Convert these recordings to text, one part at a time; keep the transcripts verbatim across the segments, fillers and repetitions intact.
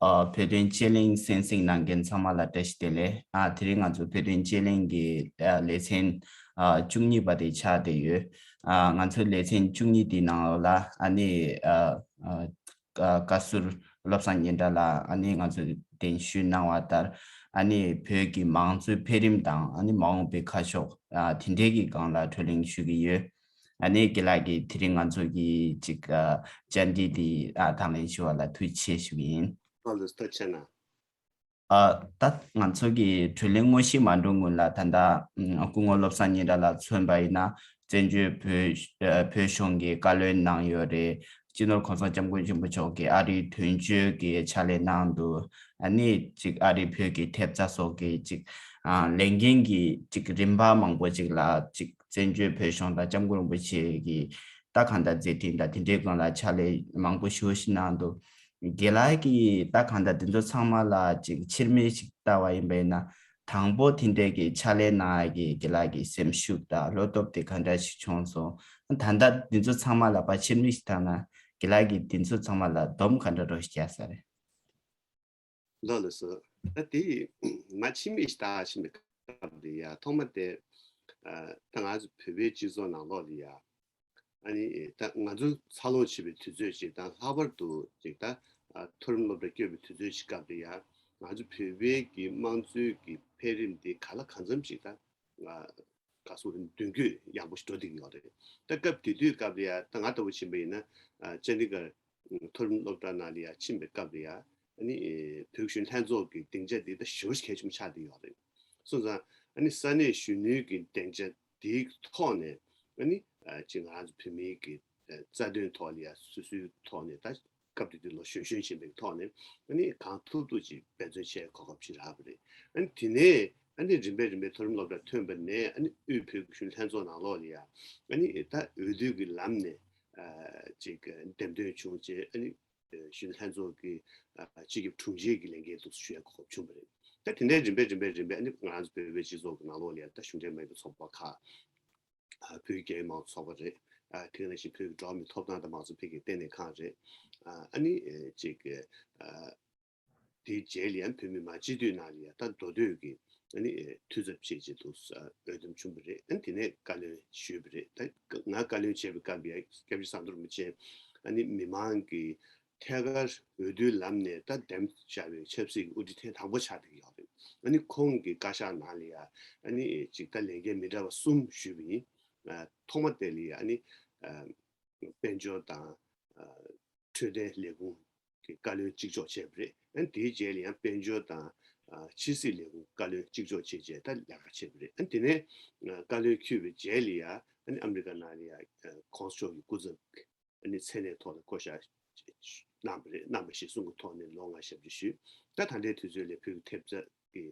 ཨ། བོད་དོན་དཔྱད་གླེང་གསན་གཟིགས་གནང་མཁན་ཚང་མ་ལ་བཀྲ་ཤིས་བདེ་ལེགས། ཨ། དེ་རིང་ང་ཚོ་བོད་དོན་དཔྱད་གླེང་གི་ཨ་ལེ་ཚན་ཨ་བཅུ་གཉིས་པ་དེ་ཆགས་བསྡད་ཡོད། ཨ། ང་ཚོའི་ལེ་ཚན་བཅུ་གཉིས་དེའི་ནང་ལོགས་ལ་ཨ་ནི་ཨ་ཨ་བཀའ་ཟུར་བློ་བཟང་སྙན་གྲགས་ལགས་ཨ་ནི་ང་ཚོ་གདན་ཞུ་གནང་བ་ལྟར་ཨ་ནི་བོད་ཀྱི་མང་གཙོའི་འཕེལ་རིམ་དང་ཨ་ནི་མ་འོངས་པའི་ཁ་ཕྱོགས་ཨ་དེ་འབྲེལ་གྱི་སྒང་ལ་བགྲོ་གླེང་ཞུ་གི་ཡོད། ཨ་ནི་དགེ་ལགས་ཀྱིས་དེ་རིང་ང་ཚོ་གི་ཅིག་ཨ་བཅར་འདྲི་འདི་ཨ་དང་ལེན་ཞུ་བ་ལ་ཐུགས་རྗེ་ཆེ་ཞུ་གི་ཡིན། ལགས་ལགས་སོ། ཐུགས་རྗེ་གནང་། ཨ། ད་ང་ཚོ་གི་བགྲོ་གླེང་དངོས་གཞི་མ་འགྲོ་སྔོན་ལ་ད་ལྟ་ཨ་སྐུ་ངོ་བློ་བཟང་སྙན་གྲགས་ལགས་མཚོན་པ་ཡིན་ན་བཙན་བྱོལ་བོད་ཨ་བོད་གཞུང་གི་བཀའ་བློན་གནང་ཡོད་རེད། སྤྱི་ནོར་༸གོང་ས་༸སྐྱབས་མགོན་ཆེན་པོ་མཆོག་གིས་ཨ་རིའི་དོན་གཅོད་ཀྱི་ཕྱག་ལས་གནང་འདུག་ཨ་ནི་ཅིག་ཨ་རིའི་བོད་ཀྱི་ཐེབས་རྩ་སོགས་ཀྱི་ཅིག་ཨ་ལས་འགན་གྱི་ཅིག་རིམ་པ་མང་པོ་ཅིག་ལ་ཅིག་བཙན་བྱོལ་བོད་གཞུང་དང་སྐྱབས་མགོན་རིན་པོ་ཆེ་གི་ད་གང་ལྟར་མཛད་འཕྲིན་དང་དེ་འབྲེལ་སྒང་ལ་ཕྱག་ལས་མང་པོ་ཞེ་པོ་ཞིག་གནང་འདུག་དགེ་ལགས་ཀྱིས་ད་གང་ལྟར་འདི་ཚོ་ཚང་མ་ལ་ཅིག་ཕྱིར་མིག་ཅིག་ལྟ་བ་ཡིན་པ་ཡིན་ན། དང་པོ་དེ་འདྲའི་གི་ཕྱག་ལས་གནང་ཡ་གི་དགེ་ལགས་ཀྱི་སེམས་ཤུགས་དང་བློ་སྟོབས་དེ་ག་འདྲ་ཞིག་བྱུང་སོང་། ད་ལྟ་འདི་ཚོ་ཚང་མ་ལ་ཕར་ཕྱིར་མིག་ཅིག་བལྟས་ན་དགེ་ལགས་ཀྱིས་འདི་ཚོ་ཚང་མ་ལ་སྡོམ་ག་འདྲ་རོ་ཞིག་རྒྱག་ས་རེད། ལགས་ལགས་སོ། ད་དེ་མ་ཕྱིར་མིག་ཅིག་ལྟ་ཕྱིན་པའི་སྐབས་དེ་ཡ་ཐོག་མ་དེ་ཨ་ད་ང་ཚོ་བོད་པའི་སྤྱི་ཚོགས་ནང་ལོགས་ལ་ཡ། ཨ་ནི་ད་ང་ཚོ་འཚར་ལོངས་བྱེད་པའི་དུས་ཚོད་ཅིག་དང་ལྷག་པར་དུ་ཅིག་ད་ཨ་མཐོ་རིམ་སློབ་གྲྭ་བསྐྱོད་པའི་དུས་ཚོད་ཅིག་སྐབས་ལ་ཡ་ང་ཚོ་བོད་པའི་གི་དམངས་གཙོའི་གི་འཕེལ་རིམ་འདི་ག་ལ་གང་འཚམ་ཅིག་ད་ཨ་ག་སོང་རེད། མདུན་སྐྱོད་ཡག་པོ་ཞིག་འགྲོ་བསྡད་ཀྱི་ཡོད་རེད། ད་སྐབས་དེ་དུས་སྐབས་ལ་ཡ་ད་ང་ལྟ་བུ་ཕྱིན་པ་ཡིན་ན་ཨ་ཅན་དི་གར་མཐོ་རིམ་སློབ་གྲྭ་ནང་ལ་ཡ་ཕྱིན་པའི་སྐབས་ལ་ཡ་ཨ་ནི་བོད་གཞོན་ལྷན་ཚོགས་ཀྱི་སྡིངས་ཆ་འདི་ད་ཞེ་པོ་ཞིག་གལ་ཆེན་པོ་ཆགས་བསྡད་ཡོད་རེད། སོང་ཙང་ཨ་ནི་ས་གནས་གཞོན་ནུའི་གི་སྡིངས་ཆ་དེའི་ཐོག་ནས་ཨ་ནི་ཨ་ཅིག་ང་རང་ཚོ་བོད་མིའི་གི་ཨ་རྩ་དོན་ཐོག་ལ་ཡ་སོ་སོའི་ཐོག་ནས་ད་སྐབས་དེ་དུས་ལོ་གཞོན་གཞོན་ཕྱིན་པའི་ཐོག་ནས་ཨ་ནི་གང་ཐུབ་ཐུབ་ཅིག་འབད་བརྩོན་བྱས་གོ་སྐབས་ཅིག་རག་པ་རེད། ཨ་ནི་དེ་ནས་ཨ་ནི་རིམ་པས་རིམ་པས་མཐོ་རིམ་སློབ་གྲྭ་ཐོན་པ་ནས་ཨ་ནི་དབུས་བོད་ཀྱི་གཞོན་ལྷན་ཚོགས་ནང་ལོགས་ལ་ཡ་ཨ་ནི་ད་འོས་བསྡུ་གི་ལམ་ནས་ཨ་ཅིག་འདེམས་ཐོན་བྱུང་རྗེས་ཨ་ནི་གཞོན་ལྷན་ཚོགས་ཀྱི་ཨ་སྤྱི་ཁྱབ་དྲུང་ཆེ་གི་ལས་འགན་དུ་ཞུ་ཡ་གོ་སྐབས་བྱུང་བ་རེད། ད་དེ་འདྲའི་རིམ་པས་རིམ་པས་རིམ་པས་ཨ་ནི་ང་རང་ཚོ་བོད་པའི་སྤྱི་ཚོགས་ཀྱི་ནང་ལོགས་ལ་ཡ་ད་གཞུང་འབྲེལ་མ་ཡིན་པའི་ཚོགས་པ་ཁག་ཨ་བོད་ཀྱི་རྒྱལ་ཡོངས་མང་གཙོ་ཚོགས་པ་རེད། ཨ་དེ་ག་ནང་བཞིན་བོད་ཀྱི་འགྲོ་བ་མིའི་ཐོབ་ཐང་དང་མང་གཙོ་འཕེལ་རྒྱས་ལྟེ་གནས་ཁང་རེད། ཨ་ཨ་ནི་ཨེ་ཅིག་ཨ་དེའི་རྗེས་ལ་ཡང་བོད་མི་མང་སྤྱི་འཐུས་ནང་ལ་ཡང་ད་མདོ་སྟོད་ཀྱི་ཨ་ནི་ཨེ་འཐུས་ཚབ་བྱས་རྗེས་དུ་ཨ་འོས་འདེམས་བྱུང་བ་རེད། ཨ་ནི་དེ་ནས་བཀའ་བློན་ཞུས་པ་རེད། ད་ང་བཀའ་བློན་བྱས་པའི་སྐབས་ཡང་སྐྱབས་རྗེ་ཟམ་གདོང་རིན་པོ་ཆེ་ཨ་ནི་མི་མང་གི་ཐད་ཀར་འོས་བསྡུའི་ལམ་ནས་ད་འདེམས་བྱ་བའི་ཆབ་སྲིད་ཀྱི་དབུ་ཁྲིད་ཐེངས་དང་པོ་ཆགས་བསྡད་ཀྱི་ཡོད་རེད། ཨ་ནི་ཁོང་གི་བཀའ་ཤག་ནང་ལ་ཡང་ཨ་ནི་ཅིག་ད་ལས་འགན་མི་འདྲ་བ་གསུམ་ཞུས་པ་ཡིན། ཨ་ཐོག་མ་དེ་ལ་ཡང་ཨ་ནི་ཨ་དཔལ་འབྱོར་དང་ཨ་འཕྲོད་བསྟེན་ལས་ཁུངས་ཀྱི་བཀའ་བློན་གཅིག་ལྕོགས་བྱས་པ་རེད། ཨ་ནི་དེའི་རྗེས་ལ་ཡང་དཔལ་འབྱོར་དང་ཨ་ཕྱི་སྲིད་ལས་ཁུངས་བཀའ་བློན་གཅིག་ལྕོགས་བྱས་རྗེས་ད་ལས་ཀ་བྱས་པ་རེད། ཨ་ནི་དེ་ནས་ཨ་བཀའ་བློན་འཁྱུད་པའི་རྗེས་ལ་ཡང་ཨ་ནི་ཨ་མི་རི་ཀ་ནང་ལ་ཡང་ཨ་གོང་ས་མཆོག་གི་སྐུ་ཚབ་ཨ་ནི་མཚན་གནས་ཐོག་ལ་བསྐོ་བཞག་གནང་བ་རེད། གནང་བ་གཞིར་བཟུང་གི་ཐོག་ནས་ལོ་ལྔ་ཞབས་ཕྱི་ཞུས། ད་ད་ལྟའི་དུས་ཚོད་ལ་བོད་ཀྱི་ཐེབས་རྩ་གི་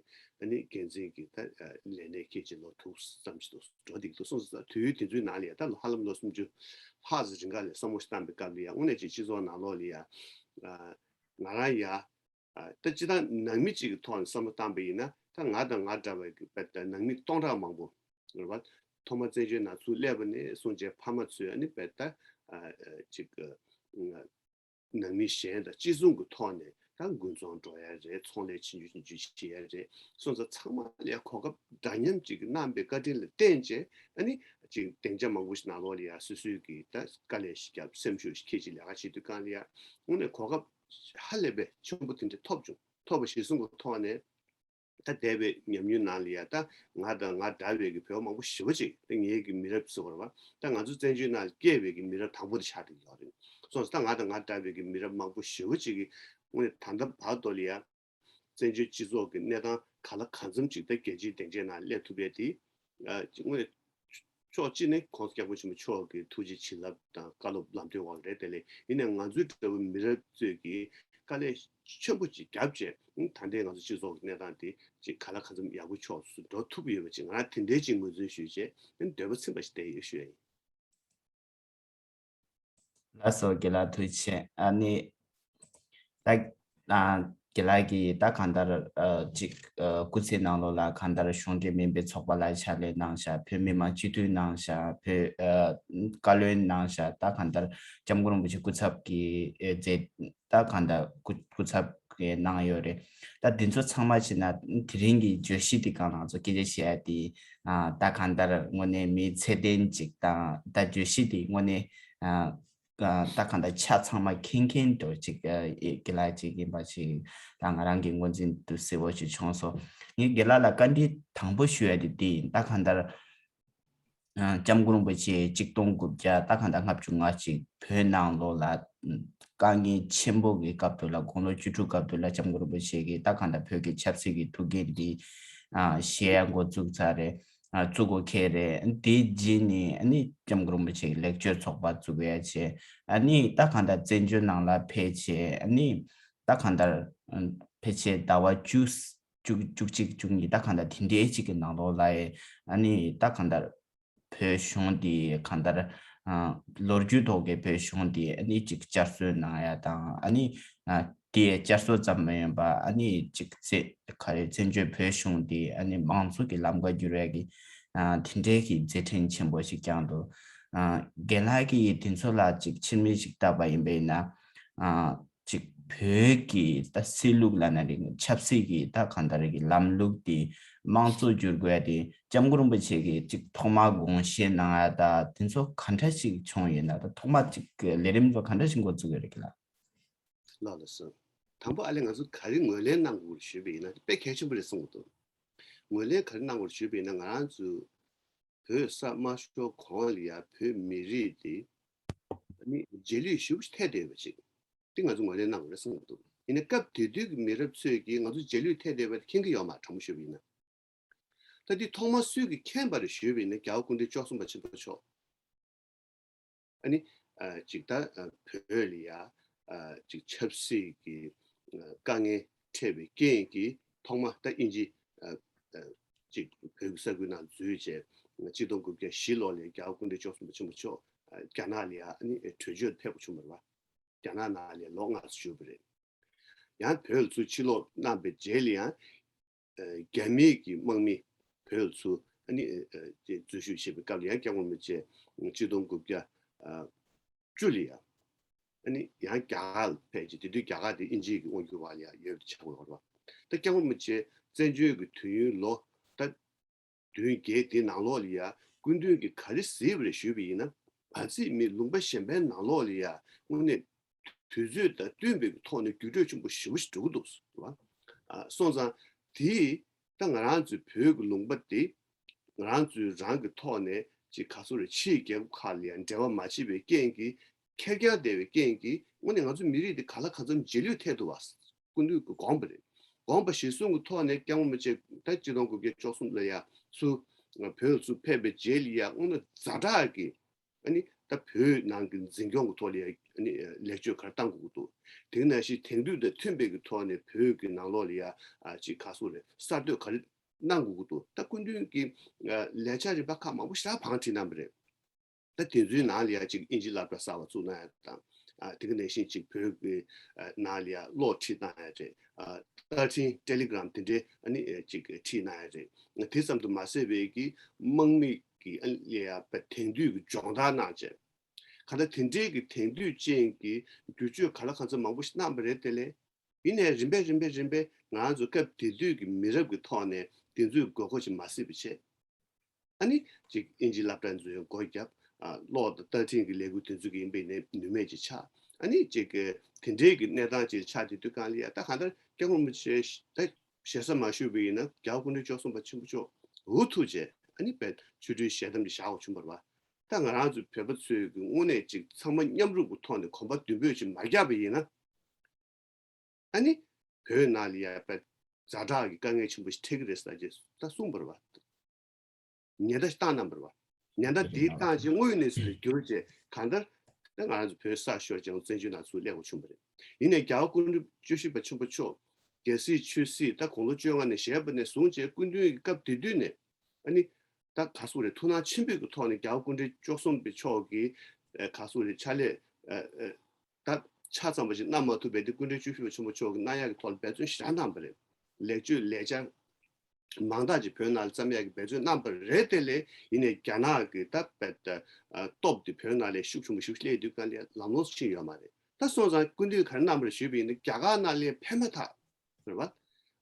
ཨ་ནི་འགན་འཛིན་གྱི་ད་ཨ་ལས་གནས་འཁེལ་རྗེས་ལོ་དྲུག་ཙམ་ཞིག་ཏུ་འགྲོ་བསྡད་ཀྱི་འདུག་སོང་ཙང་དུས་ཡུན་དེ་ཚོའི་ནང་ལ་ཡང་ད་ལོ་ཧ་ལམ་ལོ་སུམ་ཅུ་ལྷག་ཙམ་རིང་ག་ལ་བསམ་བློ་ཞིག་བཏང་པའི་སྐབས་ལ་ཡང་དངོས་གནས་ཅིག་སྤྱི་ཚོགས་ནང་ལོགས་ལ་ཡང་ཨ་ང་རང་ཡང་ཨ་ད་སྤྱིར་བཏང་ནང་མི་གཅིག་གི་ཐོག་ནས་བསམ་བློ་བཏང་པ་ཡིན་ན་ད་ང་དང་ང་འདྲ་བའི་གི་ད་ནང་མི་སྟོང་ཕྲག་མང་པོ་རེད་བ། ཐོག་མ་བཙན་བྱོལ་ནང་ཚུར་སླེབས་པ་ནས་བཟུང་བྱས་ཕ་མ་ཚོས་ཨ་ནི་བས་ད་ཨ་ཨ་ཅིག་ཨ་ནང་མི་གཞན་དང་གཅིག་མཚུངས་ཀྱི་ཐོག་ནས་ད་དགུན་ཚོང་འགྲོ་ཡ་རེད། ཚོང་ལས་ཆུང་ཆུང་ཆུང་ཆུང་བྱེད་ཡ་རེད། སོང་ཙང་ཚང་མ་ལ་གོ་སྐབས་འདྲ་མཉམ་ཅིག་གནང་པའི་བཀའ་དྲིན་ལ་བརྟེན་བྱས་ཨ་ནི་ཅིག་སྡིངས་ཆ་མང་པོ་ཞིག་ནང་ལོགས་ལ་ཡ་སོ་སོའི་གི་ད་དཀའ་ལས་ཤིག་བརྒྱབ་སེམས་ཤུགས་ཤིག་འཁྱེར་ཅིག་ལས་ཀ་བྱེད་དུས་སྒང་ལ་ཡ་དངོས་གནས་གོ་སྐབས་ཧ་ལས་པའི་ཆེན་པོ་དེ་འདྲ་ཐོབ་བྱུང་། ཐོབ་པ་གཞིར་བཟུང་གི་ཐོག་ནས། ད་འདས་པའི་ཉམས་མྱོང་ནང་ལ་ཡ་ད་ང་དང་ང་འདྲ་བའི་གི་བོད་པ་མང་པོ་ཞེ་པོ་ཅིག་ད་ངའི་གི་མི་རབས་ཟེར་བ་རེད་བ། ད་ང་ཚོ་བཙན་བྱོལ་ནང་སྐྱེས་པའི་གི་མི་རབས་དང་པོ་དེ་ཆགས་བསྡད་ཀྱི་ཡོད་རེད། སོང་ཙང་ད་ང་དང་ང་འདྲ་བའི་གི་མི་རབས་མང་པོ་ཞེ་པོ་ཅིག་གི་དངོས་གནས་ད་ལྟ་བར་དུ་ལ་ཡ་བཙན་བྱོལ་སྤྱི་ཚོགས་ཀྱི་གནས་སྟངས་ག་ལ་གང་འཚམ་ཅིག་ད་རྒྱལ་སྤྱིའི་སྡིངས་ཆའི་ནང་སླེབས་ཐུབ་པའི་དེ་ཨ་དངོས་གནས་ཕྱོགས་གཅིག་ནས་༸གོང་ས་༸སྐྱབས་མགོན་ཆེན་པོ་མཆོག་གི་ཐུགས་རྗེ་བྱིན་རླབས་དང་བཀའ་སློབ་ལམ་སྟོན་འོག་རེད་དེ་ལས། ཡིན་ནའི་ང་ཚོའི་འདྲ་བོ་མི་རབས་ཚོས་ཀྱིས་དཀའ་ལས་ཆེན་པོ་ཅིག་བརྒྱབ་བྱས་ད་ལྟའི་ང་ཚོ་སྤྱི་ཚོགས་ཀྱི་གནས་སྟངས་དེ་ཅིག་ག་ལ་གང་འཚམ་ཡག་པོ་ཕྱོགས་སུ་འགྲོ་ཐུབ་ཡོད་པ་ཅིག་ང་རང་དེ་འདྲའི་ཅིག་ངོས་འཛིན་ཞུས་བྱས་འདོད་པ་ཚིམ་པ་ཞིག་བསྡད་ཡོད་ཞུ་ཡ་ཡིན། ལགས་སོ། དགེ་ལགས་ཐུགས་རྗེ་ཆེ། ཨ་ནི་ད་ཨ་དགེ་ལགས་ཀྱིས་ད་གང་ལྟར་ཨ་ཅིག་ཨ་སྐུ་ཚེ་ནང་ལོགས་ལ་གང་ལྟར་གཞུང་འབྲེལ་མིན་པའི་ཚོགས་པ་ལ་ཕྱག་ལས་གནང་བཞག་བོད་མི་མང་སྤྱི་འཐུས་གནང་བཞག་བོད་ཨ་བཀའ་བློན་གནང་བཞག་ད་གང་ལྟར་༸སྐྱབས་མགོན་རིན་པོ་ཆེ་སྐུ་ཚབ་ཀྱི་ཨེ་མཛད་ད་གང་ལྟར་སྐུ་སྐུ་ཚབ་ གནང་ཡོད་རེད། ད་འདི་ཚོ་ཚང་མ་བྱས་ན་དེ་རིང་གི་བརྗོད་གཞི་འདི་སྒང་ལ་ང་ཚོ་སྐད་ཆ་བཤད་ཡ་དེ་ད་གང་ལྟར་དངོས་གནས་མིའི་ཚད་ལྡན་ཅིག་དང་ད་བརྗོད་གཞི་འདི་དངོས་གནས་ད་གང་ལྟར་ཆ་ཚང་མ་མཁྱེན་མཁན་དུ་ཅིག་དགེ་ལགས་ཅིག་ཡིན་པ་ཞིག་ད་ང་རང་གི་ངོས་འཛིན་དུ་གསལ་པོ་ཞིག་བྱུང་སོང་། ངས་དགེ་ལགས་ལ་བཀའ་འདྲི་དང་པོ་ཞུ་ཡ་དེ་འདི་ཡིན། ད་གང་ལྟར་ཨ་སྐྱབས་མགོན་རིན་པོ་ཆེ་གཅིག་སྟོང་དགུ་བརྒྱ་ད་གང་ལྟར་ལྔ་བཅུ་ང་གཅིག་བོད་ནང་ལོགས་ལ་དཀའ་ངལ་ཆེན་པོ་གི་སྐབས་དུས་ལ་དགུང་ལོ་བཅུ་དྲུག་སྐབས་དུས་ལ་སྐྱབས་མགོན་རིན་པོ་ཆེ་གིས་ད་གང་ལྟར་བོད་ཀྱི་ཆབ་སྲིད་ཀྱི་ཐུགས་འགན་འདི་ཨ་བཞེས་ཡ་འགོ་བཙུགས་ཚར་རེད། ཨ་བཙུགས་འགོ་ཁེལ་རེད། དེའི་རྗེས་ནས་ཨ་ནི་སྐྱབས་མགོན་རིན་པོ་ཆེ་གིས་ལེགས་བཅོས་ཚོགས་པ་བཙུགས་ཡ་བྱས། ཨ་ནི་ད་གང་ལྟར་བཙན་བྱོལ་ནང་ལ་ཕེབས་བྱས། ཨ་ནི་ད་གང་ལྟར་ཨ་ཕལ་ཆེར་ཟླ་བ་བཅུ་བཅུ་བཅུ་གཅིག་བཅུ་གཉིས་ད་གང་ལྟར་དེ་འདྲའི་ཅིག་གི་ནང་ལོགས་ལ་ཨ་ནི་ད་གང་ལྟར་བོད་གཞུང་དེ་གང་ལྟར་ཨ་ལོ་རྒྱུས་ཐོག་གི་བོད་གཞུང་དེ་ཨ་ནི་ཅིག་བསྐྱར་གསོ་གནང་ཡ་དང་། ཨ་ནི་ཨ་དེ་བསྐྱར་གསོ་ཙམ་མ་ཡིན་པ་ཨ་ནི་ཅིག་བཙན་ག་རེ་བཙན་བྱོལ་བོད་གཞུང་དེ་ཨ་ནི་དམངས་གཙོ་གི་ལམ་ཁ་བསྒྱུར་ཡ་གི་ཨ་དེ་འདྲའི་གི་མཛད་འཕྲིན་ཆེན་པོ་ཞིག་བསྐྱངས་འདུག་ཨ་རྒན་ལགས་ཀྱིས་དེ་ཚོ་ལ་ཅིག་ཕྱིར་མིག་ཅིག་བལྟས་པ་ཡིན་པ་ཡིན་ན། ཨ་ཅིག་བོད་ཀྱི་ད་སྲིད་ལུགས་ལབ་ན་རེད། ཆབ་སྲིད་ཀྱི་ད་གང་ལྟར་གྱི་ལམ་ལུགས་དེ་དམངས་གཙོ་བསྒྱུར་དགོས་ཡ་དེ་སྐྱབས་མགོན་རིན་པོ་ཆེ་གིས་ཅིག་ཐོག་མར་དགོངས་བཞེས་གནང་ཡ་ད་དེ་ཚོ་ག་འདྲ་ཞིག་བྱུང་ཡོད་ན། ད་ཐོག་མ་ཅིག་ལས་རིམ་ཚོ་ག་འདྲ་ཞིག་འགོ་བཙུགས་ཡོད་རེད་ལགས། ལགས་ལགས་སོ། དང་པོ་ཨ་ལས་ང་ཚོ་ག་རེ་ངོས་ལེན་གནང་དགོས་རེད་ཞུས་པ་ཡིན་ན་དཔེ་གལ་ཆེན་པོ་རེད་བསམ་གྱི་འདུག་ངོས་ལེན་ག་རེ་གནང་དགོས་རེད་ཞུས་པ་ཡིན་ན་ང་རང་ཚོ་བོད་ས་མ་ཤོར་གོང་ལ་ཡ་བོད་མི་རིགས་དེ་ནི་རྗེས་ལུས་ཞེ་པོ་ཞིག་ཐེབས་བསྡད་ཡོད་པ་ཅིག་དེ་ང་ཚོ་ངོས་ལེན་གནང་དགོས་རེད་བསམ་གྱི་འདུག་ཡིན་ནའི་སྐབས་དེ་དུས་ཀྱི་མི་རབས་ཚོས་ཀྱིས་ང་ཚོ་རྗེས་ལུས་ཐེབས་བསྡད་པ་དེ་མཁྱེན་གྱི་ཡོད་མ་རེད། དྲང་པོ་ཞུས་པ་ཡིན་ན། ད་འདི་ཐོག་མ་སུས་ཀྱིས་མཁྱེན་པ་རེད་ཞུས་པ་ཡིན་ན་རྒྱལ་བ་སྐུ་ཕྲེང་བཅུ་གསུམ་པ་ཆེན་པོ་མཆོག་ཨ་ནི་ཨ་ཅིག་ད་ཨ་བོད་ལ་ཡ་ཨ་ཅིག་ཆབ་སྲིད་ཀྱི་ཨ་དཀའ་ངལ་འཕྲད་པའི་རྐྱེན་གྱིས་ཐོག་མ་ད་དབྱིན་ཇི་ཨ་ཨ་ཅིག་བོད་ཀྱི་ས་ཁུལ་ནང་འཛུལ་བྱས། གཅིག་སྟོང་དགུ་བརྒྱ་བཞི་ལོ་ལ་རྒྱལ་བ་སྐུ་ཕྲེང་བཅུ་གསུམ་པ་ཆེན་པོ་མཆོག་ཨ་རྒྱ་ནག་ལ་ཡ་ཨ་ནི་བྲོས་བྱོལ་ཕེབས་དགོས་བྱུང་བ་རེད་བ། རྒྱ་ནག་ནང་ལ་ལོ་ལྔ་ཙམ་བཞུགས་པ་རེད། ཡང་བོད་ལ་ཚུར་ཕྱིར་ལོག་གནང་པའི་རྗེས་ལ་ཡང་། ཨ་རྒྱ་མིའི་གི་དམག་མི་བོད་ལ་ཚུར་ཨ་ནི་ཨ་ཨ་འཛུལ་ཞུགས་བྱེད་པའི་སྐབས་ལ་ཡང་སྐྱབས་མགོན་རིན་པོ་ཆེ་གཅིག་སྟོང་དགུ་བརྒྱ་ཨ་བཅུ་ལ་ཡང་ཨ་ནི་ཡང་རྒྱ་གར་ལ་ཕེབས་རྗེས་དེ་དུས་རྒྱ་གར་དེ་དབྱིན་ཇིའི་གི་དབང་སྒྱུར་འོག་ལ་ཡང་ཡོད་པ་ཆགས་ཡོད་རེད་བ། ད་སྐྱབས་མགོན་རིན་པོ་ཆེ་བཙན་བྱོལ་གྱི་དུས་ཡུན་ལོ་ད་བདུན་བརྒྱད་དེའི་ནང་ལོགས་ལ་ཡ་སྐུ་མདུན་གྱིས་ག་རེ་གཟིགས་པ་རེད་ཞུས་པ་ཡིན་ན། ག་ཚོད་མི་ལུང་པ་གཞན་པའི་ནང་ལོགས་ལ་ཡ་དངོས་གནས་དུས་ཚོད་དང་བསྟུན་པའི་ཐོག་ནས་འགྱུར་འགྲོས་ཆེན་པོ་ཞེ་པོ་ཞིག་འགྲོ་གི་འདུག་ཟེར་བ། ཨ་སོང་ཙང་དེས་ད་ང་རང་ཚོའི་བོད་ཀྱི་ལུང་པ་དེ་ང་རང་ཚོའི་རང་གི་ཐོག་ནས་ཅིག་ག་ཚོད་རེད་ཕྱིའི་རྒྱལ་ཁབ་ཁག་ལ་ཡང་འབྲེལ་བ་མ་བྱས་པའི་རྐྱེན་གྱིས་ཁེར་རྐྱང་བསྡད་པའི་རྐྱེན་གྱིས་དངོས་གནས་ང་ཚོ་མི་རིགས་འདི་གང་ལ་གང་འཚམ་རྗེས་ལུས་ཐེབས་འདུག་བ། སྐུ་མདུན་གྱིས་དགོངས་པ་རེད། དགོངས་པ་གཞིར་བཟུང་གི་ཐོག་ནས་སྐྱབས་མགོན་རིན་པོ་ཆེ་ད་གཅིག་སྟོང་དགུ་བརྒྱ་བཅུ་གསུམ་ལ་ཡ་ཚུར་བོད་ལ་ཚུར་ཕེབས་པའི་རྗེས་ལ་ཡ་དངོས་གནས་ཛ་དྲག་གི་ཨ་ནི་ད་བོད་ནང་གི་འཛིན་སྐྱོང་གི་ཐོག་ལ་ཡ་ཨ་ནི་ལེགས་བཅོས་ག་རེ་བཏང་དགོས་ཀྱི་འདུག་དེ་ནང་བཞིན་དེང་དུས་དང་མཐུན་པའི་གི་ཐོག་ནས་བོད་ཀྱི་ནང་ལོགས་ལ་ཡ་ཨ་ཅིག་ག་ཚོད་རེད་གསར་གཏོད་ག་རེ་གནང་དགོས་ཀྱི་འདུག་ད་སྐུ་མདུན་གྱིས་ཨ་ལས་འཆར་རིམ་པ་ཁག་མང་པོ་ཞེ་དྲག་བང་བསྒྲིགས་གནང་བ་རེད། ད་དེ་ཚོའི་ནང་ལ་ཡ་ཅིག་དབྱིན་ཇི་སློབ་གྲྭ་གསར་པ་བཙུགས་གནང་ཡ་དང་། ཨ་དེ་ག་ནང་བཞིན་ཅིག་བོད་ཀྱི་ཨ་ནང་ལ་ཡ་གློག་ཁྲིད་གནང་ཡ་རེད། ཨ་ཏར་ཊིན་ཊེ་ལི་གྷི་རམ་དེ་འདྲའི་ཨ་ནི་ཨ་ཅིག་ཁྲིད་གནང་ཡ་རེད། དེ་ཙམ་དུ་མ་ཟད་པའི་གི་དམག་མི་གི་ཨ་ལ་ཡ་པ་དེང་དུས་ཀྱི་སྦྱོང་བརྡར་གནང་བྱས། གང་ལྟར་དེ་འདྲའི་གི་དེང་དུས་ཅན་གྱི་བསྒྱུར་བཅོས་ག་ལ་གང་འཚམ་མང་པོ་ཞིག་གནང་བ་རེད་དེ་ལས། ཡིན་ནའི་རིམ་པས་རིམ་པས་རིམ་པས་ང་རང་ཚོ་སྐབས་དེ་དུས་ཀྱི་མི་རབས་ཀྱི་ཐོག་ནས་དེ་ཚོའི་དགོས་མཁོ་ཅིག་མ་སྲིད་པ་བྱས། ཨ་ནི་ཅིག་དབྱིན་ཇི་སློབ་གྲྭ་ཚོའི་སྒོ་བརྒྱབ། ཨ་གློག་དང་ཏར་ཊིན་གྱི་ལས་འགུལ་དེ་ཚོ་གི་ཡིན་པའི་ནས་ནུས་མེད་ཅིག་ཆགས། ཨ་ནི་ཅིག་གི་དེ་འདྲའི་གི་གནས་སྟངས་ཅིག་ཆགས་དེ་དུས་གང་ལ་ཡ་ད་གང་ལྟར་སྐྱབས་མགོན་རིན་པོ་ཆེ་ད་ཞེ་ས་མ་ཞུས་པ་ཡིན་ན་རྒྱལ་བ་སྐུ་ཕྲེང་བཅུ་གསུམ་པ་ཆེན་པོ་མཆོག་འུ་ཐུག་བྱས་ཨ་ནི་དཔེ་ཆོ་འཕྲུལ་ཞལ་གདམས་ཅིག་བཞག་དགོས་བྱུང་བ་རེད་བ། ད་ང་རང་ཚོའི་བོད་པ་ཚོས་གི་དངོས་གནས་ཅིག་ཚང་མ་མཉམ་རུབ་ཀྱི་ཐོག་ནས་གོམ་པ་མདུན་སྤོས་ཅིག་མ་བརྒྱབ་པ་ཡིན་ན། ཨ་ནི་བོད་ནང་ལ་ཡ་པ་ཛ་དྲག་གི་དཀའ་ངལ་ཆེན་པོ་ཞིག་འཕྲད་ཀྱི་རེད་ཟེར་ཅེས་ད་གསུངས་པ་རེད་བ། ཉེན་བརྡ་ཞིག་བཏང་གནང་བ་རེད་བ། ཉེན་བརྡ་འདི་བཏང་རྗེས་དངོས་ཡོད་གནས་ཚུལ་ལ་བསྒྱུར་རྗེས་གང་ལྟར་ད་ང་རང་ཚོ་བོད་ས་ཤོར་ཅིང་བཙན་བྱོལ་ནང་ཚུར་སླེབས་དགོས་བྱུང་བ་རེད། ཡིན་ནའི་རྒྱལ་བ་སྐུ་ཕྲེང་བཅུ་བཞི་པ་ཆེན་པོ་མཆོག་རྒྱལ་སྲིད་ཆོས་སྲིད་ད་དགུང་ལོ་བཅོ་ལྔ་ནས་བཞེས་པ་ནས་བཟུང་བྱས་སྐུ་མདུན་གྱི་སྐབས་དེ་དུས་ནས་ཨ་ནི་ད་ག་ཟེར་རེད་ཐུགས་སྣང་ཆེན་པོའི་གི་ཐོག་ནས་རྒྱལ་བ་སྐུ་ཕྲེང་བཅུ་གསུམ་པའི་མཆོག་གིས་ཨ་ག་ཟེར་རེད་ཕྱག་ལས་ཨ་ཨ། ད་ཆ་ཚང་བ་ཞིག་གནང་མ་ཐུབ་པའི་དེ་སྐུ་ཕྲེང་བཅུ་བཞི་པ་ཆེན་པོ་མཆོག་གིས་གནང་ཡག་གི་ཐོག་ལ་འབད་བརྩོན་ཞེ་དྲག་གནང་བ་རེད། ལེགས་བཅོས་ལས་འཆར་མང་དག་ཅིག་བོད་ནང་ལ་བརྩམ་ཡག་གི་འབད་བརྩོན་གནང་བ་རེད་དེ་ལས་ཡིན་ནའི་རྒྱ་ནག་གི་ད་བེད་ཨ་སྟོབས་དེ་བོད་ནང་ལ་ཤུགས་ཆེན་པོ་ཞིག་སླེབས་དུས་ག་ལ་ལམ་ལྷོང་ཕྱིན་ཡོད་མ་རེད། ད་སོང་ཙང་སྐུ་མདུན་ག་རེ་གནང་བ་རེད་ཞུས་པ་ཡིན་ན། རྒྱ་གར་ནང་ལ་ཕན་མ་ཐག་རེད་བ།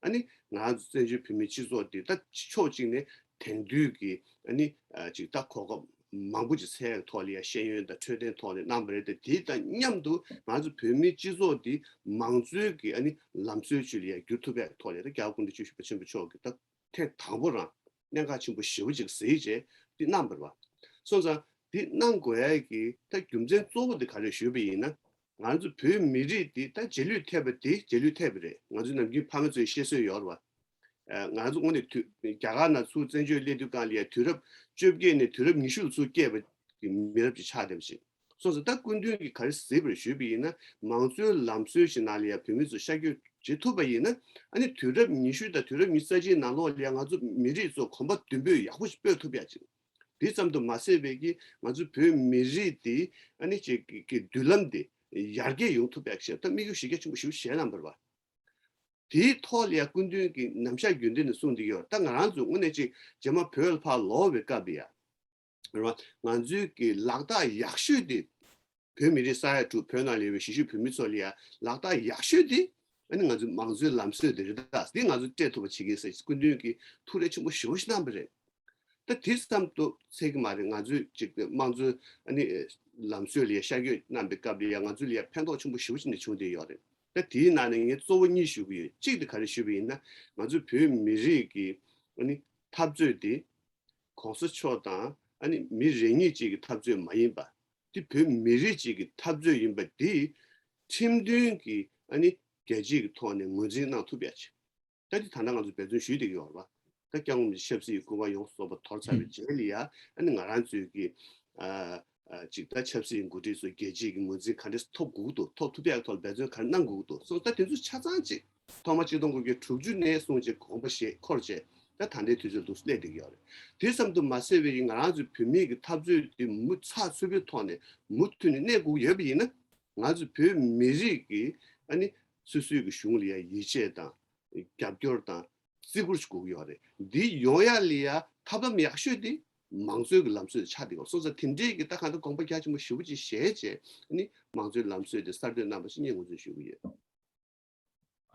ཨ་ནི་ང་རང་ཚོ་བཙན་བྱོལ་བོད་མིའི་སྤྱི་ཚོགས་འདི་ད་ཕྱོགས་གཅིག་ནས་དེང་དུས་ཀྱི་ཨ་ནི་ཅིག་ད་གོ་སྐབས་མང་པོ་ཅིག་འཚོལ་ཡག་ཐོག་ལ་ཡ་ཤེས་ཡོན་དང་འཕྲོད་བསྟེན་ཐོག་ནས་གནང་བ་རེད་དེ། དེ་དང་མཉམ་དུ་ང་ཚོ་བོད་མིའི་སྤྱི་ཚོགས་འདི་མང་གཙོའི་གི་ཨ་ནི་ལམ་སྲོལ་ཅིག་ལ་ཡ་བསྒྱུར་ཐུབ་ཡག་ཐོག་ལ་ཡ་ད་རྒྱལ་བ་སྐུ་ཕྲེང་བཅུ་བཞི་པ་ཆེན་པོ་མཆོག་གིས་ད་ཐེངས་དང་པོ་རང་གནད་འགག་ཆེན་པོ་ཞེ་པོ་ཅིག་གཟིགས་བྱས་འདི་གནང་བ་རེད་བ། སོང་ཙང་འདི་གནང་དགོས་ཡག་གི་ད་རྒྱུ་མཚན་གཙོ་བོ་འདི་ག་རེ་ཞུས་པ་ཡིན་ན། ང་ཚོ་བོད་མི་རིགས་འདི་ད་རྗེས་ལུས་ཐེབས་པ་འདི་རྗེས་ལུས་ཐེབས་པ་རེད། ང་ཚོ་ནམ་རྒྱུན་ཕ་མ་ཚོས་བཤད་སྲོལ་ཡོད་རེད་བ། ཨ། ང་ཚོ་དངོས་གནས་དུས་རྒྱ་གར་ནང་ཚུར་བཙན་བྱོལ་སླེབས་དུས་སྒང་ལ་ཡ་དུས་རབས་བཅོ་བརྒྱད་ནས་དུས་རབས་ཉི་ཤུ་ལ་ཚུར་སྐྱེས་པ་གི་མི་རབས་ཅིག་ཆགས་བསྡད་པ་ཅིག་སོང་ཙང་ད་སྐུ་མདུན་གྱིས་ག་རེ་གཟིགས་པ་རེད་ཞུས་པ་ཡིན་ན། མང་གཙོའི་ལམ་སྲོལ་ཞིག་ནང་ལ་ཡ་བོད་མི་ཚོ་ཤར་བསྐྱོད་བྱེད་ཐུབ་པ་ཡིན་ན། ཨ་ནི་དུས་རབས་ཉི་ཤུ་དང་དུས་རབས་ཉི་ཤུ་རྩ་གཅིག་ནང་ལོགས་ལ་ཡ་ང་ཚོ་མི་རིགས་ཚོ་གོམ་པ་མདུན་སྤོས་ཡག་པོ་ཞིག་སྤོས་ཐུབ་ཡག་ཅིག་དེ་ཙམ་དུ་མ་ཟད་པའི་གི་ང་ཚོའི་བོད་མི་རིགས་འདི་ཨ་ནི་ཅིག་གི་གི་མདུན་ལམ་འདི་ཡར་རྒྱས་ཡོང་ཐུབ་པའི་ཞེས་ད་དམིགས་ཡུལ་གཞི་རྒྱ་ཆེན་པོ་ཞིག་བཞེས་གནང་བ་རེད་བ། དེའི་ཐོག་ལ་ཡ་སྐུ་མདུན་གྱིས་ནམ་ཞག་རྒྱུན་ལྡན་ནས་གསུངས་བསྡད་ཡོད། ད་ང་རང་ཚོ་དངོས་གནས་ཅིག་རྗེས་མ་བོད་ལ་ཕར་ལོག་པའི་སྐབས་ལ་ཡ་རེད་བ། ང་ཚོའི་གི་ལག་རྟགས་ཡག་ཤོས་དེ་བོད་མི་རིགས་ས་ཡ་དྲུག་བོད་ནང་ལ་ཡོད་པའི་གཞིས་བཞུགས་བོད་མི་ཚོ་ལ་ཡ་ལག་རྟགས་ཡག་ཤོས་དེ་ཨ་ནི་ང་ཚོའི་མང་གཙོའི་ལམ་སྲོལ་དེ་རེད། ད་འདི་ང་ཚོས་སྤྲད་ཐུབ་པ་བྱེད་ཀྱི་ཡིན་ཟེར་སྐུ་མདུན་གྱིས་ཐུགས་རེ་ཆེན་པོ་ཞེ་པོ་ཞིག་གནང་བ་རེད། ད་དེ་ཙམ་དུ་ཚད་ཀྱི་མ་རེད། ང་ཚོས་ཅིག་དམངས་གཙོའི་ཨ་ནི་ལམ་སྲོལ་ལ་ཡ་ཤར་བསྐྱོད་གནང་པའི་སྐབས་ལ་ཡ་ང་ཚོ་ལ་ཡ་ཕན་ཐོགས་ཆེན་པོ་ཞེ་པོ་ཅིག་ནས་བྱུང་བསྡད་ཡོད་རེད། ད་དེའི་ནང་ནས་ངས་གཙོ་བོ་གཉིས་ཞུ་གི་ཡོད། གཅིག་དེ་ག་རེ་ཞུས་པ་ཡིན་ན། ང་ཚོའི་བོད་མི་རིགས་ཀྱི་ཨ་ནི་འཐབ་རྩོད་དེ་གོང་ས་མཆོག་དང་ཨ་ནི་མི་རེ་གཉིས་གཅིག་གི་འཐབ་རྩོད་མ་ཡིན་པ། དེ་བོད་མི་རིགས་གཅིག་གི་འཐབ་རྩོད་ཡིན་པ་འདི་ཁྲིམས་མཐུན་གྱི་ཨ་ནི་རྒྱལ་སྤྱི་གི་ཐོག་ནས་ངོས་འཛིན་གནང་ཐུབ་ཡ་ཆེད། ད་དེ་ད་ལྟ་ང་ཚོ་འབད་བརྩོན་ཞུས་བསྡད་ཀྱི་ཡོད་རེད་པ། ད་སྐྱབས་མགོན་ཆབ་སྲིད་ཀྱི་སྐུ་པར་ཡོངས་སུ་རྫོགས་པ་དོར་ཚར་བའི་རྗེས་ལ་ཡ་ཨ་ནི་ང་རང་ཚོའི་གི་ཨ་ཨ་ཅིག་ད་ཆབ་སྲིད་འགོ་ཁྲིད་ཚོ་རྒྱལ་སྤྱིའི་གི་ངོས་འཛིན་ག་འདྲས་ཐོབ་དགོས་ཀྱི་འདུག་ཐོབ་ཐུབ་ཡག་ཐོག་འབད་བརྩོན་ག་རེ་གནང་དགོས་ཀྱི་འདུག་སོང་ད་དེ་ཚོ་ཆ་ཚང་ཅིག་ཐོག་མ་ཆིག་སྟོང་དགུ་བརྒྱ་དྲུག་ཅུ་ནས་བཟུང་ཅིག་དགོངས་པ་བཞེས་འཁོར་བྱས་ད་ད་ལྟའི་དུས་ཚོད་འདུག་སླེབས་བསྡད་ཀྱི་ཡོད་རེད། དེ་ཙམ་དུ་མ་ཟད་པའི་ང་རང་ཚོའི་བོད་མིའི་གི་འཐབ་རྩོད་དེ་མུ་ཚགས་ཚུད་པོའི་ཐོག་ནས་མུ་མཐུད་ནས་གནས་དགོས་ཡོད་པ་ཡིན་ན། ང་ཚོ་བོད་མི་རིགས་ཀྱི་ཨ་ནི་སོ་སོའི་གི་གཞུང་ལ་ཡ་ཡིད་ཆེས་དང་རྒྱབ་སྐྱོར་དང་བརྩི་བཀུར་ཞིག་དགོས་ཀྱི་ཡོད་རེད། འདི་ཡོང་ཡ་ལ་ཡ་ཐབས་ལམ་ཡག་ཤོས་དེ་མང་གཙོའི་གི་ལམ་སྲོལ་དེ་ཆགས་བསྡད་ཡོད། སོང་ཙང་དེ་འདྲའི་གི་ད་གང་ལྟར་དགོངས་པ་རྒྱ་ཆེན་པོ་ཞེ་པོ་ཅིག་བཞེས་བྱས་ཨ་ནི་མང་གཙོའི་ལམ་སྲོལ་དེ་གསར་གཏོད་གནང་བ་ཞིག་ངས་ངོས་འཛིན་ཞུ་གི་ཡོད།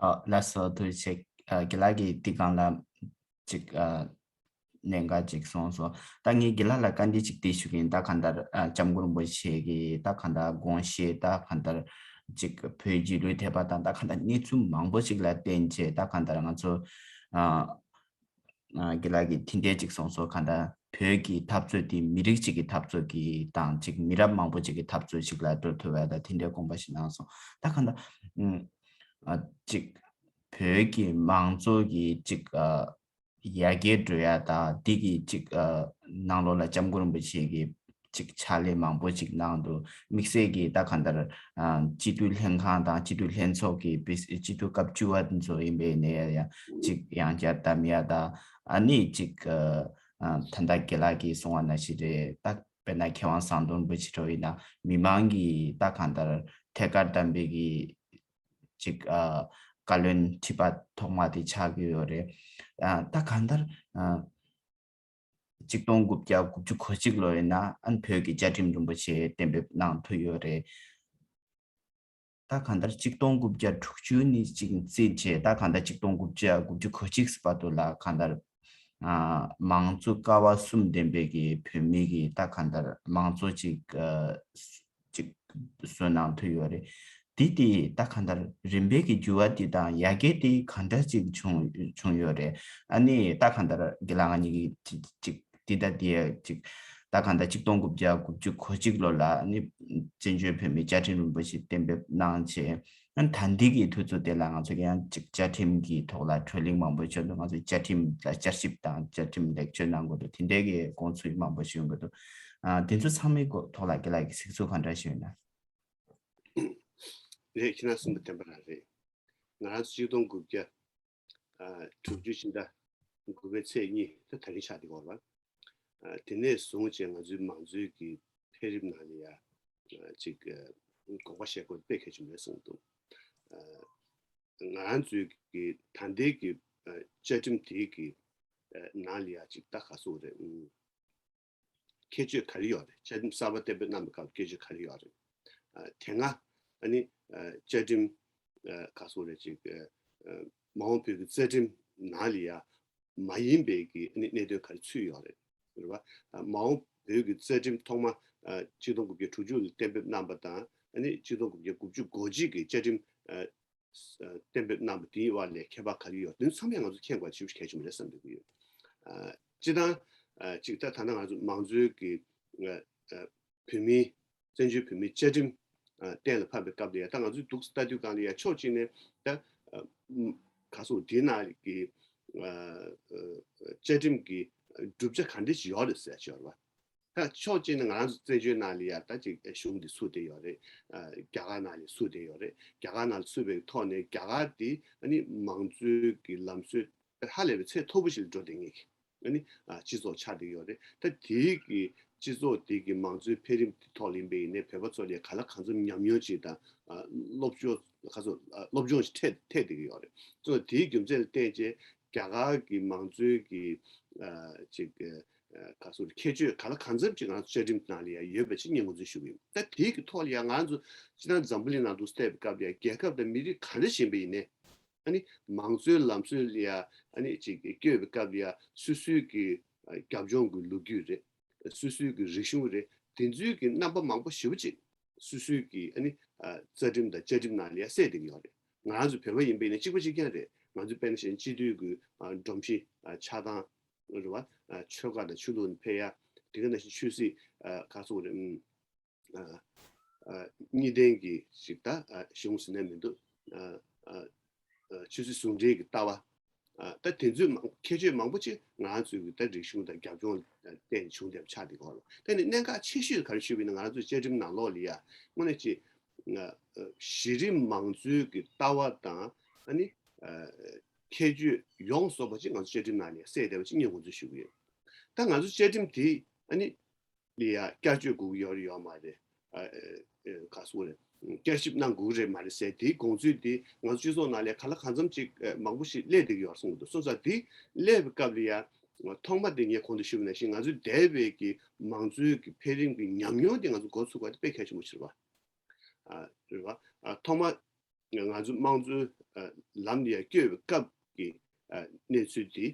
ཨ། ལགས་སོ། ཐུགས་རྗེ་ཆེ། ཨ། དགེ་ལགས་ཀྱིས་འདི་སྒང་ལ་ཅིག་ཨ། གནད་འགག་ཅིག་གསུངས་སོང་། ད་ངས་དགེ་ལགས་ལ་བཀའ་འདྲི་ཅིག་དེ་ཞུ་གི་ཡིན། ད་གང་ལྟར་ཨ། སྐྱབས་མགོན་རིན་པོ་ཆེ་གི་ད་གང་ལྟར་དགོངས་བཞེད། ད་གང་ལྟར་ཅིག་བོད་རྗེས་ལུས་ཐེབས་པ་དང་ད་གང་ལྟར་གནས་ཚུལ་མང་པོ་ཅིག་ལ་བརྟེན་བྱས་ད་གང་ལྟར་ང་ཚོ་ཨ། ཨ། དགེ་ལགས་ཀྱིས་དེ་འདྲས་ཅིག་གསུངས་སོང་། གང་ལྟར་བོད་ཀྱི་འཐབ་རྩོད་དེ་མི་རིགས་གཅིག་གི་འཐབ་རྩོད་ཀྱི་དང་ཅིག་མི་རབས་མང་པོ་ཅིག་གི་འཐབ་རྩོད་ཅིག་ལ་འགྲོ་ཐུབ་པ་ད་དེ་འདྲའི་དགོངས་པ་ཞིག་གནང་སོང་། ད་གང་ལྟར་ཨ། ཅིག་བོད་ཀྱི་མང་གཙོ་གི་ཅིག་ཨ། ཡར་རྒྱས་འགྲོ་ཡ་ད་འདི་གི་ཅིག་ཨ། ནང་ལོགས་ལ་སྐྱབས་མགོན་རིན་པོ་ཆེ་གི་ཅིག་ཕྱག་ལས་མང་པོ་ཅིག་གནང་འདུག་དམིགས་བསལ་གྱིས་ད་གང་ལྟར་ཨ། སྤྱི་འཐུས་ལྷན་ཁང་དང་སྤྱི་འཐུས་ལྷན་ཚོགས་ཀྱི་དཔེ་སྤྱི་འཐུས་སྐབས་བཅུ་པ་ཚོ་ཡིན་པའི་ནས་ཡ་ཅིག་ཡང་བསྐྱར་གདམ་ཡ་ད་ཨ་ནི་ཅིག་ཨ། ད་ལྟ་དགེ་ལགས་ཀྱིས་གསུངས་པ་ནང་བཞིན་རེད། ད་དཔེར་ན་མཁས་དབང་ཟམ་གདོང་རིན་པོ་ཆེ་འདྲ་བོ་ཡིན་ན་མི་མང་གིས་ད་གང་ལྟར་ཐད་ཀར་གདམ་པའི་གི་ཅིག་ཨ། བཀའ་བློན་ཁྲི་པ་ཐོག་མ་དེ་ཆགས་ཀྱི་ཡོད་རེད། ཨ། ད་གང་ལྟར་ཨ། ཆིག་སྟོང་དགུ་བརྒྱ་དགུ་བཅུ་གོ་གཅིག་ལོ་ཡིན་ན་ཨ་ནི་བོད་ཀྱི་བཅའ་ཁྲིམས་རིན་པོ་ཆེ་གཏན་འབེབས་གནང་ཐུབ་ཡོད་རེད། ད་གང་ལྟར་ཆིག་སྟོང་དགུ་བརྒྱ་དྲུག་ཅུ་ནས་ཅིག་བརྩིས་བྱས་ད་གང་ལྟར་ཆིག་སྟོང་དགུ་བརྒྱ་དགུ་བཅུ་གོ་གཅིག་བར་དུ་ལ་གང་ལྟར་ཨ། མང་གཙོ་ཀ་བ་གསུམ་ལྡན་པའི་གི་བོད་མི་གི་ད་གང་ལྟར་མང་གཙོ་ཅིག་ཨ། ཅིག་བཟོ་གནང་ཐུབ་ཡོད་རེད། དེ་དེ་ད་གང་ལྟར་རིམ་པས་ཀྱི་འགྱུར་བ་དེ་དང་ཡར་རྒྱས་དེ་གང་འདྲ་ཅིག་བྱུང་བྱུང་ཡོད་རེད། ཨ་ནི་ད་གང་ལྟར་དགེ་ལགས་ང་གཉིས་ཀྱིས་ཅིག་ཅིག་འདི་ད་དེ་ཅིག་ད་གང་ལྟར་ཆིག་སྟོང་དགུ་བརྒྱ་དགུ་བཅུ་གོ་གཅིག་ལོ་ལ་ཨ་ནི་བཙན་བྱོལ་བོད་མིའི་བཅའ་ཁྲིམས་རིན་པོ་ཆེ་གཏན་འབེབས་གནང་བྱས། ཨ་ནི་ད་ལྟའི་གི་དུས་ཚོད་དེ་ལ་ང་ཚོ་ཡང་ཅིག་བཅའ་ཁྲིམས་ཀྱི་ཐོག་ལ་བགྲོ་གླེང་མང་པོ་བྱས་འདུག་ང་ཚོ་བཅའ་ཁྲིམས་ལ་བསྐྱར་ཞིབ་དང་བཅའ་ཁྲིམས་ལེགས་བཅོས་གནང་དགོས་འདུག་དེ་འདྲའི་གི་དགོངས་ཚུལ་མང་པོ་ཞིག་ཡོང་གི་འདུག་ཨ། དེ་ཚོ་ཚང་མའི་སྐོར་ཐོག་ལ་དགེ་ལགས་ཀྱི་གཟིགས་ཚུལ་ག་འདྲ་ཞིག་ཡོད་ན། རེད། ཁྱེད་རང་གསུངས་པ་བདེན་པ་རང་རེད། ང་རང་ཚོ་ཆིག་སྟོང་དགུ་བརྒྱ་ཨ། དྲུག་ཅུ་ཕྱི་ཟླ་དགུ་པའི་ཚེས་གཉིས་ད་ད་རིང་ཆགས་བསྡད་ཡོད་རེད་པ། ཨ། དེ་ནས་བཟུང་བྱས་ང་ཚོའི་མང་གཙོའི་གི་འཕེལ་རིམ་ནང་ལ་ཡ་ཨ། ཅིག་ཨ། དགོངས་པ་བཞེས་དགོས་དཔེ་གལ་ཆེན་པོ་རེད་གསུངས་འདུག་ཨ། ང་རང་ཚོའི་གི་ད་ལྟའི་གི་ཨ། བཅའ་ཁྲིམས་དེའི་གི་ཨ། ནང་ལ་ཡ་ཅིག་ད་ག་ཟེར་དགོས་རེད། ཨུམ། ཁྱད་ཆོས་ག་རེ་ཡོད་རེད། བཅའ་ཁྲིམས་གསར་པ་གཏན་འབེབས་གནང་བའི་སྐབས་ཁྱད་ཆོས་ག་རེ་ཡོད་རེད། ཨ། དེ་སྔ་ ཨ་ནི་བཅའ་ཁྲིམས་ག་སོགས་རེད་ཅིག་མ་འོངས་བོད་ཀྱི་རྩ་ཁྲིམས་ནང་ལ་ཡ་མ་ཡིན་པའི་གི་ཨ་ནི་གནད་དོན་ག་རེ་ཚུད་ཡོད་རེད། རེད་བ། མ་འོངས་བོད་ཀྱི་རྩ་ཁྲིམས་ཐོག་མ་གཅིག་སྟོང་དགུ་བརྒྱ་དྲུག་ཅུ་ལ་གཏན་འབེབས་གནང་བ་དང་ཨ་ནི་གཅིག་སྟོང་དགུ་བརྒྱ་དགུ་བཅུ་གོ་གཅིག་གི་བཅའ་ཁྲིམས་གཏན་འབེབས་གནང་བ་དེའི་དབར་ལ་ཁྱད་པར་ག་རེ་ཡོད་དེ་ཚང་མས་ང་ཚོ་མཁྱེན་དགོས་པ་ཞིག་གལ་ཆེན་པོ་རེད་བསམ་གྱི་ཡོད། སྤྱིར་བཏང་གཅིག་ད་ད་ལྟ་ང་ཚོ་མང་གཙོའི་གི་བོད་མིའི་བཙན་བྱོལ་བོད་མིའི་བཅའ་ཁྲིམས་གཏན་ལ་ཕབ་པའི་སྐབས་ལ་ཡ་ད་ང་ཚོའི་འདུག་ལྟ་དུས་གང་ལ་ཡ་ཕྱོགས་གཅིག་ནས་ད་ག་སོགས་དེའི་ནང་གི་བཅའ་ཁྲིམས་ཀྱི་གྲུབ་ཆ་ག་འདྲ་ཞིག་ཡོད་རེད་ཟེར་ཞོར་བ། ད་ཕྱོགས་གཅིག་ནས་ང་རང་ཚོ་བཙན་བྱོལ་ནང་ལ་ཡ་ད་ཅིག་གཞུང་འདི་ཚུགས་བསྡད་ཡོད་རེད། རྒྱ་གར་ནང་ལ་ཚུགས་བསྡད་ཡོད་རེད། རྒྱ་གར་ནང་ལ་ཚུགས་པའི་ཐོག་ནས་རྒྱ་གར་དེ་ཨ་ནི་མང་གཙོའི་གི་ལམ་སྲོལ་ཧ་ལས་པའི་ཚད་མཐོ་པོ་ཞིག་ལ་འགྲོ་བསྡད་མཁན་གྱི་ཨ་ནི་སྤྱི་ཚོགས་ཆགས་བསྡད་ཡོད་རེད། ད་དེའི་གི་སྤྱི་ཚོགས་དེ་གི་མང་གཙོའི་འཕེལ་རིམ་དེ་ཐོག་ལ་ཡིན་པ་ཡིན་ནའི་བོད་པ་ཚོ་ལ་ག་ལ་གང་འཚམ་ཉམས་མྱོང་ཅིག་དང་སློབ་སྦྱོང་ག་ཚོད་སློབ་སྦྱོང་ཞིག་ཐེབས་ཐེབས་བསྡད་ཀྱི་ཡོད་རེད། ཙང་དེའི་རྒྱུ་མཚན་ལ་བརྟེན་བྱས་རྒྱ་གར་གྱི་མང་གཙོའི་གི་ཅིག་ག་ཚོད་ཁྱད་ཆོས་ག་ལ་གང་འཚམ་ཅིག་ང་ཚོ་བཅའ་ཁྲིམས་ནང་ལ་ཡང་ཡོད་པ་ཅིག་ངས་ངོས་འཛིན་ཞུ་གི་ཡོད། ད་དེའི་གི་ཐོག་ལ་ཡང་ང་ཚོ་སྤྱིར་བཏང་འཛམ་བུ་གླིང་ནང་དུ་བལྟས་པའི་སྐབས་ལ་ཡང་རྒྱལ་ཁབ་དང་མི་རིགས་ག་འདྲ་ཞིག་ཡིན་པ་ཡིན་ནའི་ཨ་ནི་མང་གཙོའི་ལམ་སྲོལ་ལ་ཡང་ཨ་ནི་ཅིག་བསྐྱོད་པའི་སྐབས་ལ་ཡང་སོ་སོའི་གི་རྒྱབ་ལྗོངས་ཀྱི་ལོ་རྒྱུས་རེད། སོ་སོའི་གི་རིག་གཞུང་རེད། དེ་ཚོའི་གི་རྣམ་པ་མང་པོ་ཞེ་པོ་ཅིག་སོ་སོའི་གི་ཨ་ནི་རྩ་ཁྲིམས་དང་བཅའ་ཁྲིམས་ནང་ལ་ཡང་གསལ་བསྡད་ཀྱི་ཡོད་རེད། ང་རང་ཚོ་བོད་པ་ཡིན་པས་ནི་གཅིག་པ་གཅིག་རྐྱང་རེད། ང་ཚོ་དཔེར་ན་བཤད་ན་སྤྱི་འཐུས་གི་སྒྲོམ་གཞི་ཆགས་སྟངས་རེད་བ། ཆོལ་ཁ་དང་ཆོས་ལུགས་ནས་འཕེལ་ཡ་དེ་ག་ནང་བཞིན་ཆོས་སྲིད་ག་སོགས་རེད། གཉིས་ལྡན་གྱི་ཞིག་ད་གཞུང་ཟེར་ནས་མི་འདུག་ཆོས་སྲིད་ཟུང་འབྲེལ་གྱི་ལྟ་བ། ད་དེ་ཚོའི་མང་ཁྱད་ཆོས་མང་པོ་ཅིག་ང་ཚོའི་གི་ད་རིག་གཞུང་དང་རྒྱབ་ལྗོངས་ལ་བརྟེན་བྱུང་བསྡད་པ་ཆགས་བསྡད་ཀྱི་ཡོད་རེད། ད་ནི་གནད་འགག་ཆེ་ཤོས་ག་རེ་ཞུས་པ་ཡིན་ན་ང་ཚོའི་བཅའ་ཁྲིམས་ནང་ལོགས་ལ་ཡ་དངོས་གནས་ཅིག་གཞི་རིམ་མང་གཙོའི་གི་ལྟ་བ་དང་ཨ་ནི་ཁྱད་ཆོས་ཡོངས་རྫོགས་པ་ཅིག་ང་ཚོ་བཅའ་ཁྲིམས་ནང་ལ་ཡ་གསལ་བསྡད་པ་ཅིག་ངས་ངོས་འཛིན་ཞུ་གི་ཡོད། ད་ང་ཚོ་བཅའ་ཁྲིམས་དེ་ཨ་ནི་ལ་ཡ་བསྐྱར་བཅོས་དགོས་ཀྱི་ཡོད་རེད་ཡོད་མ་རེད། ཨ་ཨ་ག་སོགས་རེད། བསྐྱར་ཞིབ་གནང་དགོས་ཀྱི་རེད་མ་རེད་ཟེར་དེའི་དགོངས་ཚུལ་དེ་ང་ཚོ་སྤྱི་ཚོགས་ནང་ལ་གང་ལ་གང་འཚམ་ཅིག་མང་པོ་ཞིག་སླེབས་བསྡད་ཀྱི་ཡོད་རེད་གསུངས་འདུག་སོང་ཙང་དེ་སླེབས་པའི་སྐབས་ལ་ཡ་ཐོག་མ་དེ་ངས་གོང་དུ་ཞུས་པ་ནང་བཞིན་ང་ཚོའི་འདས་པའི་གི་མང་གཙོའི་གི་འཕེལ་རིམ་གི་ཉམས་མྱོང་དེ་ང་ཚོ་འགོ་ཚུགས་པ་དེ་དཔེ་གལ་ཆེན་པོ་ཞིག་རེད་བ། ཨ་རེད་བ། ཨ་ཐོག་མ་ང་ཚོ་དམངས་གཙོའི་ཨ་ལམ་ལ་ཡ་བསྐྱོད་པའི་སྐབས་ཀྱི་ཨ་གནས་ཚུལ་དེ་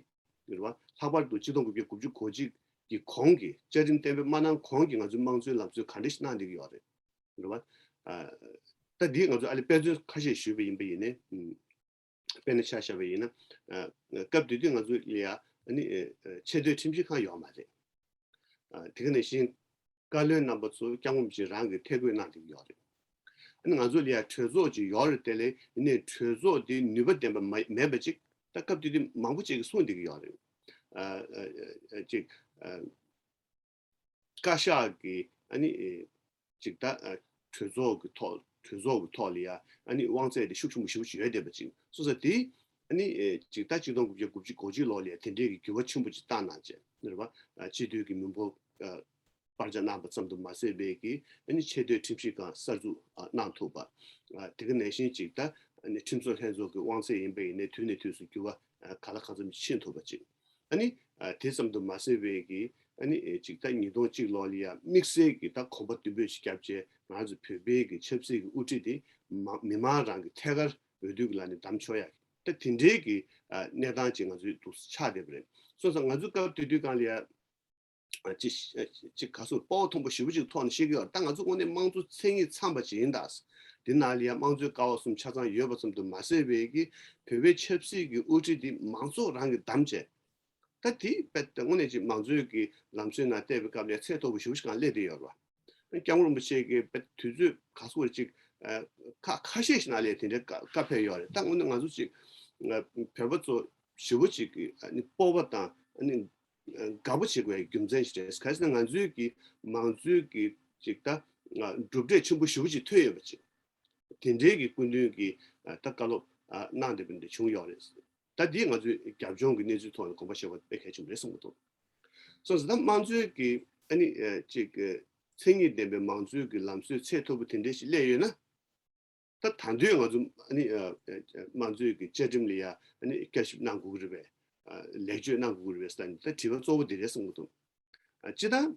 རེད་བ། ལྷག་པར་དུ་ཆིག་སྟོང་དགུ་བརྒྱ་དགུ་བཅུ་གོ་གཅིག་གི་གོང་གི་བཅའ་ཁྲིམས་གཏན་འབེབས་མ་གནང་གོང་གི་ང་ཚོའི་དམངས་གཙོའི་ལམ་སྲོལ་ག་འདྲ་ཞིག་གནང་བསྡད་ཀྱི་ཡོད་རེད། རེད་བ། ཨ་ད་འདི་ང་ཚོ་ཨ་ལས་དཔེ་མཚོན་ཁ་ཤས་ཞུས་པ་ཡིན་པ་ཡིན་ནའི། དཔེར་ན་ཆ་བཞག་པ་ཡིན་ན། ཨ་སྐབས་དེ་དུས་ང་ཚོ་ལ་ཡ་ཨ་ནི་ཨ་ཆེས་མཐོའི་ཁྲིམས་ཞིབ་ཁང་ཡོད་མ་རེད། ཨ་དེ་ག་ནང་བཞིན་བཀའ་བློན་རྣམ་པ་ཚོ་སྐྱབས་མགོན་རིན་པོ་ཆེ་རང་གིས་ཐད་བསྐོས་གནང་བསྡད་ཀྱི་ཡོད་རེད། ཨ་ནི་ང་ཚོ་ལ་ཡ་གྲོས་ཚོགས་ཅིག་ཡོད་རེད་དེ་ལས་ཡིན་ནའི་གྲོས་ཚོགས་དེ་ནུས་པ་ལྡན་པ་མ་མེད་པ་ཅིག་ད་སྐབས་དེ་དུས་མང་པོ་ཅིག་གིས་གསུངས་བསྡད་ཀྱི་ཡོད་རེད། ཨ་ཨ་ཨ་ཅིག་ཨ། བཀའ་ཤག་གི་ཨ་ནི་ཨེ་ཅིག་ད་ཨ་གྲོས་ཚོགས་ཀྱི་ཐོག་གྲོས་ཚོགས་ཀྱི་ཐོག་ལ་ཡ་ཨ་ནི་དབང་ཚད་དེ་ཤུགས་ཆེན་པོ་ཞེ་པོ་ཅིག་ཡོད་བསྡད་པ་ཅིག་སོང་ཙང་དེ་ཨ་ནི་ཨེ་ཅིག་ད་ཆིག་སྟོང་དགུ་བརྒྱ་དགུ་བཅུ་གོ་གཅིག་ལོ་ལ་ཡ་དེ་འདྲའི་གི་འགྱུར་བ་ཆེན་པོ་ཅིག་བཏང་གནང་བྱས་རེད་བ། ཨ་སྤྱི་འཐུས་ཀྱི་མི་འབོར་ཨ་སྤར་ཆ་གནང་པ་ཙམ་དུ་མ་ཟད་པའི་གི་ཨ་ནི་ཆེས་མཐོའི་ཁྲིམས་ཞིབ་ཁང་གསར་འཛུགས་ཨ་གནང་ཐུབ་པ། ཨ་དེ་ག་ནང་བཞིན་ཅིག་ད་ཨ་ནི་ཁྲིམས་བཟོ་ལྷན་ཚོགས་ཀྱི་དབང་ཚད་ཡིན་པ་ཡིན་ནའི་དུས་ནས་དུས་སུ་འགྱུར་བ་ཨ་གང་ལ་གང་འཚམ་ཕྱིན་ཐུབ་པ་ཅིག་ཨ་ནི་ཨ་དེ་ཙམ་དུ་མ་ཟད་པའི་གི་ཨ་ནི་ཨེ་ཅིག་ད་ཉིས་སྟོང་གཅིག་ལོ་ལ་ཡ་དམིགས་བསལ་གྱི་ད་གོམ་པ་མདུན་སྤོས་ཤིག་བརྒྱབ་བྱས་ང་ཚོ་བོད་པའི་གི་ཆབ་སྲིད་ཀྱི་དབུ་ཁྲིད་དེ་མ་མི་མང་རང་གི་ཐད་ཀར་འོས་བསྡུ་གི་ལམ་ནས་བདམས་ཆོག་ཡ་ད་དེ་འདྲའི་གི་ཨ་གནས་སྟངས་ཅིག་ང་ཚོའི་འདུག་ཆགས་བསྡད་པ་རེད། སོང་ཙང་ང་ཚོའི་སྐབས་དེ་དུས་སྒང་ལ་ཡ་ཨ་ཅིག་ཨ་ཅིག་ག་སོགས་སྤོབས་པ་མཐོན་པོ་ཞེ་པོ་ཅིག་ཐོག་ནས་བཤད་ཀྱི་ཡོད་རེད། ད་ང་ཚོ་དངོས་གནས་དམངས་གཙོ་མཚན་ཉིད་ཚང་བ་ཅིག་ཡིན་ད། འདི་ནང་ལ་ཡ་དམངས་གཙོའི་ཀ་བ་གསུམ་ཆ་ཚང་ཡོད་པ་ཙམ་དུ་མ་ཟད་པའི་གི་བོད་པའི་ཆབ་སྲིད་ཀྱི་དབུ་ཁྲིད་འདི་མང་ཚོགས་རང་གིས་བདམས་བྱས། ད་དེ་དཔེ་དངོས་གནས་ཅིག་མང་གཙོའི་གི་ལམ་སྲོལ་ནང་བལྟས་པའི་སྐབས་ལ་ཚད་མཐོ་པོ་ཞེ་པོ་ཞིག་གང་སླེབས་བསྡད་ཡོད་རེད་བ། སྐྱབས་མགོན་རིན་པོ་ཆེ་གིས་དཔེ་དུས་ཚོད་ག་ཚོད་ཅིག་ཁ་ཁ་ཤས་ཤིག་ནང་ལ་དེ་འདྲའི་བཀའ་བཀའ་ཕེབས་ཡོད་རེད། ད་དངོས་གནས་ང་ཚོ་ཅིག་བོད་པ་ཚོ་ཞེ་པོ་ཅིག་གི་སྤོབས་པ་དང་དགའ་པོ་བྱེད་དགོས་པའི་རྒྱུ་མཚན་ཞིག་རེད། ག་ཟེར་ན་ང་ཚོའི་གི་མང་གཙོའི་གི་ཅིག་ད་གྲུབ་འབྲས་ཆེན་པོ་ཞེ་པོ་ཅིག་ཐོན་ཡོད་པ་ཅིག་དེ་འདྲའི་གི་སྐུ་མདུན་གྱིས་ཨ་ད་བཀའ་སློབ་ཨ་གནང་བསྡད་པ་འདི་བྱུང་ཡོད་རེད། ད་འདི་ང་ཚོའི་རྒྱབ་ལྗོངས་ཀྱི་གནས་ཚུལ་ཐོག་ནས་དགོངས་པ་བཞེས་པ་དཔེ་གལ་ཆེན་པོ་རེད་བསམ་གྱི་འདུག་སོང་ཙང་ད་དམངས་གཙོའི་གི་ཨ་ནི་ཨ་ཅིག་གི་མཚན་ཉིད་ལྡན་པའི་མང་གཙོའི་གི་ལམ་སྲོལ་ཚད་མཐོ་པོ་དེ་འདྲ་ཞིག་སླེབས་ཡོད་ན། ད་ད་དུང་ང་ཚོ་ཨ་ནི་ཨ་ཨ་དམངས་གཙོའི་གི་བཅའ་ཁྲིམས་ལ་ཡ་ཨ་ནི་བསྐྱར་ཞིབ་གནང་དགོས་ཀྱི་རེད་པས། ཨ་ལེགས་བཅོས་གནང་དགོས་ཀྱི་རེད་པས་ཟེར་ནས་ད་དྲི་བ་གཙོ་བོ་འདི་རེད་བསམ་གྱི་འདུག་ཨ་སྤྱིར་བཏང་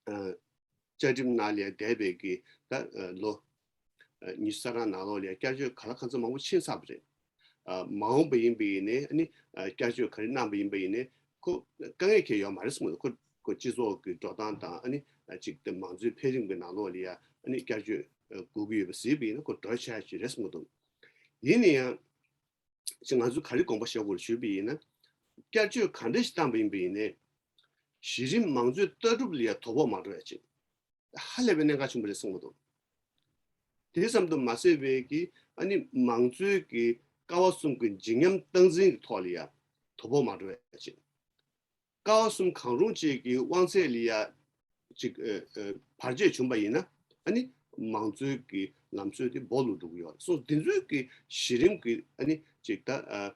ཨ་བཅའ་ཁྲིམས་ནང་ལ་ཡ་འདས་པའི་གི་ད་ཨ་ལོ་ ཉི་ཤུ་རྩ་གྲངས་ནང་ལོགས་ལ་ཡ་བསྐྱར་བཅོས་ག་ལ་གང་འཚམ་མང་པོ་ཕྱིན་ཚར་བ་རེད། མ་འོངས་པ་ཡིན་པ་ཡིན་ནའི་ཨ་ནི་བསྐྱར་བཅོས་ག་རེ་གནང་པ་ཡིན་པ་ཡིན་ནའི་ཁོ་དཀའ་ངལ་གང་ཡང་ཡོད་མ་རེད་གསུངས་འདུག་ཁོ་ཁོ་སྤྱི་ཚོགས་ཀྱི་འགྲོ་སྟངས་དང་ཨ་ནི་ཅིག་དེ་མང་གཙོའི་འཕེལ་རིམ་གྱི་ནང་ལོགས་ལ་ཡ་ཨ་ནི་བསྐྱར་བཅོས་དགོས་ཀྱི་ཡོད་པ་གཟིགས་པ་ཡིན་ན་ཁོ་འགྲོ་ཆ་ཞིག་རེད་གསུངས་འདུག་ཡིན་ན་ཡང་ཅིག་ང་ཚོས་ག་རེ་དགོངས་པ་བཞེས་དགོས་ཞུས་པ་ཡིན་ན། བསྐྱར་བཅོས་ག་འདྲ་ཞིག་བཏང་པ་ཡིན་པ་ཡིན་ནའི་གཞི་རིམ་མང་གཙོའི་ལྟ་གྲུབ་ལ་ཡ་དོ་ཕོག་མ་འགྲོ་ཡ་ཅིག་ཧ་ལས་པའི་གནད་འགག་ཆེན་པོ་རེད་གསུངས་པ་འདུག་དེ་ཙམ་དུ་མ་ཟད་པའི་གི་ཨ་ནི་མང་གཙོའི་གི་ཀ་བ་གསུམ་གི་འཇིགས་ཉམས་སྟངས་འཛིན་གྱི་ཐོག་ལ་ཡ་དོ་ཕོག་མ་འགྲོ་ཡ་ཅིག་ཀ་བ་གསུམ་གང་རུང་གཅིག་གི་དབང་ཚད་ལ་ཡ་ཅིག་ཨ་ཨ་བར་ཆད་བྱུང་པ་ཡིན་ན་ཨ་ནི་མང་གཙོའི་གི་ལམ་སྲོལ་དེ་སྦོ་ལུག་འགྲོ་གི་ཡོད་རེད་སོང་དེ་ཚོའི་གི་གཞི་རིམ་གི་ཨ་ནི་ཅིག་ད་ཨ་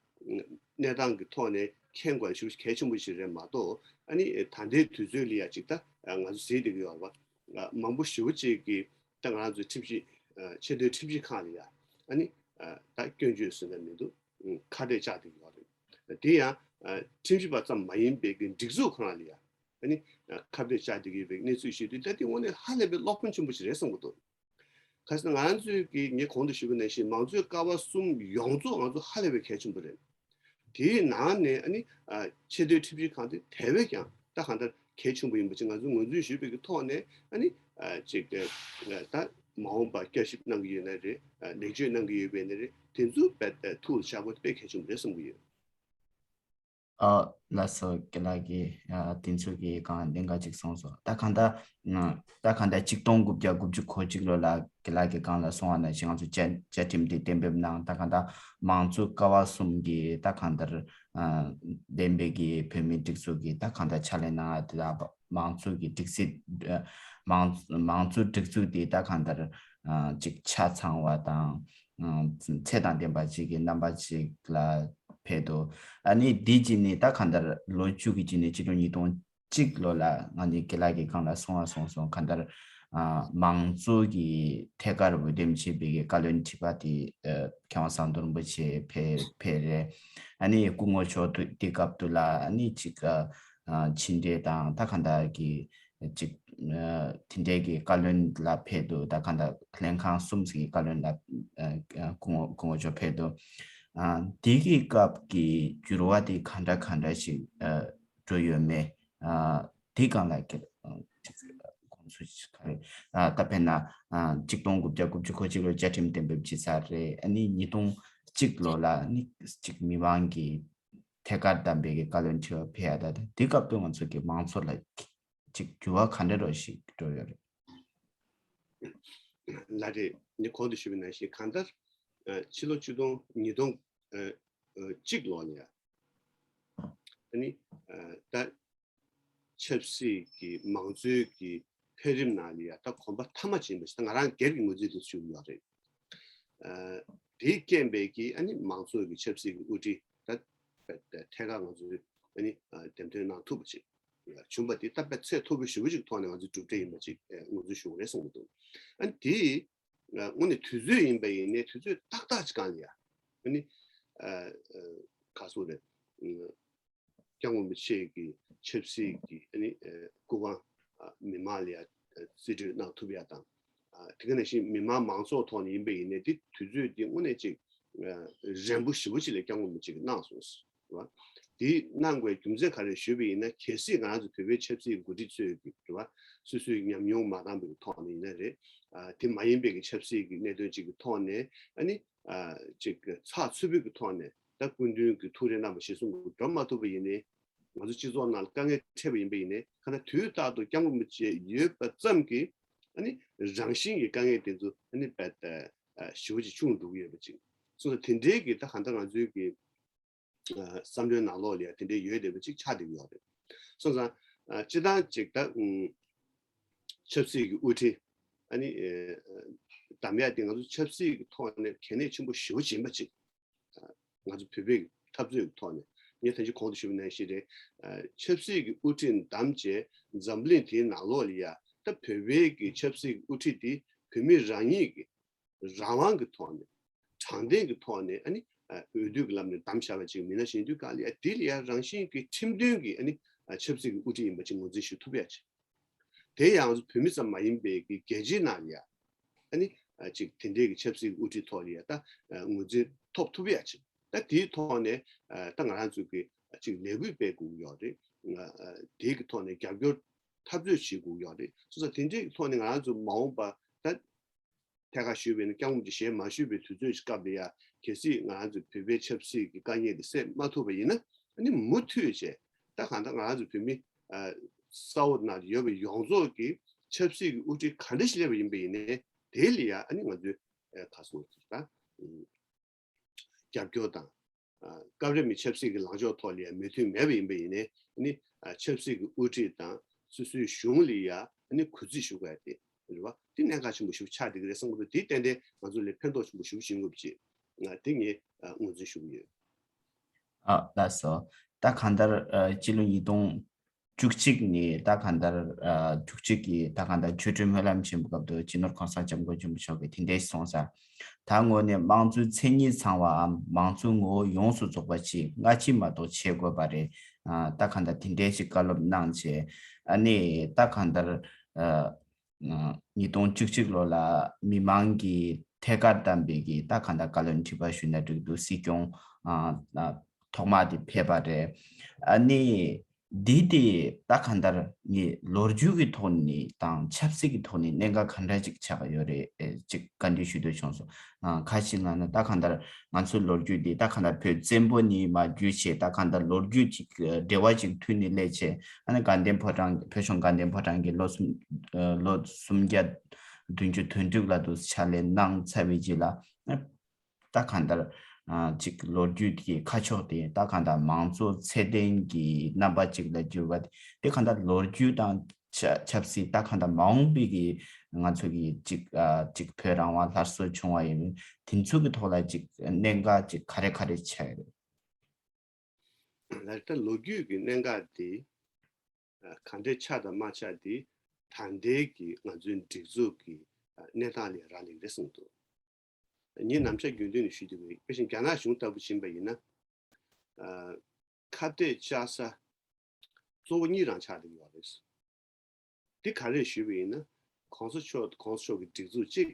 གནས་སྟངས་ཀྱི་ཐོག་ནས་མཁྱེན་དགོས་ཞེ་པོ་གལ་ཆེན་པོ་ཞིག་རེད་མ་གཏོགས་ཨ་ནི་ད་ལྟའི་དུས་ཚོད་ལ་ཡ་ཅིག་ད་ང་ཚོ་གཟིགས་བསྡད་ཀྱི་ཡོད་རེད་པ། མང་པོ་ཞེ་པོ་ཅིག་གིས་ད་ང་རང་ཚོའི་ཁྲིམས་ཞིབ་ཆེས་མཐོའི་ཁྲིམས་ཞིབ་ཁང་ལ་ཡ་ཨ་ནི་ད་སྐྱོན་བརྗོད་ཟེར་ན་མི་འདུག་ཁ་གཏད་བཅག་བསྡད་ཀྱི་ཡོད་རེད། དེ་ཡང་ཁྲིམས་ཞིབ་པ་ཙམ་མ་ཡིན་པའི་གི་སྒྲིག་འཛུགས་ཁོ་རང་ལ་ཡ་ཨ་ནི་ཁ་གཏད་བཅག་བསྡད་ཀྱི་ཡོད་པའི་གནས་ཚུལ་ཞིག་འདུག་ད་དེ་དངོས་གནས་ཧ་ལས་པའི་སློབ་སྟོན་ཆེན་པོ་ཞིག་རེད་བསམ་གྱི་འདུག་གལ་སྲིད་ང་རང་ཚོའི་གི་ངས་གོང་དུ་ཞུས་པ་ནང་བཞིན་མང་གཙོའི་ཀ་བ་གསུམ་ཡོངས་རྫོགས་ང་ཚོ་ཧ་ལས་པའི་གལ་ཆེན་པོ་རེད། དེའི་ནང་ནས་ཨ་ནི་ཆེས་མཐོའི་ཁྲིམས་ཞིབ་ཁང་དེ་དེ་བས་ཀྱང་ད་གང་ལྟར་གལ་ཆེན་པོ་ཡིན་པ་ཅིག་ང་ཚོས་ངོས་འཛིན་ཞུས་པའི་གི་ཐོག་ནས་ཨ་ནི་ཅིག་ད་མ་འོངས་པ་བསྐྱར་ཞིབ་གནང་གི་ཡོད་ན་རེད། ལེགས་བཅོས་གནང་གི་ཡོད་པ་ཡིན་ན་རེད། དེ་ཚོ་དཔེ་ཐུགས་ལ་བཞག་དགོས་དཔེ་གལ་ཆེན་པོ་རེད་བསམ་གྱི་ཡོད། ཨ་ལགས་སོ། རྒན་ལགས་ཀྱིས་ཨ་དེ་ཚོ་གི་སྒང་གནད་འགག་ཅིག་གསུངས་སོང་། ད་གང་ལྟར་ཨ་ད་གང་ལྟར་ཆིག་སྟོང་དགུ་བརྒྱ་དགུ་བཅུ་གོ་གཅིག་ལོ་ལ་རྒན་ལགས་ཀྱིས་སྒང་ལ་གསུངས་པ་ནང་བཞིན་ང་ཚོ་བཅའ་བཅའ་ཁྲིམས་དེ་གཏན་འབེབས་གནང་། ད་གང་ལྟར་མང་གཙོ་ཀ་བ་གསུམ་གྱི་ད་གང་ལྟར་ཨ་གཏན་འབེབས་ཀྱི་བོད་མིའི་སྒྲིག་འཛུགས་ཀྱི་ད་གང་ལྟར་ཕྱག་ལས་གནང་ཡ་དེ་དག་མང་གཙོ་གི་སྒྲིག་སྲིད་ཨ་མང་མང་གཙོ་སྒྲིག་འཛུགས་དེ་ད་གང་ལྟར་ཨ་ཅིག་ཆ་ཚང་བ་དང་། ཚད་དང་ལྡན་པ་ཅིག་གི་རྣམ་པ་ཅིག་ལ་ཕེབས་འདུག་ཨ་ནི་འདི་གཅིག་ནི་ད་གང་ལྟར་ལོ་བཅུ་གི་གཅིག་ནས་ཕྱི་ལོ་ཉིས་སྟོང་གཅིག་ལོ་ལ་ང་ནི་རྒན་ལགས་ཀྱིས་སྒང་ལ་གསུངས་པ་སོང་སོང་། གང་ལྟར་ཨ་མང་གཙོ་གི་ཐད་ཀར་འོས་འདེམས་བྱས་པའི་གི་བཀའ་བློན་ཁྲི་པ་དེ་ཨ་མཁས་དབང་ཟམ་གདོང་རིན་པོ་ཆེ་ཕེབས་ཕེབས་རེད། ཨ་ནི་སྐུ་ངོ་མཆོག་དུ་དེ་སྐབས་དུ་ལ་ཨ་ནི་ཅིག་ཨ་ཕྱི་འབྲེལ་དང་ད་གང་ལྟར་གི་ཅིག་ཨ་དེ་འདྲའི་གི་བཀའ་བློན་ལ་ཕེབས་འདུག་ད་གང་ལྟར་ལྷན་ཁང་གསུམ་ཞིག་གི་བཀའ་བློན་ལ་ཨ་ཨ་སྐུ་ངོ་སྐུ་ངོ་མཆོག་ཕེབས་འདུག་ཨ་དེ་གི་སྐབས་ཀྱི་འགྱུར་བ་དེ་ག་འདྲ་ག་འདྲ་ཞིག་ཨ་འགྲོ་ཡོད་མེད། ཨ་དེ་སྒང་ལ་ཀྱི་ཨ་ཅིག་དགོངས་ཚུལ་ཞིག་ག་རེ། ཨ་ད་དཔེར་ན་ཨ་ཆིག་སྟོང་དགུ་བརྒྱ་དགུ་བཅུ་གོ་གཅིག་ལོར་བཅའ་ཁྲིམས་གཏན་འབེབས་བྱས་ཚར་རེད། ཨ་ནི་ཉིས་སྟོང་གཅིག་ལོ་ལ་ཨ་ནི་ཅིག་མི་མང་གི་ཐད་ཀར་བདམས་པའི་གི་བཀའ་བློན་ཁྲི་པ་ཕེབས་ཡ་ད་དེ་སྐབས་དུ་ང་ཚོ་གི་མང་ཚོགས་ལ་ཅིག་འགྱུར་བ་ག་འདྲ་རོ་ཞིག་འགྲོ་ཡོད་རེད། ལགས་རེད། ངས་གོང་དུ་ཞུས་པ་ནང་བཞིན་གང་ལྟར་ཨ་ཕྱི་ལོ་ཆིག་སྟོང་ཉིས་སྟོང་ཨ་ཨ་གཅིག་ལོ་ནས་ཨ་ནི་ཨ་ད་ཆབ་སྲིད་ཀྱི་མང་གཙོའི་གི་འཕེལ་རིམ་ནང་ལ་ཡ་ད་གོམ་པ་མཐའ་མ་ཕྱིན་པ་ཞིག་ད་ང་རང་སྒེར་གྱི་ངོས་འཛིན་དུ་ཞུ་གི་ཡོད་རེད། ཨ་དེས་རྐྱེན་པས་ཀྱིས་ཨ་ནི་མང་གཙོ་གི་ཆབ་སྲིད་ཀྱི་དབུ་ཁྲིད་ད་ཐད་ཀར་ང་ཚོས་ཨ་ནི་ཨ་འདེམས་ཐོན་གནང་ཐུབ་པ་ཅིག་བྱུང་བ་དེ་ད་དཔེ་ཚད་མཐོ་པོ་ཞེ་པོ་ཅིག་ཐོག་ནས་ང་ཚོས་གྲུབ་འབྲས་ཡིན་པ་ཅིག་ཨ་ངོས་འཛིན་ཞུ་དགོས་རེད་བསམ་གྱི་འདུག་ཨ་ནི་དེ་ཨ་དངོས་གནས་དུས་ཚོད་ཡིན་པ་ཡིན་ནའི་དུས་ཚོད་ཏག་ཏག་ཅིག་སྒང་ལ་ཡ་ཨ་ནི་ཨ་ཨ་ག་སོ་རེད། སྐྱབས་མགོན་རིན་པོ་ཆེ་གི་ཆབ་སྲིད་ཀྱི་ཨ་ནི་ཨ་སྐུ་པར་ཨ་མི་མང་ལ་ཡ་ཨ་རྩིས་སྤྲོད་གནང་ཐུབ་ཡ་དང་། ཨ་དེ་ག་ནང་བཞིན་མི་མང་མང་ཚོགས་ཐོག་ནས་ཡིན་པ་ཡིན་ནའི་དེ་དུས་ཚོད་དེ་དངོས་གནས་ཅིག་ཨ་རན་པོ་ཞེ་པོ་ཅིག་ལ་སྐྱབས་མགོན་རིན་པོ་ཆེ་གིས་གནང་སོང་། རེད་བ། དེ་གནང་དགོས་རྒྱུ་མཚན་ག་རེ་ཞུས་པ་ཡིན་ན་གལ་སྲིད་ང་རང་ཚོ་བོད་པའི་ཆབ་སྲིད་འགོ་ཁྲིད་ཚོས་ཀྱི་རེད་བ། སོ་སོའི་ཉམས་མྱོང་མ་འདང་པའི་ཐོག་ནས་ཡིན་ན་རེད། ཨ་དེ་མ་ཡིན་པའི་གི་ཆབ་སྲིད་ཀྱི་གནད་དོན་ཅིག་གི་ཐོག་ནས་ཨ་ནི་ཨ་ཅིག་ཚགས་ཚུད་པོའི་གི་ཐོག་ནས་ད་སྐུ་མདུན་གྱི་ཐུགས་རེ་གནང་བ་གཞིར་བཟུང་གི་འགྲོ་མ་ཐུབ་པ་ཡིན་ནའི། ང་ཚོ་སྤྱི་ཚོགས་ནང་ལ་དཀའ་ངལ་འཕྲད་པ་ཡིན་པ་ཡིན་ནའི་གང་ལྟར་དུས་རྟག་ཏུ་སྐྱབས་མགོན་རིན་པོ་ཆེ་ཡོད་པ་ཙམ་གྱིས་ཨ་ནི་རང་བཞིན་གྱི་དཀའ་ངལ་དེ་ཚོ་ཨ་ནི་རྦད་དེ་ཞེ་པོ་ཅིག་ཆུང་འགྲོ་གི་ཡོད་པ་ཅིག་སོང་ཙང་དེ་འདྲའི་གི་ད་གང་ལྟར་ང་ཚོའི་གི་བསམ་བློའི་ནང་ལོགས་ལ་ཡང་དེ་འདྲའི་ཡོད་བསྡད་པ་ཅིག་ཆགས་བསྡད་ཀྱི་ཡོད་རེད། སོང་ཙང་སྤྱིར་བཏང་ཅིག་ད་ཆབ་སྲིད་ཀྱི་དབུ་ཁྲིད་ཨ་ནི་བདམས་ཡ་དེ་ང་ཚོ་ཆབ་སྲིད་ཀྱི་ཐོག་ནས་གལ་གནད་ཆེན་པོ་ཞེ་པོ་ཅིག་ཡིན་པ་ཅིག་ང་ཚོ་བོད་པའི་འཐབ་རྩོད་ཀྱི་ཐོག་ནས་ངས་ད་ཅི་གོང་དུ་ཞུས་པ་ནང་བཞིན་རེད། ཆབ་སྲིད་ཀྱི་དབུ་ཁྲིད་བདམས་རྗེས་འཛམ་གླིང་དེའི་ནང་ལོགས་ལ་ཡ་ད་བོད་པའི་གི་ཆབ་སྲིད་ཀྱི་དབུ་ཁྲིད་དེ་བོད་མི་རང་ཉིད་ཀྱི་རང་དབང་གི་ཐོག་ནས་དྲང་བདེན་གྱི་ཐོག་ནས་ཨ་ནི་འོས་བསྡུ་གི་ལམ་ནས་བདམས་བཞག་པ་ཅིག་མིན་ན་གཞན་དུས་གང་ལ་ཡ་དེ་ལ་ཡ་རང་བཞིན་གྱི་ཁྲིམས་མཐུན་གྱི་ཨ་ནི་ཆབ་སྲིད་ཀྱི་དབུ་ཁྲིད་ཡིན་པ་ཅིག་ངོས་འཛིན་ཞུ་ཐུབ་ཡ་ཅིག་དེ་ཡང་བོད་མི་ཙམ་མ་ཡིན་པའི་གི་རྒྱལ་སྤྱིའི་ནང་ལ་ཡ་ཨ་ནི་ ཨ་ཅིག་དེ་འདྲའི་གི་ཆབ་སྲིད་ཀྱི་དབུ་ཁྲིད་ཐོག་ལ་ཡ་ད་ཨ་ངོས་འཛིན་ཐོབ་ཐུབ་ཡ་ཅིག་ད་དེའི་ཐོག་ནས་ཨ་ད་ང་རང་ཚོ་གི་ཨ་ཅིག་ལས་འགུལ་སྤེལ་དགོས་ཀྱི་ཡོད་རེད། ཨ་ཨ་དེའི་གི་ཐོག་ནས་རྒྱབ་སྐྱོར་འཐབ་རྩོད་བྱེད་དགོས་ཀྱི་ཡོད་རེད། སོང་ཙང་དེ་འདྲའི་གི་ཐོག་ནས་ང་རང་ཚོ་མ་འོངས་པ་ད་ཐད་ཀར་ཞུས་པ་ཡིན་ན་སྐྱབས་མགོན་རིན་པོ་ཆེ་ཞལ་མ་བཞུགས་པའི་དུས་ཚོད་ཀྱི་སྐབས་ལ་ཡ་གལ་སྲིད་ང་རང་ཚོ་བོད་པའི་ཆབ་སྲིད་ཀྱི་དཀའ་ངལ་འདི་སེལ་མ་ཐུབ་པ་ཡིན་ན་ཨ་ནི་མུ་མཐུད་བྱས་ད་གང་ལྟར་ང་རང་ཚོ་བོད་མི་ཨ་ས་འོག་ནང་ཡོད་པའི་ཡོངས་རྫོགས་ཀྱི་ཆབ་སྲིད་ཀྱི་དབུ་ཁྲིད་ག་འདྲ་ཞིག་སླེབས་པ་ཡིན་པ་ཡིན་ནའི་དེ་ལ་ཡ་ཨ་ནི་ང་ཚོས་ཨ་ག་སོང་ད་རྒྱབ་སྐྱོར་དང་ཨ་སྐབས་རེ་མི་ཆབ་སྲིད་ཀྱི་ལངས་ཕྱོགས་ཐོག་ལ་ཡ་མོས་མཐུན་མེད་པ་ཡིན་པ་ཡིན་ནའི་ཨ་ནི་ཨ་ཆབ་སྲིད་ཀྱི་དབུ་ཁྲིད་དང་སོ་སོའི་གཞུང་ལ་ཡ་ཨ་ནི་གུས་བརྩི་ཞུ་དགོས་ཡ་དེ་རེད་བ། དེ་གནད་འགག་ཆེན་པོ་ཞིག་ཆགས་བསྡད་ཀྱི་རེད་བསམ་གྱི་འདུག་དེ་ཏན་ཏན་ང་ཚོ་ལ་ཕན་ཐོགས་ཆེན་པོ་ཞིག་བྱིན་དགོས་པ་ཅིག་ང་དེ་ངས་ཨ་ངོས་འཛིན་ཞུ་གི་ཡོད། ཨ་ལགས་སོ། ད་གང་ལྟར་ཨ་སྤྱི་ལོ་ཉིས་སྟོང་བཅུ་གཅིག་ནས་ད་གང་ལྟར་ཨ་བཅུ་གཅིག་གི་ད་གང་ལྟར་ཆོས་ཁྲིམས་སྨོན་ལམ་ཆེན་པོ་སྐབས་དུ་སྤྱི་ནོར་གོང་ས་སྐྱབས་མགོན་ཆེན་པོ་མཆོག་གིས་དེ་འདྲས་གསུངས་ས། ད་ངོས་ནས་དམངས་གཙོའི་མཚན་ཉིད་ཚང་བའམ་དམངས་གཙོའི་ངོ་བོ་ཡོངས་སུ་རྫོགས་པ་ཞིག་སྔ་ཕྱི་མ་གཏོགས་བྱེད་དགོས་པ་རེད། ཨ་ད་གང་ལྟར་དེ་འདྲས་ཞིག་བཀའ་སློབ་གནང་བྱས་ཨ་ནི་ད་གང་ལྟར་ཨ། ཉིས་སྟོང་བཅུ་གཅིག་ལོ་ལ་མི་མང་གིས་ཐད་ཀར་བདམས་པའི་གི་ད་གང་ལྟར་བཀའ་བློན་ཁྲི་པ་ཞུས་ན་འགྲིག་འདུག་སྲིད་སྐྱོང་ཨ་ཨ་ཐོག་མ་དེ་ཕེབས་པ་རེད། ཨ་ནི་འདི་དེ་ད་གང་ལྟར་ངས་ལོ་རྒྱུས་ཀྱི་ཐོག་ནས་དང་ཆབ་སྲིད་ཀྱི་ཐོག་ནས་གནད་འགག་ག་འདྲ་ཅིག་ཆགས་ཡོད་རེད་ཨེ་ཅིག་བཀའ་འདྲི་ཞུ་འདོད་བྱུང་སོང་། ཨ་ཁ་ཅིག་ལ་ནི་ད་གང་ལྟར་ང་ཚོའི་ལོ་རྒྱུས་འདི་ད་གང་ལྟར་བོད་བཙན་པོ་ནས་མར་བརྒྱུད་བྱས་ད་གང་ལྟར་ལོ་རྒྱུས་ཅིག་འབྲེལ་བ་ཅིག་མཐུད་ནས་སླེབས་བྱས། ཨ་ནི་དགའ་ལྡན་ཕོ་བྲང་བོད་གཞུང་དགའ་ལྡན་ཕོ་བྲང་གི་ལོ་གསུམ་ཨ་ལོ་སུམ་བརྒྱ་བདུན་ཅུ་དོན་དྲུག་ལ་དུ་ཕྱག་ལས་གནང་ཚར་བའི་རྗེས་ལ་ཨ་ད་གང་ལྟར་ཨ་ཅིག་ལོ་རྒྱུས་ཀྱི་ཁ་ཕྱོགས་དེ་ད་གང་ལྟར་མང་གཙོ་ཚད་ལྡན་གྱི་རྣམ་པ་ཅིག་ལ་བསྒྱུར་བ་དེ་གང་ལྟར་ལོ་རྒྱུས་དང་ཆ་ཆབ་སྲིད་ད་གང་ལྟར་མ་འོངས་པའི་གི་ང་ཚོ་གི་ཅིག་ཨ་ཅིག་བོད་རང་དབང་སླར་གསོ་བྱུང་བ་ཡིན་དེ་ཚོ་གི་ཐོག་ལ་ཅིག་གནད་འགག་ཅིག་ག་རེ་ག་རེ་ཆགས་ཡོད་རེད། ལགས་ད་ལོ་རྒྱུས་ཀྱི་གནད་འགག་དེ་ཨ་ག་འདྲའི་ཆགས་དང་མ་ཆགས་དེ་ད་ལྟའི་གི་ང་ཚོའི་སྒྲིག་འཛུགས་ཀྱི་ཨ་གནས་སྟངས་ལ་རག་ལས་རེད་གསུངས་འདུག་ངས་ནམ་ཞག་རྒྱུན་ལྡན་ནས་ཞུས་བསྡད་པའི་དཔེ་བཞིན་རྒྱ་ནག་གཞུང་ལྟ་བུ་ཕྱིན་པ་ཡིན་ན་ཨ་ཁ་གཏད་བཅག་ས་གཙོ་བོ་གཉིས་རང་ཆགས་བསྡད་ཡོད་རེད། འདི་ག་རེ་ཞུས་པ་ཡིན་ན་གོང་ས་མཆོག་གོང་ས་མཆོག་གི་སྒྲིག་འཛུགས་གཅིག་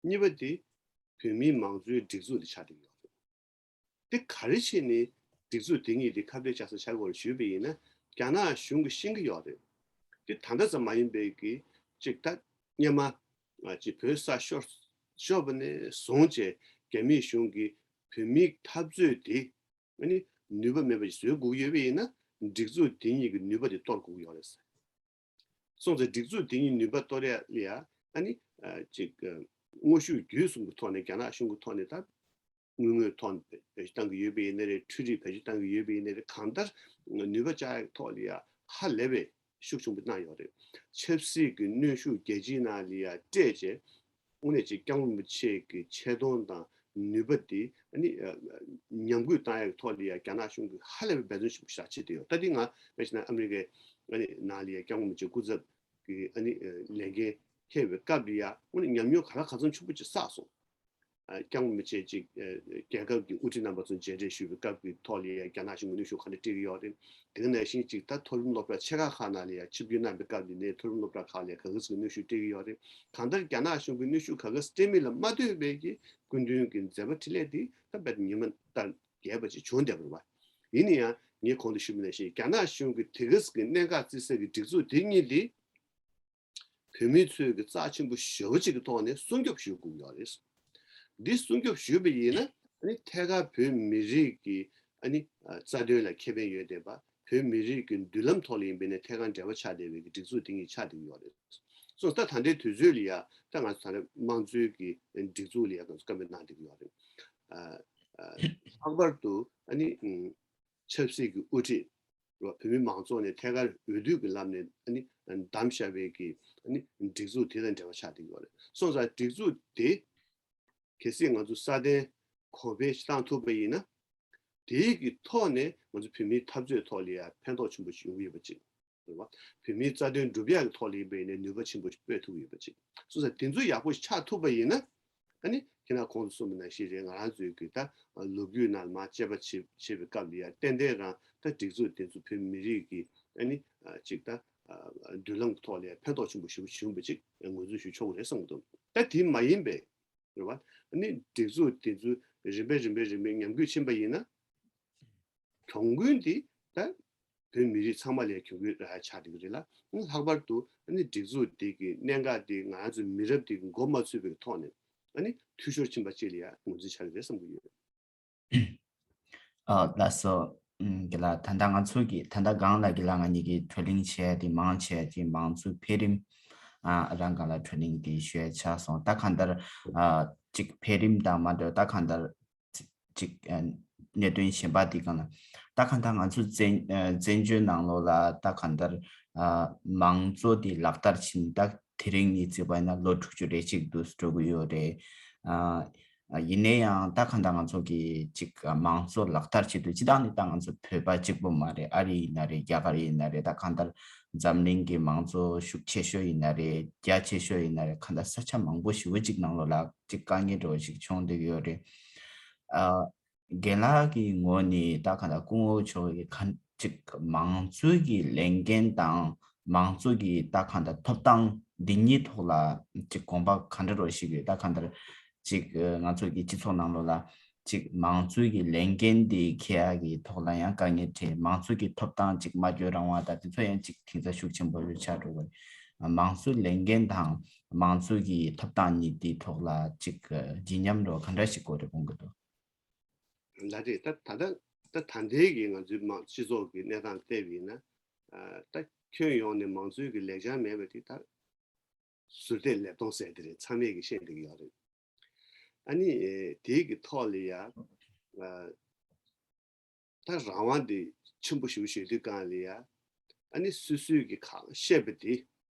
གཉིས་པ་དེ་བོད་མིའི་མང་གཙོའི་སྒྲིག་འཛུགས་དེ་ཆགས་བསྡད་ཡོད་རེད། དེ་ག་རེ་བྱས་ནས་སྒྲིག་འཛུགས་དེ་གཉིས་དེ་ཁ་གཏད་བཅག་ས་ཆགས་དགོས་རེད་ཞུས་པ་ཡིན་ན་རྒྱ་ནག་གཞུང་གིས་ཤེས་ཀྱི་ཡོད་རེད། དེ་ད་ལྟ་ཙམ་མ་ཡིན་པའི་གི་ཅིག་ད་སྔོན་མ་ཅིག་བོད་ས་ཤོར་ཤོར་བ་ནས་བཟུང་བྱས་རྒྱ་མིའི་གཞུང་གིས་བོད་མིའི་འཐབ་རྩོད་དེ་ཨ་ནི་ནུས་པ་མེད་པ་ཞིག་བཟོ་དགོས་ཀྱི་ཡོད་པ་ཡིན་ན་སྒྲིག་འཛུགས་དེ་གཉིས་ཀྱི་ནུས་པ་དེ་གཏོར་དགོས་ཀྱི་ཡོད་རེད་ཟེར། སོང་ཙང་སྒྲིག་འཛུགས་དེ་གཉིས་ནུས་པ་གཏོར་ཡ་ལ་ཡ་ཨ་ནི་ཨ་ཅིག་ཨ་དངོས་ཤུགས་བརྒྱུད་གསུམ་གྱི་ཐོག་ནས་རྒྱ་ནག་གཞུང་གི་ཐོག་ནས་ད་དངུལ་དངོས་ཐོག་ནས་བེད་སྤྱོད་བཏང་གི་ཡོད་པ་ཡིན་ན་རེད། འཕྲུལ་རིག་བེད་སྤྱོད་བཏང་གི་ཡོད་པ་ཡིན་ན་རེད། གང་ལྟར་ནུས་པ་བཅག་ཡ་གི་ཐོག་ལ་ཡ་ཧ་ལས་པའི་ཤུགས་ཆེན་པོ་གནང་ཡོད་རེད། ཆབ་སྲིད་ཀྱི་གནོན་ཤུགས་རྒྱལ་སྤྱིའི་ནང་ལ་ཡ་སྤྲད་བྱས་དངོས་གནས་ཅིག་སྐྱབས་མགོན་རིན་པོ་ཆེ་གི་ཆེ་མཐོང་དང་ནུས་པ་དེ་ཨ་ནི་ཨ་ཉམས་རྒུད་བཏང་ཡག་གི་ཐོག་ལ་ཡ་རྒྱ་ནག་གཞུང་གིས་ཧ་ལས་པའི་འབད་བརྩོན་ཆེན་པོ་ཞིག་བྱེད་བསྡད་ཡོད། ད་དེ་ང་དཔེ་བྱས་ན་ཨ་མི་རི་ཀའི་ཨ་ནི་ནང་ལ་ཡ་སྐྱབས་མགོན་རིན་པོ་ཆེ་སྐུ་ཚབ་ཀྱི་ཨ་ནི་ཨ་ལས་འགན་འཁྱེར་བའི་སྐབས་ལ་ཡ་དངོས་གནས་ཉམས་མྱོང་ག་ལ་ག་ཚོད་ཆེན་པོ་ཅིག་བསགས་སོང་། ཨ་སྐྱབས་མགོན་རིན་པོ་ཆེ་ཅིག་ཨ་རྒྱལ་ཁབ་ཀྱི་དབུ་ཁྲིད་རྣམ་པ་ཚོ་མཇལ་འཕྲད་ཞུས་པའི་སྐབས་ཀྱི་ཐོག་ལ་ཡ་རྒྱ་ནག་གཞུང་གིས་གནོན་ཤུགས་ག་འདྲ་སྤྲད་ཀྱི་ཡོད་རེད། དེ་ག་ནང་བཞིན་ཅིག་ད་མཐོ་རིམ་སློབ་གྲྭ་ཆེ་ཁག་ཁག་ནང་ལ་ཡ་ཆིབས་བསྒྱུར་གནང་བའི་སྐབས་འདི་ནས་མཐོ་རིམ་སློབ་གྲྭ་ཁག་ལ་ཡ་ག་ག་ཟིག་གནོན་ཤུགས་སྤྲད་ཀྱི་ཡོད་རེད། གང་ལྟར་རྒྱ་ནག་གཞུང་གིས་གནོན་ཤུགས་ག་ག་སྤྲད་མིན་ལ་མ་ལྟོས་པའི་གི་སྐུ་མདུན་གྱི་མཛད་པ་འཕྲིན་ལས་འདི་ད་རྦད་དེ་ཉི་མ་ལྟར་རྒྱས་པ་ཅིག་བྱུང་བསྡད་པ་རེད་བ། ཡིན་ན་ཡང་ངས་གོང་དུ་ཞུས་པ་ནང་བཞིན་རྒྱ་ནག་གཞུང་གིས་དེ་ག་ཟིག་གི་གནད་འགག་བརྩི་སའི་གི་སྒྲིག་འཛུགས་དེ་གཉིས་འདི་བོད་མི་ཚོས་ཀྱི་རྩ་ཆེན་པོ་ཞེ་པོ་ཅིག་གི་ཐོག་ནས་སྲུང་སྐྱོབ་ཞུ་དགོས་ཡོད་རེད། འདི་སྲུང་སྐྱོབ་ཞུས་པ་ཡིན་ན་ཨ་ནི་ཐད་ཀར་བོད་མི་རིགས་ཀྱི་ཨ་ནི་ཨ་རྩ་དོན་ལ་ཁེ་ཕན་ཡོད་བསྡད་པ། བོད་མི་རིགས་ཀྱི་མདུན་ལམ་ཐོག་ལ་ཡིན་པས་ན་ཐད་ཀར་འབྲེལ་བ་ཆགས་བསྡད་པའི་གི་སྒྲིག་འཛུགས་དེ་གཉིས་ཆགས་བསྡད་ཀྱི་ཡོད་རེད། སོང་ཙང་ད་ལྟའི་དུས་ཚོད་ལ་ཡ་ད་ང་ཚོ་ད་ལྟ་དམངས་གཙོའི་གི་སྒྲིག་འཛུགས་ལ་ཡ་ང་ཚོ་བཀའ་མོལ་གནང་བསྡད་ཀྱི་ཡོད་རེད། ཨ་ཨ་ལྷག་པར་དུ་ཨ་ནི་ཨ་ཆབ་སྲིད་ཀྱི་དབུ་ཁྲིད་རོ་བོད་མི་མང་ཚོགས་ནས་ཐད་ཀར་འོས་བསྡུ་གི་ལམ་ནས་ཨ་ནི་བདམས་བཞག་པའི་གི་ཨ་ནི་སྒྲིག་འཛུགས་དེ་དང་འབྲེལ་བ་ཆགས་བསྡད་ཡོད་རེད། སོང་ཙང་སྒྲིག་འཛུགས་དེ་གལ་སྲིད་ང་ཚོ་སྲ་བརྟན་གོང་འཕེལ་ཞིག་བཏང་ཐུབ་པ་ཡིན་ན་དེའི་གི་ཐོག་ནས་ང་ཚོ་བོད་མིའི་འཐབ་རྩོད་ཐོག་ལ་ཡང་ཕན་ཐོགས་ཆེན་པོ་ཞིག་ཡོང་གི་ཡོད་པ་ཅིག་རེད་བ། བོད་མིའི་རྩ་དོན་སྒྲུབ་ཡག་གི་ཐོག་ལ་ཡིན་པ་ཡིན་ན་ནུས་པ་ཆེན་པོ་ཞིག་སྤོས་ཐུབ་ཀྱི་ཡོད་པ་ཅིག་སོང་ཙང་དེ་ཚོ་ཡག་པོ་ཞིག་ཆགས་ཐུབ་པ་ཡིན་ན། ཨ་ནི་ཁྱེད་རང་གོང་དུ་གསུངས་པ་ནང་བཞིན་རེད། ང་རང་ཚོའི་གི་ད་ལོ་རྒྱུས་ནང་མར་དཔྱད་པ་བྱེད་བྱེད་པའི་སྐབས་ལ་ཡང་ཏན་ཏན་རང་ད་སྒྲིག་འཛུགས་དེ་ཚོ་བོད་མི་རིགས་ཀྱི་ཨ་ནི་ཅིག་ད་མདུན་ལམ་གྱི་ཐོག་ལ་ཡང་ཕན་ཐོགས་ཆེན་པོ་ཞེ་པོ་བྱུང་བ་ཅིག་ངོས་འཛིན་ཞུ་ཆོག་གི་རེད་བསམ་གྱི་འདུག་ད་དེ་མ་ཡིན་པའི་རེད་བ། ཨ་ནི་སྒྲིག་འཛུགས་དེ་ཚོ་རིམ་པས་རིམ་པས་རིམ་པས་ཉམས་རྒུད་ཕྱིན་པ་ཡིན་ན། གྱོང་གུན་དེ་ད་བོད་མི་རིགས་ཚང་མ་ལ་གྱོང་གུན་རག་ཆགས་བསྡད་ཀྱི་རེད་ལ། ལྷག་པར་དུ་ཨ་ནི་སྒྲིག་འཛུགས་དེ་གི་གནད་འགག་དེ་ང་རང་ཚོ་མི་རབས་དེ་གི་མགོ་མ་ཚོས་པའི་ཐོག་ནས་ཨ་ནི་འཐུས་ཤོར་ཕྱིན་པ་ཅིག་ལ་ཡང་ངོས་འཛིན་བྱ་གི་རེད་བསམ་གྱི་ཡོད། ཨ་ལགས་སོ། ཨམ་དགེ་ལགས། ད་ལྟ་ང་ཚོ་གི་ད་ལྟ་སྒང་ལ་དགེ་ལགས་ང་གཉིས་ཀྱིས་བགྲོ་གླེང་བྱས་ཏེ་མང་ཆེ་ཅིག་མང་གཙོའི་འཕེལ་རིམ་ཨ་རང་སྒང་ལ་བགྲོ་གླེང་དེ་ཞུས་ཆགས་སོང་། ད་གང་ལྟར་ཨ་ཅིག་འཕེལ་རིམ་དང་མ་འདྲ་ད་གང་ལྟར་ཅིག་ཨ་གནད་དོན་གཞན་པ་དེ་གང་ལ་ད་གང་ལྟར་ང་ཚོ་བཙན་ཨ་བཙན་བྱོལ་ནང་ལོགས་ལ་ད་གང་ལྟར་ཨ་མང་གཙོ་དེ་ལག་བསྟར་བྱེད་ད་དེ་རིང་ནས་བརྩིས་པ་ཡིན་ན་ལོ་དྲུག་ཅུ་རེ་གཅིག་ཏུ་འགྲོ་གི་ཡོད་རེད། ཨ། ཡིན་ནའི་ཡང་ད་གང་ལྟར་ང་ཚོ་གི་ཅིག་མང་གཙོ་ལག་བསྟར་བྱེད་དུས་སྤྱིར་བཏང་ནི་ད་ང་ཚོ་བོད་པ་གཅིག་པོ་མ་རེད། ཨ་རི་ཡིན་ན་རེད། རྒྱ་གར་ཡིན་ན་རེད། ད་གང་ལྟར་འཛམ་གླིང་གི་མང་གཙོ་ཤུགས་ཆེ་ཤོས་ཡིན་ན་རེད། རྒྱ་ཆེ་ཤོས་ཡིན་ན་རེད། གང་ལྟར་ས་ཆ་མང་པོ་ཞེ་པོ་ཅིག་ནང་ལོགས་ལ་ཅིག་དཀའ་ངལ་འདྲ་བོ་ཞིག་བྱུང་བསྡད་ཀྱི་ཡོད་རེད། ཨ། རྒན་ལགས་ཀྱི་ངོས་ནས་ད་གང་ལྟར་སྐུ་ངོ་མཆོག་གི་གང་ཅིག་མང་གཙོའི་གི་ལས་འགན་དང་མང་གཙོ་གི་ད་གང་ལྟར་ཐོབ་ཐང་འདི་གཉིས་ཐོག་ལ་ཅིག་དགོངས་པ་ག་འདྲ་རོ་ཞིག་ཡོད། ད་གང་ལྟར་ཅིག་ང་ཚོ་གི་སྤྱི་ཚོགས་ནང་ལོགས་ལ་ཅིག་མང་གཙོའི་གི་ལས་འགན་འདི་འཁྱེར་ཡག་གི་ཐོག་ལ་ཡང་དཀའ་ངལ་འཕྲད། མང་གཙོ་གི་ཐོབ་ཐང་ཅིག་སྨྲ་བརྗོད་རང་དབང་དང་དེ་ཚོ་ཡང་ཅིག་དེང་སང་ཤུགས་ཆེན་པོ་ཆགས་འགྲོ་གི་རེད། མང་གཙོའི་ལས་འགན་དང་མང་གཙོ་གི་ཐོབ་ཐང་གཉིས་འདི་ཐོག་ལ་ཅིག་བརྗིད་ཉམས་འདྲ་བོ་ག་འདྲ་ཞིག་དགོས་རེད་དགོངས་ཀྱི་འདུག་ལགས་རེད། ད་ད་ལྟ་ད་ད་ལྟའི་གི་ང་ཚོའི་མང་སྤྱི་ཚོགས་ཀྱི་གནས་སྟངས་བལྟས་པ་ཡིན་ན། ཨ་ད་ཁྱོན་ཡོངས་ནས་མང་གཙོའི་གི་ལེགས་བྱང་མེད་པ་དེ་ད་ཟུར་བལྟས་ལེབ་མཐོང་ཟེར་དེ་རེད། ཚང་མས་གི་ཤེས་བསྡད་ཀྱི་ཡོད་རེད། ཨ་ནི་ཨེ་དེའི་གི་ཐོག་ལ་ཡ་ཨ་ད་རང་དབང་དེ་ཆེན་པོ་ཞེ་པོ་ཞིག་ཡོད་དུས་སྒང་ལ་ཡ། ཨ་ནི་སོ་སོས་གི་གང་བཤད་པ་དེ།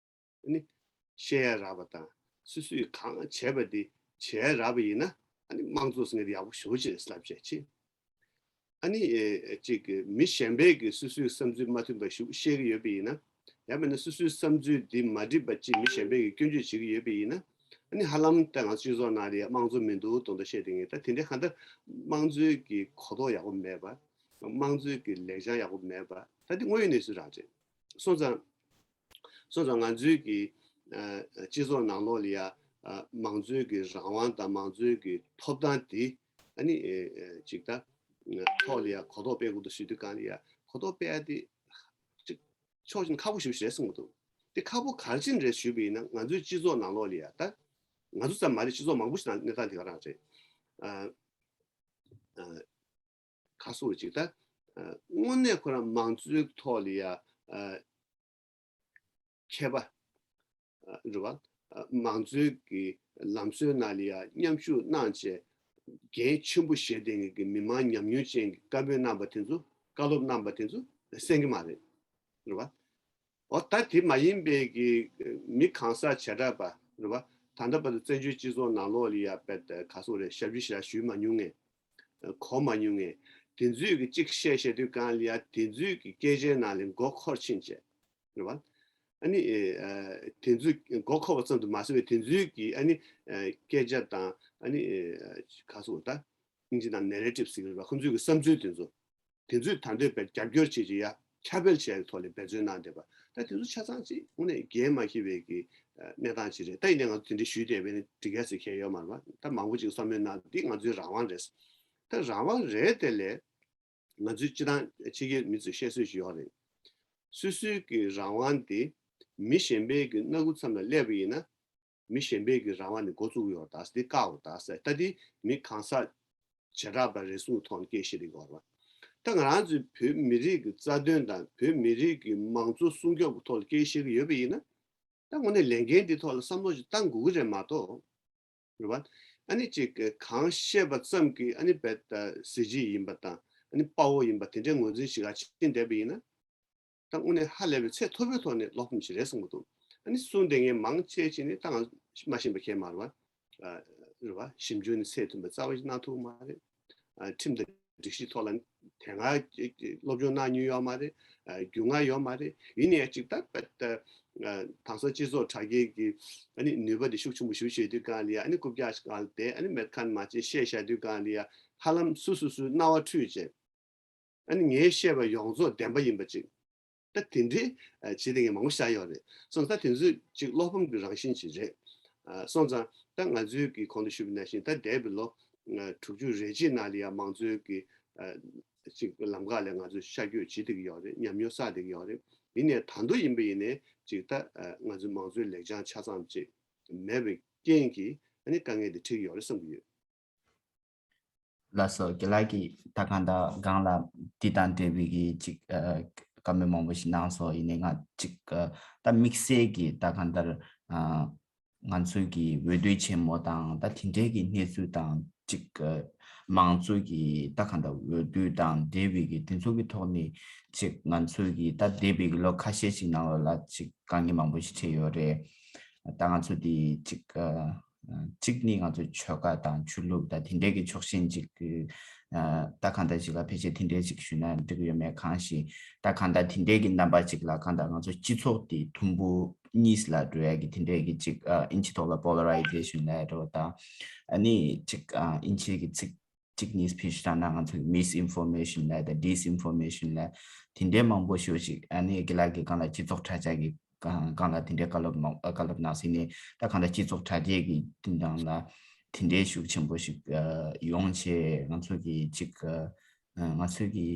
ཨ་ནི་བཤད་ཡ་རག་པ་དང་། སོ་སོས་གང་བྱས་པ་དེ་བྱས་རག་པ་ཡིན་ན། ཨ་ནི་དམངས་གཙོ་ཟེར་མཁན་དེ་ཡག་པོ་ཞེ་པོ་ཅིག་རེད་ལབ་བྱས་ཅི། ཨ་ནི་ཨེ་ཅིག་གི་མི་གཞན་པས་གི་སོ་སོའི་བསམ་ཚུལ་མ་མཐུན་པ་ཞིག་བཤད་ཀྱི་ཡོད་པ་ཡིན་ན། ཡང་མིན་ན་སོ་སོའི་བསམ་ཚུལ་འདི་མ་འགྲིག་པ་ཅིག་མི་གཞན་པས་གི་སྐྱོན་བརྗོད་བྱེད་ཀྱི་ཡོད་པ་ཡིན་ན། ཨ་ནི་ཧ་ལམ་ད་ང་ཚོ་སྤྱི་ཚོགས་ནང་ལ་ཡ་དམངས་གཙོ་མི་འདུག་མདོག་མདོག་བཤད་བསྡད་མཁན། ད་དེ་འདྲའི་གང་ལྟར་དམངས་གཙོའི་གི་གོ་རྟོགས་ཡག་པོ་མེད་པ། དམངས་གཙོའི་གི་ལེགས་བྱང་ཡག་པོ་མེད་པ། ད་དེ་དངོས་ཡོད་གནས་ཚུལ་རང་རེད། སོང་ཙང་། སོང་ཙང་ང་ཚོའི་གི་ཨ་སྤྱི་ཚོགས་ནང་ལོགས་ལ་ཡ་ཨ་མང་གཙོའི་གི་རང་དབང་དང་མང་གཙོའི་གི་ཐོབ་ཐང་དེ་ཨ་ནི་ཨེ་ཨེ་ཅིག་ད་ཐོག་ལ་ཡ་གོ་རྟོགས་སྤེལ་དགོས་འདུག་ཞུ་དུས་སྒང་ལ་ཡ་གོ་རྟོགས་སྤེལ་ཡ་དེ་ཅིག་ཕྱོགས་གཅིག་ཁག་པོ་ཞེ་པོ་ཞིག་རེད་བསམ་གྱི་འདུག་དེ་ཁག་པོ་ག་རེ་བྱས་ནས་རེད་ཞུས་པ་ཡིན་ན། ང་ཚོའི་སྤྱི་ཚོགས་ནང་ལོགས་ལ་ཡ་ད་ང་ཚོ་ཙམ་མ་རེད། སྤྱི་ཚོགས་མང་པོ་ཞིག་ནང་གནས་སྟངས་དེ་ག་རང་རེད། ཨ་ཨ་ག་སོགས་ཅིག་ད་ཨ་དངོས་གནས་ཁོ་རང་མང་གཙོའི་ཐོག་ལ་ཡ་ཨ་མཁས་པ་ཨ་རེད་བ། ཨ་མང་གཙོའི་གི་ལམ་སྲོལ་ནང་ལ་ཡ་མཉམ་ཞུགས་གནང་བྱས་འགན་ཆེན་པོ་བཞེས་བསྡད་མཁན་གྱི་མི་མང་ཉམས་མྱོང་ཅན་གྱི་བཀའ་མོལ་གནང་པ་དེ་ཚོ། བཀའ་སློབ་གནང་པ་དེ་ཚོ་གསན་གྱི་མ་རེད། རེད་བ། འོ་ད་དེ་མ་ཡིན་པའི་གི་མི་གང་ཟག་བྱེ་བྲག་པ་རེད་བ། ད་ལྟ་བར་དུ་བཙན་བྱོལ་སྤྱི་ཚོགས་ནང་ལོགས་ལ་ཡ་དཔེ་ག་སོགས་རེད། ཞབས་ཞུ་ཞེ་དྲག་ཞུས་མ་མྱོང་མཁན། གོ་མ་མྱོང་མཁན་དེ་ཚོས་གི་གཅིག་བཤད་བཤད་དུས་སྒང་ལ་ཡ་དེ་ཚོའི་གི་སྐད་ཆའི་ནང་ལ་མགོ་འཁོར་ཕྱིན་བྱས། རེད་བ། ཨ་ནི་ཨེ་ཨ་དེ་ཚོས་མགོ་འཁོར་བ་ཙམ་དུ་མ་ཟད་པའི་དེ་ཚོའི་གི་ཨ་ནི་ཨེ་སྐད་ཆ་དང་ཨ་ནི་ཨེ་ག་སོགས་ད་ཨིན་ཇི་ནང་ནེ་རེ་ཊིབ་ཟེར་གི་རེད་བ། ཁོང་ཚོའི་གི་བསམ་ཚུལ་དེ་ཚོ། དེ་ཚོས་ད་འདོད་པའི་རྒྱབ་སྐྱོར་བྱེད་ཀྱི་ཡ་ཁྱབ་སྤེལ་བྱས་ཀྱི་ཐོག་ལ་འབད་བརྩོན་གནང་བསྡད་པ། ད་དེ་ཚོ་ཆ་ཚང་ཅིག་དངོས་གནས་འགན་མ་འཁྱེར་བའི་གི་གནས་སྟངས་ཅིག་རེད། ད་ཡིན་ནའི་ང་ཚོ་དེ་འདྲ་ཞུས་བསྡད་པས་ནི་འགྲིག་ག་ཟེར་མཁན་ཡོད་མ་རེད་བ། ད་མང་པོ་ཅིག་བསམ་བློའི་ནང་འདི་ང་ཚོའི་རང་དབང་རེད། ད་རང་དབང་རེད་དེ་ལས། ང་ཚོའི་སྤྱི་བཏང་ཕྱི་རྒྱལ་མི་ཚོས་བཤད་སྲོལ་ཞིག་ཡོད་རེད། སོ་སོའི་གི་རང་དབང་དེ་མི་གཞན་པའི་གི་སྣ་ཁུག་མཚམས་ལ་སླེབས་པ་ཡིན་ན། མི་གཞན་པའི་གི་རང་དབང་ནས་འགོ་བཙུགས་ཡོད་རེད་ད་ཟེར། དེ་བཀག་ཡོད་རེད་ད་ཟེར། ད་དེ་མི་གང་ཟག་བྱེ་བྲག་པ་རེ་ཟུང་ཐོག་ནས་སྐད་བཤད་བསྡད་ཀྱི་ཡོད་རེད་བ། ད་ང་རང་ཚོའི་བོད་མི་རིགས་ཀྱི་རྩ་དོན་དང་བོད་མི་རིགས་ཀྱི་མང་གཙོ་སྲུང་སྐྱོབ་ཀྱི་ཐོག་ལ་སྐད་བཤད་ཀྱི་ཡོད་པ་ཡིན་ན། ད་དངོས་གནས་ལས་འགན་འདི་ཐོག་ལ་བསམ་བློ་ཞིག་བཏང་དགོས་ཀྱི་རེད་མ་གཏོགས། རེད་བ། ཨ་ནི་ཅིག་གང་བཤད་པ་ཙམ་གྱིས་ཨ་ནི་བེད་གཟི་བརྗིད་ཡིན་པ་དང་ཨ་ནི་དཔའ་བོ་ཡིན་པ་དེ་འདྲའི་ངོས་འཛིན་ཞིག་ག་ཕྱིན་བསྡད་པ་ཡིན་ན། ད་དངོས་གནས་ཧ་ལས་པའི་ཚད་མཐོ་པོའི་ཐོག་ནས་བློ་ཕམ་ཞིག་རེད་བསམ་གྱི་འདུག་ཨ་ནི་གསུངས་བསྡད་མཁན་མང་ཆེ་ཅིག་ནི་ད་ང་མ་ཤེས་པ་ཁྱད་མ་རེད་བ། རེད་བ། ཞིབ་འཇུག་ནི་ཚད་མཐུན་པ་རྩ་བ་ཞིག་གནང་ཐུབ་མ་རེད། ཁྲིམས་དང་སྒྲིག་གཞི་ཐོག་ལ་དེ་སྔ་སློབ་སྦྱོང་གནང་མྱོང་ཡོད་མ་རེད། རྒྱུས་མངའ་ཡོད་མ་རེད། ཡིན་ནའི་ཅིག་ད་དཔེ་ད་དེང་སང་སྤྱི་ཚོགས་དྲ་རྒྱའི་གི་ཨ་ནི་ནུས་པ་དེ་ཤུགས་ཆེན་པོ་ཞིག་བྱེད་དུས་སྒང་ལ་ཡ། ཨ་ནི་རྐུབ་བཀྱག་སྒང་ལ་བསྡད། ཨ་ནི་མེད་ཁ་མ་བྱེད་བཤད་བཞག་དུས་སྒང་ལ་ཡ། ཧ་ལམ་སུ་སུ་སུའི་རྣ་བ་འཁྲུད་བྱས། ཨ་ནི་ངས་བཤད་པ་ཡོངས་རྫོགས་བདེན་པ་ཡིན་པ་ཅིག་ད་དེ་འདྲའི་བྱེད་དེ་ངས་མང་པོ་བཞག་ཡོད་རེད། སོང་ཙང་དེ་ཚོས་ཅིག་བློ་ཕམ་གྱི་རང་བཞིན་ཅིག་རེད། སོང་ཙང་ ད་ང་ཚོའི་གི་གོང་དུ་ཞུས་པ་ནང་བཞིན་ད་འདས་པའི་ལོ་ཨ་དྲུག་ཅུ་རེ་གཅིག་ནང་ལ་ཡང་མང་གཙོའི་གི་ཨ་ཅིག་ལམ་ཁ་ལ་ང་ཚོས་ཤར་བསྐྱོད་བྱེད་བསྡད་ཀྱི་ཡོད་རེད། ཉམས་མྱོང་བསགས་བསྡད་ཀྱི་ཡོད་རེད། ཡིན་ནའི་ད་དུང་ཡིན་པ་ཡིན་ནའི་ཅིག་ད་ཨ་ང་ཚོའི་མང་གཙོའི་ལེགས་བྱང་ཆ་ཚང་ཅིག་མེད་པའི་རྐྱེན་གྱིས་ཨ་ནི་དཀའ་ངལ་འདི་འཕྲད་ཀྱི་ཡོད་རེད་བསམ་གྱི་ཡོད། ལགས་སོ། རྒན་ལགས་ཀྱིས་ད་གང་ལྟར་སྒང་ལ་འདི་དང་འབྲེལ་བའི་གི་ཅིག་ཨ་བཀའ་མོལ་མང་པོ་ཞིག་གནང་སོང་། ཡིན་ནའི་ང་ཅིག་ཨ་ད་དམིགས་བསལ་གྱི་ད་གང་ལྟར་ཨ་ང་ཚོའི་གི་འོས་བསྡུ་ཆེན་མོ་དང་ད་དེ་འདྲའི་གི་གནས་ཚུལ་དང་ཅིག་ཨ་མང་གཙོའི་གི་ད་གང་ལྟར་འོས་བསྡུ་དང་འབྲེལ་བའི་གི་དེ་ཚོ་གི་ཐོག་ནས་ཅིག་ང་ཚོའི་གི་ད་འདས་པའི་གི་ལོ་ཁ་ཤས་ཤིག་ནང་ལོགས་ལ་ཅིག་དཀའ་ངལ་མང་པོ་ཞིག་འཕྲད་ཡོད་རེད། ད་ང་ཚོ་འདི་ཅིག་ཨ། གཅིག་ནི་ང་ཚོའི་ཆོལ་ཁ་དང་ཆོས་ལུགས་དང་དེ་འདྲའི་གི་ཕྱོགས་ཞེན་ཅིག་གི་ད་གང་ལྟར་ཅིག་ལ་ཕལ་ཆེར་དེ་འདྲའི་ཅིག་ཞུས་ན་འགྲིག་གི་ཡོད་མེད་གང་ཞིག་ད་གང་ལྟར་དེ་འདྲའི་གི་རྣམ་པ་ཅིག་ལ་གང་ལྟར་ང་ཚོ་སྤྱི་ཚོགས་དེ་དུམ་བུ་གཉིས་ལ་འགྲོ་ཡ་གི་དེ་འདྲའི་གི་ཅིག་ཨིན་ཇི་ཐོག་ལ་polarization་ལབ་ཡ་འདྲ་བོ་དང་ཨ་ནི་ཅིག་ཨིན་ཇིའི་གི་ཚིག་གཅིག་གཉིས་ཕུད་ཞུ་ན་ང་ཚོ་misinformation་ལ་དང་disinformation་ལ་དེ་འདྲའི་མང་པོ་ཞིག་ཅིག་ཨ་ནི་དགེ་ལགས་ཀྱིས་གང་ལ་སྤྱི་ཚོགས་དྲ་རྒྱ་གི་གང་གང་ལ་དེ་འདྲའི་བཀའ་སློབ་གནང་བཀའ་སློབ་གནང་ཟིན་ནས་ད་གང་ལ་སྤྱི་ཚོགས་དྲ་རྒྱའི་གི་དེ་འདྲ་ལ་དེ་འདྲའི་ཤུགས་ཆེན་པོ་ཞིག་ཡོང་ཆེད་ང་ཚོ་གི་ཅིག་ང་ཚོ་གི་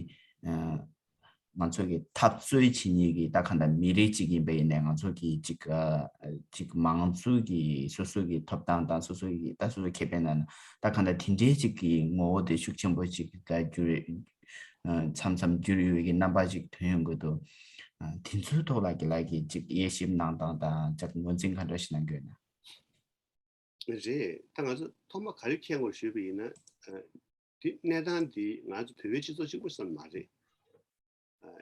ང་ཚོ་གི་འཐབ་རྩོད་བྱེད་མཁན་གྱི་ད་གང་ལྟར་མི་རིགས་གཅིག་ཡིན་པ་ཡིན་ནའི་ང་ཚོ་གི་ཅིག་ཅིག་མང་གཙོ་གི་སོ་སོ་གི་ཐོབ་ཐང་དང་སོ་སོ་གི་ད་སོ་སོ་ཁེ་ཕན་ལ་ད་གང་ལྟར་དེ་འདྲའི་ཅིག་གི་ངོ་བོ་དེ་ཤུགས་ཆེན་པོ་ཅིག་ད་འགྱུར་མཚམས་མཚམས་འགྱུར་ཡོད་ཀྱི་རྣམ་པ་ཅིག་ཐོན་ཡོང་གི་འདུག་དེ་ཚོའི་ཐོག་ལ་དགེ་ལགས་ཀྱིས་ཅིག་དབྱེ་ཞིབ་གནང་སྟངས་དང་ཅིག་ངོས་འཛིན་ག་འདྲ་ཞིག་གནང་གི་ཡོད་ན། རེད། ད་ང་ཚོ་ཐོག་མ་ག་རེ་མཁྱེན་དགོས་ཞུས་པ་ཡིན་ན། དེ་གནས་སྟངས་འདི་ང་ཚོ་བོད་པའི་སྤྱི་ཚོགས་གཅིག་པུ་ཙམ་མ་རེད།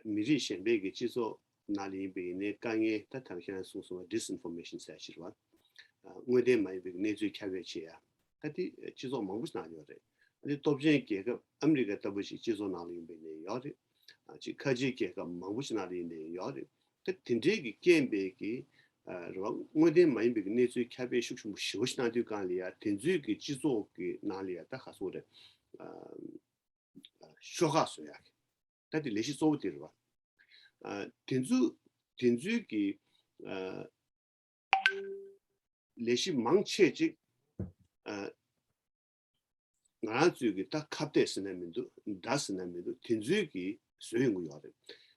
མི་རིགས་གཞན་པའི་གི་སྤྱི་ཚོགས་ནང་ལ་ཡིན་པ་ཡིན་ནའི་དཀའ་ངལ་ད་ད་ཁྱེད་རང་གསུངས་སོང་བ་disinformation་ཟེར་ཞིག་རེད་བ། དངོས་བདེན་མ་ཡིན་པའི་གནས་ཚུལ་ཁྱབ་སྤེལ་བྱེད་ཡ། ད་དེ་སྤྱི་ཚོགས་མང་པོ་ཞིག་ནང་ཡོད་རེད། ཨ་ནི་སྟོབས་ཆེན་རྒྱལ་ཁབ་ཨ་མི་རི་ཀ་ལྟ་བུ་ཞིག་སྤྱི་ཚོགས་ནང་ལ་ཡིན་པ་ཡིན་ནའི་ཡོད་རེད། ཅིག་ཁ་ཆེའི་རྒྱལ་ཁབ་མང་པོ་ཞིག་ནང་ལ་ཡིན་ནའི་ཡོད་རེད། ད་དེ་འདྲའི་གི་རྐྱེན་པས་གི་རེད་བ། དངོས་བདེན་མ་ཡིན་པའི་གི་གནས་ཚུལ་ཁྱབ་སྤེལ་ཤུགས་ཆེན་པོ་ཞེ་པོ་ཞིག་གནང་དུས་སྒང་ལ་ཡ་དེ་ཚོའི་གི་སྤྱི་ཚོགས་གི་ནང་ལ་ཡ་ད་ག་སོགས་རེད། ཤོག་ཁག་བཟོ་ཡག་གི་ད་དེ་ལས་གཞི་གཙོ་བོ་དེ་རེད་བ། དེ་ཚོ་དེ་ཚོའི་གི་ལས་གཞི་མང་ཆེ་ཅིག་ང་རང་ཚོའི་གི་ད་ཁ་གཏད་ཟེར་ན་མི་འདུག་མདའ་ཟེར་ན་མི་འདུག་དེ་ཚོའི་གི་བཟོས་ཡོང་གི་ཡོད་རེད།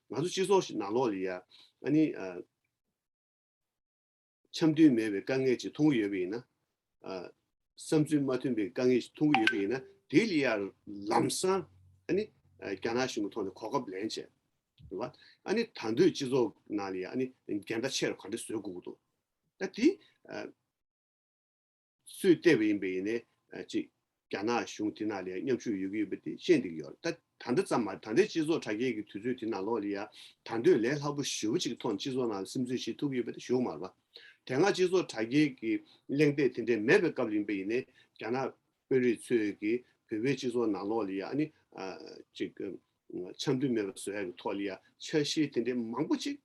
ང་ཚོ་སྤྱི་ཚོགས་ཤིག་ནང་ལོགས་ལ་ཡ་ཨ་ནི་འཆམ་མཐུན་མེད་པའི་དཀའ་ངལ་ཅིག་མཐོང་གི་ཡོད་པ་ཡིན་ན། བསམ་ཚུལ་མ་མཐུན་པའི་དཀའ་ངལ་ཅིག་མཐོང་གི་ཡོད་པ་ཡིན་ན་དེ་ལ་ཡ་ལམ་སང་ཨ་ནི་རྒྱ་ནག་གཞུང་གི་ཐོག་ནས་གོ་སྐབས་ལེན་བྱས། རེད་བ། ཨ་ནི་ད་དུང་སྤྱི་ཚོགས་ནང་ལ་ཡ་ཨ་ནི་འགལ་ཟླ་ཆེ་རུ་ག་འདྲ་བཟོ་དགོས་ཀྱི་འདུག་ད་དེ་སུས་བལྟས་པ་ཡིན་པ་ཡིན་ནའི་ཅིག་རྒྱ་ནག་གཞུང་དེ་ནང་ལ་ཡ་མཉམ་ཞུགས་ཡོད་ཀྱི་ཡོད་པ་དེ་ཤེས་བསྡད་ཀྱི་ཡོད་རེད། ད་ད་ལྟ་ཙམ་མ་ད་ལྟའི་སྤྱི་ཚོགས་དྲ་རྒྱའི་གི་དུས་ཚོད་དེ་ནང་ལོགས་ལ་ཡ་ད་དུང་ལས་སླ་པོ་ཞེ་པོ་ཅིག་གི་ཐོག་ནས་སྤྱི་ཚོགས་ནང་ལ་སིམ་འཛུལ་བྱེད་ཐུབ་ཀྱི་ཡོད་པ་དེ་ཞུ་གི་མ་རེད་པ། དེ་སྔ་སྤྱི་ཚོགས་དྲ་རྒྱའི་གི་གླེང་སྟེགས་དེ་འདྲའི་མེད་པའི་སྐབས་ལ་ཡིན་པ་ཡིན་ནའི་རྒྱ་ནག་དཔོན་རིགས་ཚོས་ཀྱི་བོད་པའི་སྤྱི་ཚོགས་ནང་ལོགས་ལ་ཡ་ཨ་ནི་ཅིག་འཆམ་མཐུན་མེད་པ་བཟོ་ཡ་གི་ཐོག་ལ་ཡ་འཆར་གཞི་དེ་འདྲའི་མང་པོ་ཅིག་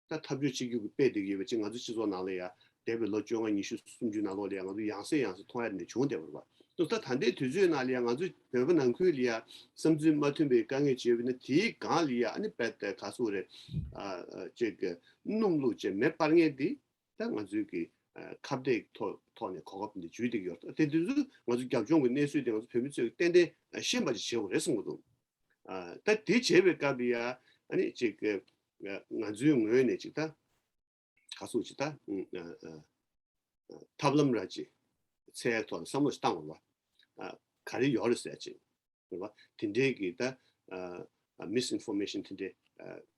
ད་ཐབས་ཇུས་གཅིག་གྱུར་གྱི་སྤེལ་བསྡད་ཀྱི་ཡོད་པ་ཅིག་ང་ཚོ་སྤྱི་ཚོགས་ནང་ལ་ཡ་འདས་པའི་ལོ་བཅོ་ལྔ་ཉི་ཤུ་སུམ་ཅུ་ནང་ལོགས་ལ་ཡ་ང་ཚོ་ཡང་སེ་ཡང་སེ་མཐོང་ཡ་དེ་འདྲ་བྱུང་བསྡད་པ་རེད་པ། ད་ད་ལྟའི་དུས་ཚོད་ནང་ལ་ཡ་ང་ཚོ་བོད་པ་ནང་ཁུལ་ལ་ཡ་བསམ་ཚུལ་མ་མཐུན་པའི་དཀའ་ངལ་ཅིག་ཡོད་པ་ཡིན་ན་དེའི་སྒང་ལ་ཡ་ཨ་ནི་རྦད་དེ་ག་ཟེར་དགོས་རེད། ཅིག་གི་སྣུམ་བླུགས་བྱས་མེ་སྤར་མཁན་དེ་ད་ང་ཚོའི་གི་ཁ་གཏད་ཐོག་ཐོག་ནས་གོ་སྐབས་འདི་འཇུས་བསྡད་ཀྱི་ཡོད་རེད། དེ་དུས་ཚོད་ང་ཚོ་རྒྱབ་ལྗོངས་ཀྱི་གནས་ཚུལ་དེ་ང་ཚོ་བོད་མི་ཚོས་ཏན་ཏན་ཤེས་པ་ཅིག་བྱེད་དགོས་རེད་བསམ་གྱི་འདུག་ད་དེ་བྱས་པའི་སྐབས་ལ་ཡ་ཨ་ནི་ཅིག་ང་ཚོའི་ངོས་ནས་ཅིག་ད་ག་ཟེར་ཅིག་ད་ཐབས་ལམ་ར་ཅིག་འཚོལ་ཡ་ཐོག་ནས་བསམ་བློ་ཞིག་བཏང་དགོས་པ། ག་རེ་ཡོད་རེད་ཟེར་ཅིག་རེད་བ། དེ་འདྲའི་གི་ད་misinformation་དེ་འདྲའི་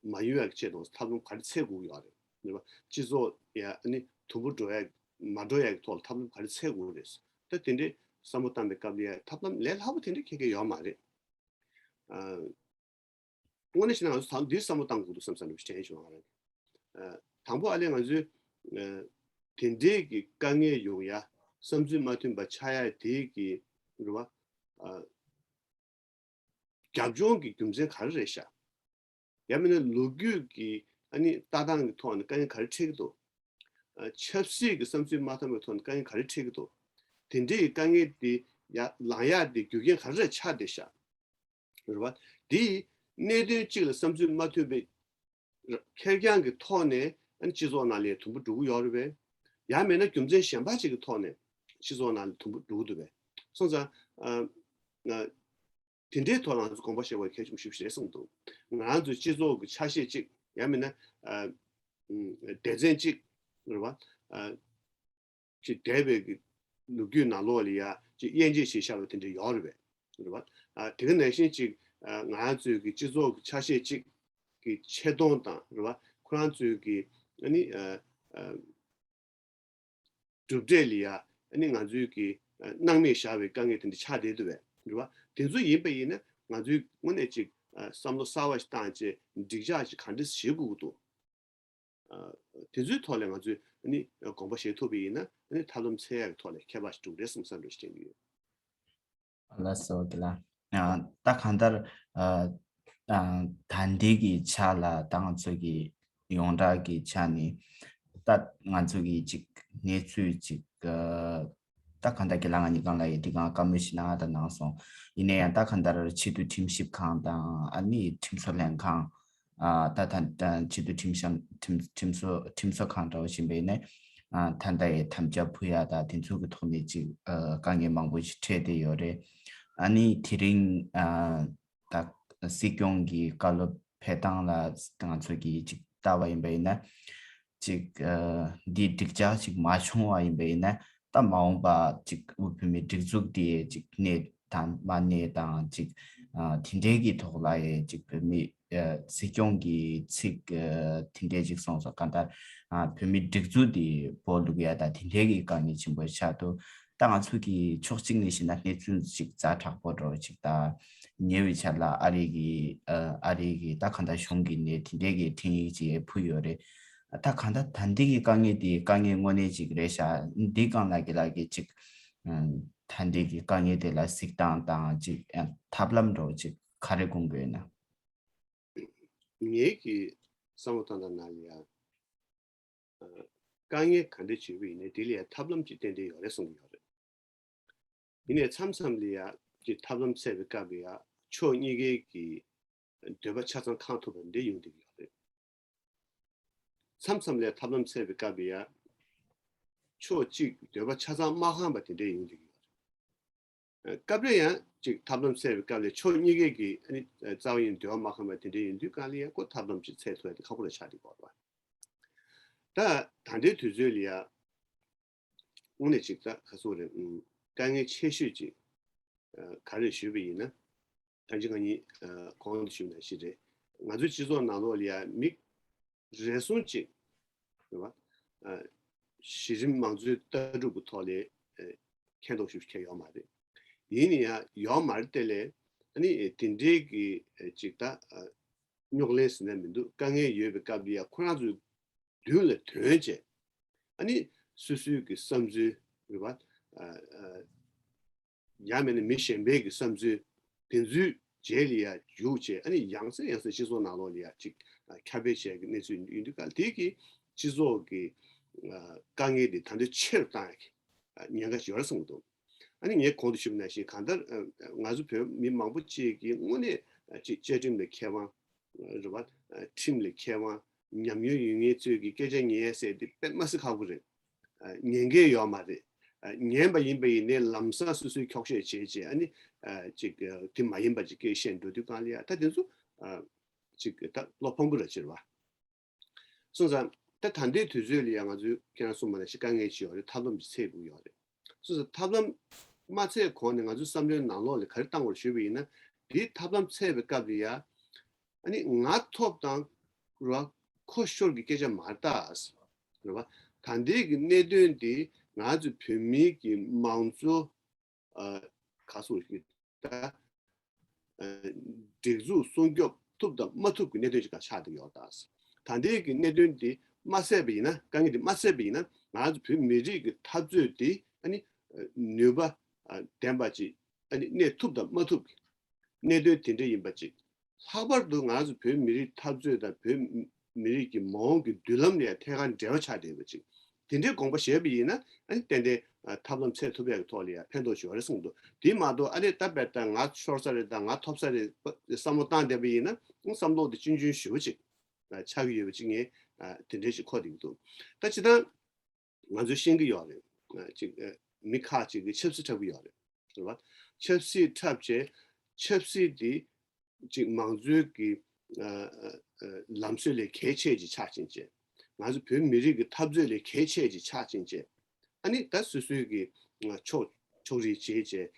མ་ཡོང་ཡ་གི་ཆེད་དུ་ཐབས་ལམ་ག་རེ་འཚོལ་དགོས་ཡོད་རེད། རེད་བ། སྤྱི་ཚོགས་ཡ་ཨ་ནི་དུམ་བུ་འགྲོ་ཡ་མ་འགྲོ་ཡ་གི་ཐོག་ལ་ཐབས་ལམ་ག་རེ་འཚོལ་དགོས་རེད། ད་དེ་འདྲའི་བསམ་བློ་བཏང་པའི་སྐབས་ལ་ཡ་ཐབས་ལམ་ལས་སླ་པོ་དེ་འདྲའི་ཁྱད་ཁྱད་ཡོད་མ་རེད། དངོས་གནས་བྱས་ན་ང་ཚོ་ད་འདིར་བསམ་བློ་བཏང་དགོས་འདུག་བསམ་བསམ་འདྲ་པོ་ཞིག་དྲན་བྱུང་ང་རང་གིས། དང་པོ་ཨ་ལས་ང་ཚོའི་དེ་འདྲའི་གི་དཀའ་ངལ་ཡོང་ཡ་བསམ་ཚུལ་མ་མཐུན་པ་ཆགས་ཡ་དེའི་གི་རེད་བ། རྒྱབ་ལྗོངས་ཀྱི་རྒྱུ་མཚན་ག་རེ་རེད་ཤག་ཡང་མིན་ན་ལོ་རྒྱུས་ཀྱི་ཨ་ནི་ལྟ་སྟངས་ཀྱི་ཐོག་ནས་དཀའ་ངལ་ག་རེ་འཕྲད་ཀྱི་འདུག་ཆབ་སྲིད་ཀྱི་བསམ་ཚུལ་མ་མཐུན་པའི་ཐོག་ནས་དཀའ་ངལ་ག་རེ་འཕྲད་ཀྱི་འདུག་དེ་འདྲའི་གི་དཀའ་ངལ་དེ་ཡ་ལངས་ཡག་དེ་རྒྱུ་རྐྱེན་ག་རེ་ཆགས་བསྡད་ཤག་རེད་བ། དེ་གནད་དོན་གཅིག་ལ་བསམ་ཚུལ་མ་མཐུན་པའི་ཁེར་རྐྱང་གི་ཐོག་ནས་ཨ་ནི་སྤྱི་ཚོགས་ནང་ལ་དུམ་བུ་འགྲོ་གི་ཡོད་རེད་པས། ཡང་མིན་ན་རྒྱུ་མཚན་གཞན་པ་ཅིག་གི་ཐོག་ནས་ སྤྱི་ཚོགས་ནང་ལ་དུམ་བུ་འགྲོ་གི་འདུག་པས། སོང་ཙང་ཨ་ཨ་དེ་འདྲའི་ཐོག་ལ་ང་ཚོ་དགོངས་པ་བཞེས་དགོས་གལ་ཆེན་པོ་ཞེ་པོ་ཅིག་རེད་བསམ་འདུག་ང་རང་ཚོའི་སྤྱི་ཚོགས་ཀྱི་ཆ་ཤས་གཅིག་ཡང་མིན་ན་ཨ་ཨ་སྡེ་ཚན་གཅིག་རེད་བ། ཨ་ཅིག་འདས་པའི་གི་ལོ་རྒྱུས་ནང་ལོགས་ལ་ཡ་ཅིག་དབྱེ་འབྱེད་བྱས་བཞག་པ་དེ་འདྲ་ཡོད་རེད་པས། རེད་བ། ཨ་དེ་ག་ནང་བཞིན་ཅིག་ཨ་ང་རང་ཚོའི་གི་སྤྱི་ཚོགས་ཀྱི་ཆ་ཤས་གཅིག་གི་ཆེ་མཐོང་དང་རེད་བ། ཁོ་རང་ཚོའི་གི་ཨ་ནི་ཨ་ཨ་གྲུབ་འབྲས་ལ་ཡ་ཨ་ནི་ང་ཚོའི་གི་ཨ་སྣང་མེད་བཞག་པའི་དཀའ་ངལ་དེ་འདྲ་ཆགས་བསྡད་འདུག་པས། རེད་བ། དེ་ཚོ་ཡིན་པ་ཡིན་ན་ང་ཚོའི་དངོས་གནས་ཅིག་ཨ་བསམ་བློ་གསར་བ་ཞིག་བཏང་བྱས་འགྲིག་འཇགས་ཅིག་ག་འདྲ་བྱེད་དགོས་ཀྱི་འདུག་ཨ་དེ་ཚོའི་ཐོག་ལ་ང་ཚོས་ཨ་ནི་དགོངས་པ་བཞེས་ཐུབ་པ་ཡིན་ན་ཨ་ནི་ཐབས་ལམ་འཚོལ་ཡག་གི་ཐོག་ལ་ཁྱད་པར་ཞིག་འགྲོ་གི་རེད་བསམ་བསམ་བློ་ཞིག་དྲན་གྱི་ཡོད། ལགས་སོ་དགེ་ལགས། ཨ་ད་གང་ལྟར་ཨ་ཨ་ད་ལྟའི་གི་ཆ་ལ་ད་ང་ཚོ་གི་ཡོངས་གྲགས་ཀྱི་ཆ་ནས་ད་ང་ཚོ་གི་ཅིག་གནས་ཚུལ་ཅིག་ཨ་ད་གང་ལྟར་དགེ་ལགས་ང་གཉིས་གང་ལ་ཡི་འདི་གང་བཀའ་མོལ་ཞིག་གནང་ད་གནང་སོང་། ཡིན་ན་ཡང་ད་གང་ལྟར་ཆེས་མཐོའི་ཁྲིམས་ཞིབ་ཁང་དང་ཨ་ནི་ཁྲིམས་བཟོ་ལྷན་ཁང་། ཨ་ད་ད་ད་ཆེས་མཐོའི་ཁྲིམས་ཞིབ་ཁྲིམས་ཁྲིམས་བཟོ་ཁྲིམས་བཟོ་ཁང་འདྲ་བོ་ཞིག་ཡིན་པ་ཡིན་ན། ཨ་ད་ལྟ་ཡི་དམ་བཅའ་ཕུལ་ཡ་ད་དེ་ཚོ་གི་ཐོག་ནས་ཅིག་ཨ་དཀའ་ངལ་མང་པོ་ཞིག་འཕྲད་བསྡད་ཡོད་རེད། ཨ་ནི་དེ་རིང་ཨ་ད་སྲིད་སྐྱོང་གི་བཀའ་སློབ་ཕེབས་སྟངས་ལ་ང་ཚོ་གིས་ཅིག་ལྟ་བ་ཡིན་པ་ཡིན་ན། ཅིག་ཨ་འདི་འགྲིག་འཇགས་ཅིག་མ་བྱུང་བ་ཡིན་པ་ཡིན་ན་ད་མ་འོངས་པ་ཅིག་དབུས་བོད་མིའི་སྒྲིག་འཛུགས་འདི་ཅིག་གནས་དང་མ་གནས་དང་ཅིག་ཨ་དེ་འདྲའི་གི་ཐོག་ལ་ཡ་ཅིག་བོད་མི་ཨ་སྲིད་སྐྱོང་གི་ཚིག་ཨ་དེ་འདྲའི་ཅིག་སོང་ཙང་གང་ལྟར་ཨ་བོད་མིའི་སྒྲིག་འཛུགས་འདི་སྦོ་ལུག་ཡ་ད་དེ་འདྲའི་གི་དཀའ་ངལ་ཆེན་པོ་ཆགས་འདུག་ད་ང་ཚོ་གི་ཕྱོགས་གཅིག་ནས་བཤད་ན་གནས་ཚུལ་ཅིག་ཛ་དྲག་པོ་འགྲོ་ཅིག་ད་ཉེ་བའི་ཆར་ལ་ཨ་རི་གི་ཨ་ཨ་རི་གི་ད་གང་ལྟར་གཞུང་གི་ནས་དེ་འདྲའི་གི་འཕྲིན་ཡིག་ཅིག་ཕུལ་ཡོད་རེད། ད་གང་ལྟར་ད་འདི་གི་དཀའ་ངལ་འདི་དཀའ་ངལ་དངོས་གནས་ཅིག་རེད་ཤག་འདི་གང་ལ་གི་ལ་གི་ཅིག་ཨ་ད་འདི་གི་དཀའ་ངལ་དེ་ལ་གཟིགས་སྟངས་དང་ཅིག་ཨ་ཐབས་ལམ་འགྲོ་ཅིག་ག་རེ་དགོངས་དགོས་ན། ངའི་གི་བསམ་བློ་བཏང་སྟངས་ནང་ལ་ཡ། ཨ་དཀའ་ངལ་ག་འདྲ་བྱུང་བ་ཡིན་ནའི་དེ་ལ་ཡ་ཐབས་ལམ་ཅིག་ཏན་ཏན་ཡོད་རེད་གསུང་གི་ཡོད་རེད། ཡིན་ནའི་མཚམས་མཚམས་ལ་ཡ་ཅིག་ཐབས་ལམ་འཚོལ་བའི་སྐབས་ལ་ཡ་ཕྱོགས་གཉིས་ཀའི་གི་འདོད་པ་ཆ་ཚང་ཁེངས་ཐུབ་པ་འདི་ཡོང་བསྡད་ཀྱི་ཡོད་རེད། མཚམས་མཚམས་ལ་ཐབས་ལམ་འཚོལ་བའི་སྐབས་ལ་ཡ་ཕྱོགས་གཅིག་འདོད་པ་ཆ་ཚང་མ་ཁེངས་པ་དེ་འདྲ་ཡོང་བསྡད་ཀྱི་ཡོད་རེད། སྐབས་རེ་ཡང་ཅིག་ཐབས་ལམ་འཚོལ་བའི་སྐབས་ལ་ཕྱོགས་གཉིས་ཀའི་གི་ཨ་ནི་རྩ་བ་ཡིན་འདོད་པ་མ་ཁེངས་པ་དེ་འདྲ་ཡིན་དུས་གང་ལ་ཡང་ཁོ་ཐབས་ལམ་ཅིག་འཚོལ་ཐུབ་ཡ་དེ་ཁག་པོ་རེ་ཆགས་འདུག་གོ། ད་ད་ལྟའི་དུས་ཚོད་ལ་ཡ་དངོས་གནས་ཅིག་ད་ག་ཚོད་རེད། ཨུམ། དཀའ་ངལ་ཆེ་ཤོས་ཅིག་ཨ་ག་རེ་ཞུས་པ་ཡིན་ན། ད་ཅི་ང་གཉིས་ཨ་གོང་དུ་ཞུས་ནང་བཞིན་རེད། ང་ཚོའི་སྤྱི་ཚོགས་ནང་ལོགས་ལ་ཡ་མི་རེ་ཟུང་ཅིག་རེད་བ། ཨ་གཞི་རིམ་མང་གཙོའི་ལྟ་གྲུབ་ཀྱི་ཐོག་ལ་ཨ་མཁྱེན་རྟོགས་ཞིག་ཁྱེར་ཡོད་མ་རེད། ཡིན་ན་ཡང་ཡོད་མ་རེད་དེ་ལས་ཨ་ནི་དེ་འདྲའི་གི་ཨ་ཅིག་ད་ཨ་རྙོག་གླེང་ཟེར་ན་མི་འདུག་དཀའ་ངལ་ཡོད་པའི་སྐབས་ལ་ཡ་ཁོ་རང་ཚོའི་མདུན་ལ་ཐོན་བྱས། ཨ་ནི་སོ་སོའི་གི་བསམ་ཚུལ་རེད་བ། ཨ་ཨ་ཡང་མིན་ན་མི་གཞན་པའི་གི་བསམ་ཚུལ་དེ་ཚོའི་རྗེས་ལ་ཡ་རྒྱུགས་བྱས། ཨ་ནི་ཡང་སེ་ཡང་སེ་སྤྱི་ཚོགས་ནང་ལོགས་ལ་ཡ་ཅིག་ཨ་ཁྱབ་སྤེལ་བྱས་ཀྱི་གནས་ཚུལ་ཡིན་དུས་ག་དེ་གི་སྤྱི་ཚོགས་ཀྱི་ཨ་དཀའ་ངལ་དེ་ད་ལྟ་ཆེ་རུ་བཏང་ཡ་གི་ཨ་ཉེན་ཁ་ཞིག་ཡོད་རེད་བསམ་གྱི་འདུག་ཨ་ནི་ངས་གོང་དུ་ཞུས་པ་ནང་བཞིན་གང་ལྟར་ཨ་ང་ཚོ་བོད་མི་མང་པོ་ཅིག་གིས་དངོས་གནས་ཨ་ཅིག་བཅའ་ཁྲིམས་ལ་མཁས་དབང་རེད་བ། ཨ་ཁྲིམས་ལ་མཁས་དབང་ཉམས་མྱོང་ཡོད་མཁན་ཚོས་ཀྱི་སྐད་ཆ་ཉན་ཟེར་དེ་དཔེ་མ་སྲིད་ཁག་པོ་རེད། ཨ་ཉན་མཁན་ཡོད་མ་རེད། ཨ་ཉན་པ་ཡིན་པ་ཡིན་ནའི་ལམ་སང་སོ་སོའི་འཁྱོག་བཤད་བྱས་བྱས་ཨ་ནི་ཨ་ཅིག་ཨ་དེ་མ་ཡིན་པ་ཅིག་སྐད་བཤད་འགྲོ་དུས་གང་ལ་ཡ་ད་དེ་ཚོ་ཨ་ཅིག་ད་བློ་ཕམ་པོ་ར་ཅིག་རེད་བ། སོང་ཙང་ད་ད་ལྟའི་དུས་ཚོད་ལ་ཡང་ང་ཚོས་ཁྱེད་རང་གསུངས་པ་ནང་བཞིན་དཀའ་ངལ་ཅིག་ཡོད་རེད། ཐབས་ལམ་ཅིག་འཚོལ་དགོས་ཡོད་རེད། སོང་ཙང་ཐབས་ལམ་མ་འཚོལ་གོང་ནས་ང་ཚོའི་བསམ་བློའི་ནང་ལོགས་ལ་ག་རེ་བཏང་དགོས་རེད་ཞུས་པ་ཡིན་ན། དེའི་ཐབས་ལམ་འཚོལ་བའི་སྐབས་ལ་ཡ་ཨ་ནི་ང་ཐོབ་དང་ར་ཁོ་ཤོར་གྱི་སྐད་ཆ་མ་རེད་ད། རེད་བ། ད་ལྟའི་གི་གནད་དོན་དེ་ང་ཚོ་བོད་མིའི་གི་མང་གཙོ་ཨ་ག་སོ་ཞིག་ད་ཨ་སྒྲིག་འཛུགས་སྲུང་སྐྱོབ་ཐུབ་དང་མ་ཐུབ་ཀྱི་གནད་དོན་ཞིག་ག་ཆགས་བསྡད་ཡོད་ད། ད་ལྟའི་གི་གནད་དོན་འདི་མ་སེལ་བ་ཡིན་ན། དཀའ་ངལ་འདི་མ་སེལ་བ་ཡིན་ན་ང་ཚོ་བོད་མི་རིགས་ཀྱི་འཐབ་རྩོད་འདི་ཨ་ནི་ནུས་པ་ཨ་ལྡན་པ་ཅིག་ཨ་ནི་གནས་ཐུབ་དང་མ་ཐུབ་ཀྱི་གནད་དོན་དེ་འདྲ་ཡིན་པ་ཅིག་ལྷག་པར་དུ་ང་ཚོ་བོད་མི་རིགས་འཐབ་རྩོད་དང་བོད་མི་རིགས་ཀྱི་མ་འོངས་ཀྱི་མདུན་ལམ་ལ་ཡང་ཐད་ཀར་འབྲེལ་བ་ཆགས་བསྡད་པ་ཅིག་དེ་འདྲའི་དགོངས་པ་བཞེས་པ་ཡིན་ན་ཨ་ནི་ཏན་ཏན་ཨ་ཐབས་ལམ་འཚོལ་ཐུབ་ཡག་གི་ཐོག་ལ་ཡང་ཕན་ཐོགས་ཤིག་ཡོད་རེད་གསུངས་འདུག་དེ་མ་གཏོགས་ཨ་ནི་ད་བལ་ད་ང་ཤོར་ས་རེད་ད་ང་ཐོབ་ས་རེད་བསམ་བློ་བཏང་བསྡད་པ་ཡིན་ན་བསམ་བློ་དེ་ཆུང་ཆུང་ཞེ་པོ་ཅིག་ཆགས་ཀྱི་ཡོད་པ་ཅིག་ངས་དེ་འདྲའི་ཞིག་གོ་བསྡད་ཀྱི་འདུག་ད་སྤྱིར་བཏང་ང་ཚོས་ཤེས་ཀྱི་ཡོད་རེད། ཅིག་མི་ཁག་ཅིག་གིས་ཆབ་སྲིད་འཁྲབ་ཀྱི་ཡོད་རེད། རེད་བ། ཆབ་སྲིད་འཁྲབ་བྱས་ཆབ་སྲིད་འདི་ཅིག་མང་གཙོའི་གི་ཨ་ཨ་ཨ་ལམ་སྲོལ་ལས་གལ་ཆེ་ཅིག་ཆགས་ཕྱིན་བྱས། ང་ཚོ་བོད་མི་རིགས་ཀྱི་འཐབ་རྩོད་ལས་གལ་ཆེ་ཅིག་ཆགས་ཕྱིན་བྱས། ཨ་ནི་ད་སོ་སོའི་གི་ཕྱོགས་ཕྱོགས་རིས་བྱས་བྱས་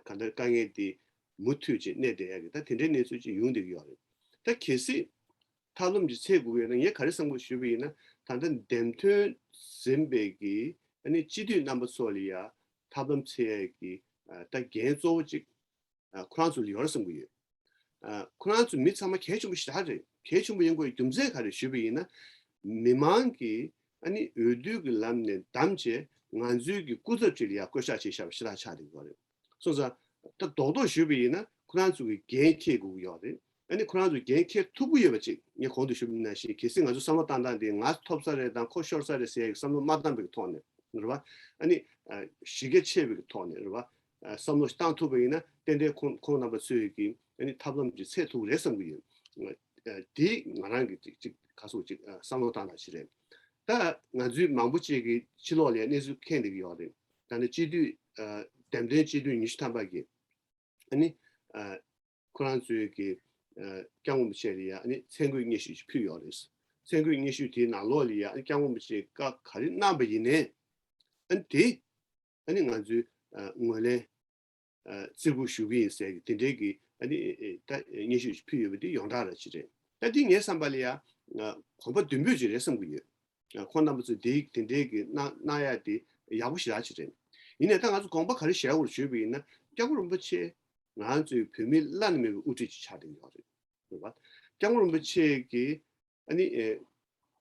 གང་ལྟར་དཀའ་ངལ་འདི་མུ་མཐུད་ཅིག་གནས་བསྡད་ཡག་གི་ད་དེ་འདྲའི་གནས་ཚུལ་ཅིག་ཡོང་བསྡད་ཀྱི་ཡོད་རེད། ད་གལ་སྲིད་ཐབས་ལམ་ཅིག་འཚོལ་དགོས་ཡོད་ན་ངས་ག་རེ་བསམ་དགོས་ཞུས་པ་ཡིན་ན། ད་ལྟ་འདེམས་ཐོན་ཟིན་པའི་གི་ཨ་ནི་སྤྱི་འཐུས་རྣམ་པ་ཚོ་ལ་ཡ་ཐབས་ལམ་འཚོལ་ཡག་གི་ད་འགན་གཙོ་བོ་ཅིག་ཁོ་རང་ཚོ་ལ་ཡོད་རེད་བསམ་གྱི་ཡོད། ཁོ་རང་ཚོ་མི་ཚང་མ་གལ་ཆེན་པོ་ཞེ་དྲག་རེད། གལ་ཆེན་པོ་ཡིན་དགོས་རྒྱུ་མཚན་ག་རེ་ཞུས་པ་ཡིན་ན། མི་མང་གིས་ཨ་ནི་འོས་བསྡུ་གི་ལམ་ནས་བདམས་བྱས་ང་ཚོའི་གི་སྐུ་ཚབ་ཅིག་ལ་ཡ་བསྐོ་གཞག་བྱས་བཞག་པ་ཞེ་དྲག་ཆགས་བསྡད་ཀྱི་ཡོད་རེད། སོང་ཙང་ད་རྡོག་རྡོག་ཞུས་པ་ཡིན་ན་ཁོ་རང་ཚོ་གི་འགན་འཁྱེར་དགོས་ཀྱི་ཡོད་རེད། ཨ་ནི་ཁོ་རང་ཚོ་འགན་འཁྱེར་ཐུབ་ཀྱི་ཡོད་པ་ཅིག་ངས་གོང་དུ་ཞུས་པ་ནང་བཞིན་གལ་སྲིད་ང་ཚོ་བསམ་བློ་བཏང་སྟངས་དེ་ང་ཐོབ་ས་རེད་དང་ཁོ་ཤོར་ས་རེད་ཟེར་ཡག་གི་བསམ་བློ་མ་བཏང་པའི་ཐོག་ནས་རེད་བ། ཨ་ནི་གཞི་རྒྱ་ཆེ་བའི་ཐོག་ནས་རེད་བ། བསམ་བློ་བཏང་ཐུབ་པ་ཡིན་ན་ཏན་ཏན་ཁོང་ཁོང་རྣམ་པ་ཚོས་ཀྱི་ཨ་ནི་ཐབས་ལམ་ཅིག་འཚོལ་ཐུབ་ཀྱི་རེད་བསམ་གྱི་ཡོད། དེ་ང་རང་གི་ཅིག་ཅིག་ག་ཟེར་ཅིག་བསམ་བློ་བཏང་སྟངས་ཅིག་རེད། ད་ང་ཚོའི་མང་པོ་ཅིག་གིས་ཕྱི་ལོགས་ལ་གནས་ཚུལ་མཁྱེན་བསྡད་ཀྱི་ཡོད་རེད། ད་ནི་སྤྱི་འཐུས་འདེམས་ཐོན་སྤྱི་འཐུས་ཉི་ཤུ་ཐམ་པ་གིས་ཨ་ནི། ཁོ་རང་ཚོའི་གི་སྐྱབས་མགོན་རིན་པོ་ཆེ་ལ་ཡ་ཨ་ནི་མཚན་བཀོད་སྙན་ཞུ་ཞིག་ཕུལ་ཡོད་རེད། མཚན་བཀོད་སྙན་ཞུ་དེའི་ནང་ལོགས་ལ་ཡ་ཨ་ནི་སྐྱབས་མགོན་རིན་པོ་ཆེས་བཀའ་ག་རེ་གནང་པ་ཡིན་ནའི་ཨ་ནི་དེ་ཨ་ནི་ང་ཚོས་ངོས་ལེན་བརྩི་བཀུར་ཞུ་གི་ཡིན་ཟེར་གི་དེ་འདྲའི་གི་ཨ་ནི་ད་སྙན་ཞུ་ཞིག་ཕུལ་ཡོད་པ་དེ་ཡོངས་གྲགས་ར་ཅིག་རེད། ད་དེ་ངའི་བསམ་པ་ལ་ཡ་གོམ་པ་མདུན་སྤོས་ཅིག་རེད་བསམ་གི་ཡོད། ཁོང་རྣམ་པ་ཚོས་དེ་དེ་འདྲའི་གི་གནང་གནང་ཡ་དེ་ཡག་པོ་ཞེ་དྲག་ཅིག་རེད། ཡིན་ནའི་ད་ང་ཚོ་དགོངས་པ་ག་རེ་བཞེས་དགོས་ཞུས་པ་ཡིན་ན་སྐྱབས་མགོན་རིན་པོ་ཆེ་ང་ཚོའི་བོད་མི་བླ་ན་མེད་པའི་དབུ་ཁྲིད་ཅིག་ཆགས་བསྡད་ཡོད་རེད། རེད་བ། སྐྱབས་མགོན་རིན་པོ་ཆེ་གིས་ཨ་ནི་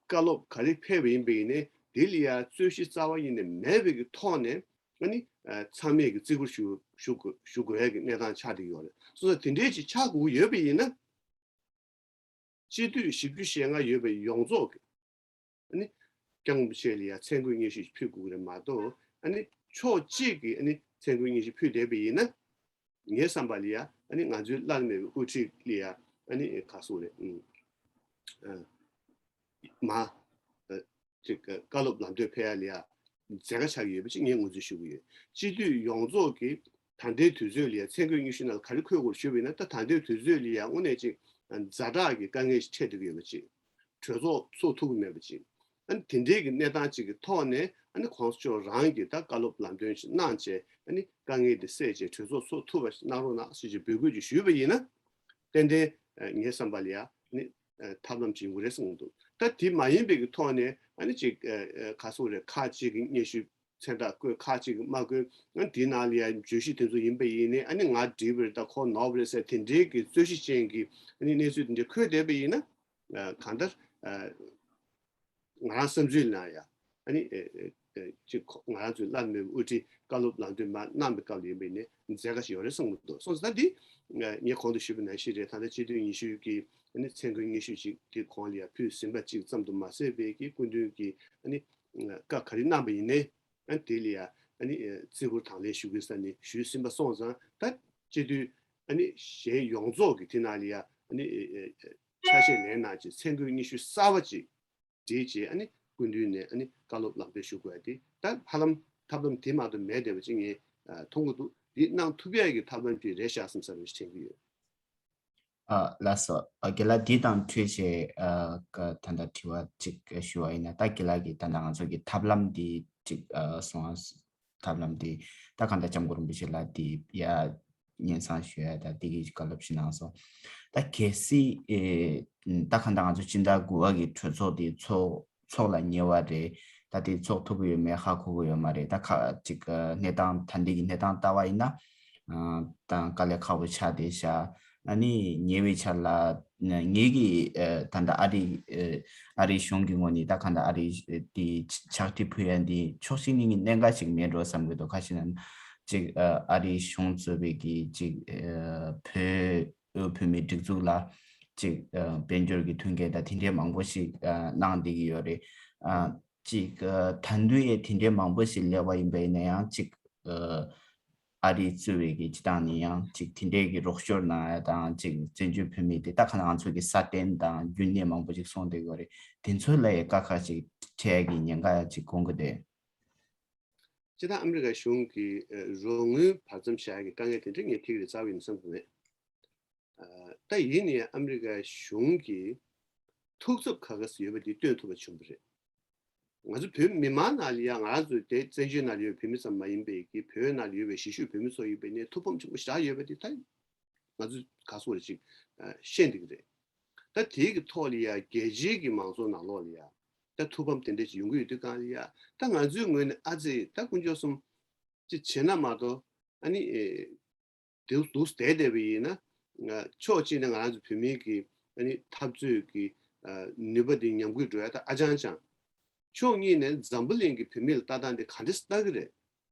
བཀའ་སློབ་ག་རེ་ཕེབས་པ་ཡིན་པ་ཡིན་ནའི་དེ་ལ་ཡ་རྩོད་གཞི་རྩ་བ་ཉིད་ནས་མེད་པའི་གི་ཐོག་ནས་ཨ་ནི་ཚང་མས་གི་བརྩི་བཀུར་ཞུ་ཞུ་དགོས་ཞུ་དགོས་ཡ་གི་གནས་སྟངས་ཆགས་བསྡད་ཡོད་རེད། སོང་ཙང་དེ་འདྲའི་ཅིག་ཆགས་དགོས་ཀྱི་ཡོད་པ་ཡིན་ན། སྤྱི་འཐུས་བཞི་བཅུ་ཞེ་ལྔ་ཡོད་པའི་ཡོངས་རྫོགས་ཀྱི་ཨ་ནི་སྐྱབས་མགོན་རིན་པོ་ཆེ་ལ་ཡ་མཚན་བཀོད་སྙན་ཞུ་ཞིག་ཕུལ་དགོས་ཀྱི་རེད་མ་གཏོགས་ཨ་ནི་ཕྱོགས་གཅིག་གིས་ཨ་ནི་མཚན་བཀོད་སྙན་ཞུ་ཕུལ་བསྡད་པ་ཡིན་ན་ངའི་བསམ་པ་ལ་ཡ་ཨ་ནི་ང་ཚོའི་བླ་ན་མེད་པའི་དབུ་ཁྲིད་ལ་ཡ་ཨ་ནི་ག་ཟེར་རེད། ཨ་མ་ཨ་ཅིག་བཀའ་སློབ་ལམ་སྟོན་ཕེབས་ཡ་ལ་ཡ་མཛད་དཀའ་ཆགས་ཀྱི་ཡོད་པ་ཅིག་ངས་ངོས་འཛིན་ཞུ་གི་ཡོད། སྤྱི་འཐུས་ཡོངས་རྫོགས་ཀྱིས་ད་ལྟའི་དུས་ཚོད་ལ་ཡ་མཚན་བཀོད་སྙན་ཞུ་ནང་ལ་ག་རེ་འཁོད་དགོས་ཞུས་པ་ཡིན་ན་ད་ད་ལྟའི་དུས་ཚོད་ལ་ཡ་དངོས་གནས་ཅིག་ཛ་དྲག་གི་དཀའ་ངལ་ཞིག་འཕྲད་བསྡད་ཀྱི་ཡོད་པ་ཅིག་གྲོས་ཚོགས་ཚོགས་ཐུབ་ཀྱི་མེད་པ་ཅིག་ཨ་ནི་དེ་འདྲའི་གི་གནས་སྟངས་ཅིག་གི་ཐོག་ནས་ཨ་ནི་གོང་ས་མཆོག་རང་གིས་ད་བཀའ་སློབ་ལམ་སྟོན་ཞིག་གནང་བྱས་ཨ་ནི་དཀའ་ངལ་འདི་སེལ་བྱས་གྲོས་ཚོགས་ཚོགས་ཐུབ་པ་ཞིག་གནང་རོགས་གནང་ཞེས་ཀྱི་འབོད་སྐུལ་ཅིག་ཞུས་པ་ཡིན་ན་ཏན་ཏན་ངའི་བསམ་པ་ལ་ཡ་ཨ་ནི་ཐབས་ལམ་ཅིག་ཡོང་གི་རེད་བསམ་གྱི་འདུག་ད་དེ་མ་ཡིན་པའི་གི་ཐོག་ནས་ཨ་ནི་ཅིག་ག་ཟེར་རེད། ཁག་ཅིག་གི་སྙན་ཞུ་མཚན་རྟགས་བཀོད་ཁག་ཅིག་གི་མ་བཀོད། ཨ་ནི་དེའི་ནང་ལ་ཡ་བརྗོད་གཞི་དེ་ཚོ་ཡིན་པ་ཡིན་ནའི་ཨ་ནི་ང་འགྲིག་པ་རེད་ད་ཁོ་ནོར་བ་རེད་ཟེར་དེ་འདྲའི་གི་རྩོད་གཞི་ཅན་གྱི་ཨ་ནི་གནས་ཚུལ་དེ་འདྲ་འཁོད་བསྡད་པ་ཡིན་ན་གང་ལྟར་ང་རང་བསམ་ཚུལ་ནང་ཡ་ཨ་ནི་ཅིག་ང་རང་ཚོའི་བླ་ན་མེད་པའི་དབུ་ཁྲིད་བཀའ་སློབ་ལམ་སྟོན་མར་གནང་པའི་སྐབས་ལ་ཡིན་པ་ཡིན་ནའི་མཛད་དཀའ་ཞིག་ཡོད་རེད་བསམ་གྱི་འདུག་སོང་ཙང་ད་འདི་ངས་གོང་དུ་ཞུས་པ་ནང་བཞིན་རེད། ད་ལྟ་སྤྱི་འཐུས་ཉི་ཤུ་གི་ཨ་ནི་མཚན་བཀོད་སྙན་ཞུ་ཞིག་གི་གོང་ལ་ཡ་ཕུལ་ཟིན་པ་ཅིག་ཙམ་དུ་མ་ཟད་པའི་གི་སྐུ་མདུན་གྱི་ཨ་ནི་བཀའ་ག་རེ་གནང་པ་ཡིན་ནའི་ཨ་ནི་དེ་ལ་ཡ་ཨ་ནི་བརྩི་བཀུར་དང་ལེན་ཞུ་དགོས་ས་ནས་ཞུས་ཟིན་པ་སོང་ཙང་ད་སྤྱི་འཐུས་ཨ་ནི་གཞན་ཡོངས་རྫོགས་ཀྱི་དེ་ནང་ལ་ཡ་ཨ་ནི་ཆ་ཤས་ལེན་གནང་ཅིག་མཚན་བཀོད་སྙན་ཞུ་གསར་པ་ཅིག་བྲིས་རྗེས་ཨ་ནི་སྐུ་མདུན་ནས་ཨ་ནི་བཀའ་སློབ་ལམ་སྟོན་ཞུ་དགོས་ཡ་དེ་ད་ཧ་ལམ་ཐབས་ལམ་དེ་མ་གཏོགས་མེད་བསྡད་པ་ཅིག་ངས་མཐོང་གི་འདུག་འདི་གནང་ཐུབ་ཡ་གི་ཐབས་ལམ་ཅིག་རེད་ཤག་བསམ་ས་རེད་དྲན་གྱི་ཡོད། ཨ་ལགས་སོ། ཨ་རྒན་ལགས་འདི་དང་འཕྲོས་བྱས་ཨ་ད་ལྟ་དྲི་བ་གཅིག་ཞུ་བ་ཡིན་ན་ད་རྒན་ལགས་ཀྱིས་ད་ལྟ་ང་ཚོ་གི་ཐབས་ལམ་འདི་གཅིག་ཨ་གསུངས་ཐབས་ལམ་འདི་ད་གང་ལྟར་སྐྱབས་མགོན་རིན་པོ་ཆེ་ལགས་འདི་ཡ་སྙན་སེང་ཞུ་ཡ་ད་འདི་གི་བཀའ་སློབ་ཞིག་གནང་སོང་། ད་གལ་སྲིད་ཨེ་ད་གང་ལྟར་ང་ཚོ་སྤྱི་ཟླ་དགུ་པ་གི་གྲོས་ཚོགས་འདི་ཚོགས་ཚོགས་ལ་ཉེ་བ་རེད། ད་དེ་ཚོགས་ཐུབ་ཀྱི་ཡོད་མེད་ཧ་གོ་གི་ཡོད་མ་རེད། ད་ཁ་ཅིག་གནས་སྟངས་ད་འདི་གི་གནས་སྟངས་ལྟ་བ་ཡིན་ན་ཨ་ད་དཀའ་ལས་ཁག་པོ་ཆགས་བསྡད་ཤག་ཨ་ནི་ཉེ་བའི་ཆར་ལ་ངེད་ཀྱི་ཨ་ད་ལྟ་ཨ་རི་ཨ་ཨ་རི་གཞུང་གི་ངོས་ནས་ད་གང་ལྟར་ཨ་རི་དེ་ཕྱག་བྲིས་ཕུལ་ཡ་འདི་ཕྱོགས་གཅིག་ནས་ཀྱི་གནད་འགག་ཅིག་མེད་འགྲོ་བསམ་གྱི་འདུག་ཁ་ཤས་ནང་ཅིག་ཨ་ཨ་རི་གཞུང་གཙོས་པའི་གི་ཅིག་ཨ་བོད་བོད་མིའི་སྒྲིག་འཛུགས་ལ་ཅིག་ཨ་དཔལ་འབྱོར་གྱི་མཐུན་རྐྱེན་དང་དེ་འདྲའི་མང་པོ་ཞིག་ཨ་གནང་བསྡད་ཀྱི་ཡོད་རེད། ཨ་ཅིག་ཨ་ད་དུང་ཡང་དེ་འདྲའི་མང་པོ་ཞིག་སླེབས་པ་ཡིན་པ་ཡིན་ན་ཡང་ཅིག་ཨ་ཨ་རི་གཙོས་པའི་གི་སྤྱི་བཏང་ནས་ཡང་ཅིག་དེ་འདྲའི་གི་རོགས་སྐྱོར་གནང་ཡ་དང་ཅིག་བཙན་བྱོལ་བོད་མི་དེ་ད་ག་ནང་ང་ཚོ་གི་ས་བརྟན་དང་རྒྱུན་གནས་མང་པོ་ཅིག་སོང་བསྡད་ཀྱི་ཡོད་རེད། དེ་ཚོ་ལ་ཡང་དཀའ་ཁག་ཅིག་འཕྲད་ཡ་གི་ཉེན་ཁ་ཡ་ཅིག་དགོངས་ཀྱི་འདུག་སྤྱིར་བཏང་ཨ་མི་རི་ཀའི་གཞུང་གིས་ཨ་རོགས་དངུལ་བར་མཚམས་བཞག་ཡག་གི་དཀའ་ངལ་དེ་འདྲ་ངས་ཐེག་རེ་རྩ་བ་ཡིན་བསམ་གྱི་མེད། ཨ་ད་ཡིན་ནའི་ཨ་མི་རི་ཀའི་གཞུང་གིས་ཐུགས་འཚབ་ག་ག་ཡོད་པ་འདི་སྟོན་ཐུབ་པ་བྱུང་བ་རེད། ང་ཚོ་བོད་མི་མང་ནང་ལ་ཡང་ང་རང་ཚོ་དེ་བཙན་བྱོལ་ནང་ལ་ཡོད་བོད་མི་ཙམ་མ་ཡིན་པའི་གི་བོད་ནང་ལ་ཡོད་པའི་གཞིས་བཞུགས་བོད་མི་ཚོ་ཡིན་པའི་ནས་ཐུགས་ཕམ་ཆེན་པོ་ཞེ་དྲག་ཡོད་པ་དེ་ད་ང་ཚོ་ག་སོ་རེ་ཅིག་ཤེས་འདུག་གི་རེད། ད་དེའི་གི་ཐོག་ལ་ཡ་རྒྱལ་སྤྱིའི་གི་མང་ཚོགས་ནང་ལོགས་ལ་ཡ་ད་ཐུགས་ཕམ་དེ་འདྲ་ཅིག་ཡོང་གི་ཡོད་དུས་གང་ལ་ཡ་ད་ང་ཚོའི་ངོས་ནས་ཨ་ཙི་ད་དཀོན་མཆོག་གསུམ་ཅིག་བྱེད་ན་མ་གཏོགས་ཨ་ནི་དེ་འདུག་བསྡད་བསྡད་པ་ཡིན་ན། ཕྱོགས་གཅིག་ནས་ང་རང་ཚོ་བོད་མིའི་གི་ཨ་ནི་འཐབ་རྩོད་ཀྱི་ནུས་པ་དེ་ཉམས་རྒུད་འགྲོ་ཡ་ད་ཨ་ཅང་ཅང་། ཕྱོགས་གཉིས་ནས་འཛམ་བུ་གླིང་གི་བོད་མི་ལ་ལྟ་སྟངས་དེ་ག་འདྲས་ལྟ་གི་རེད།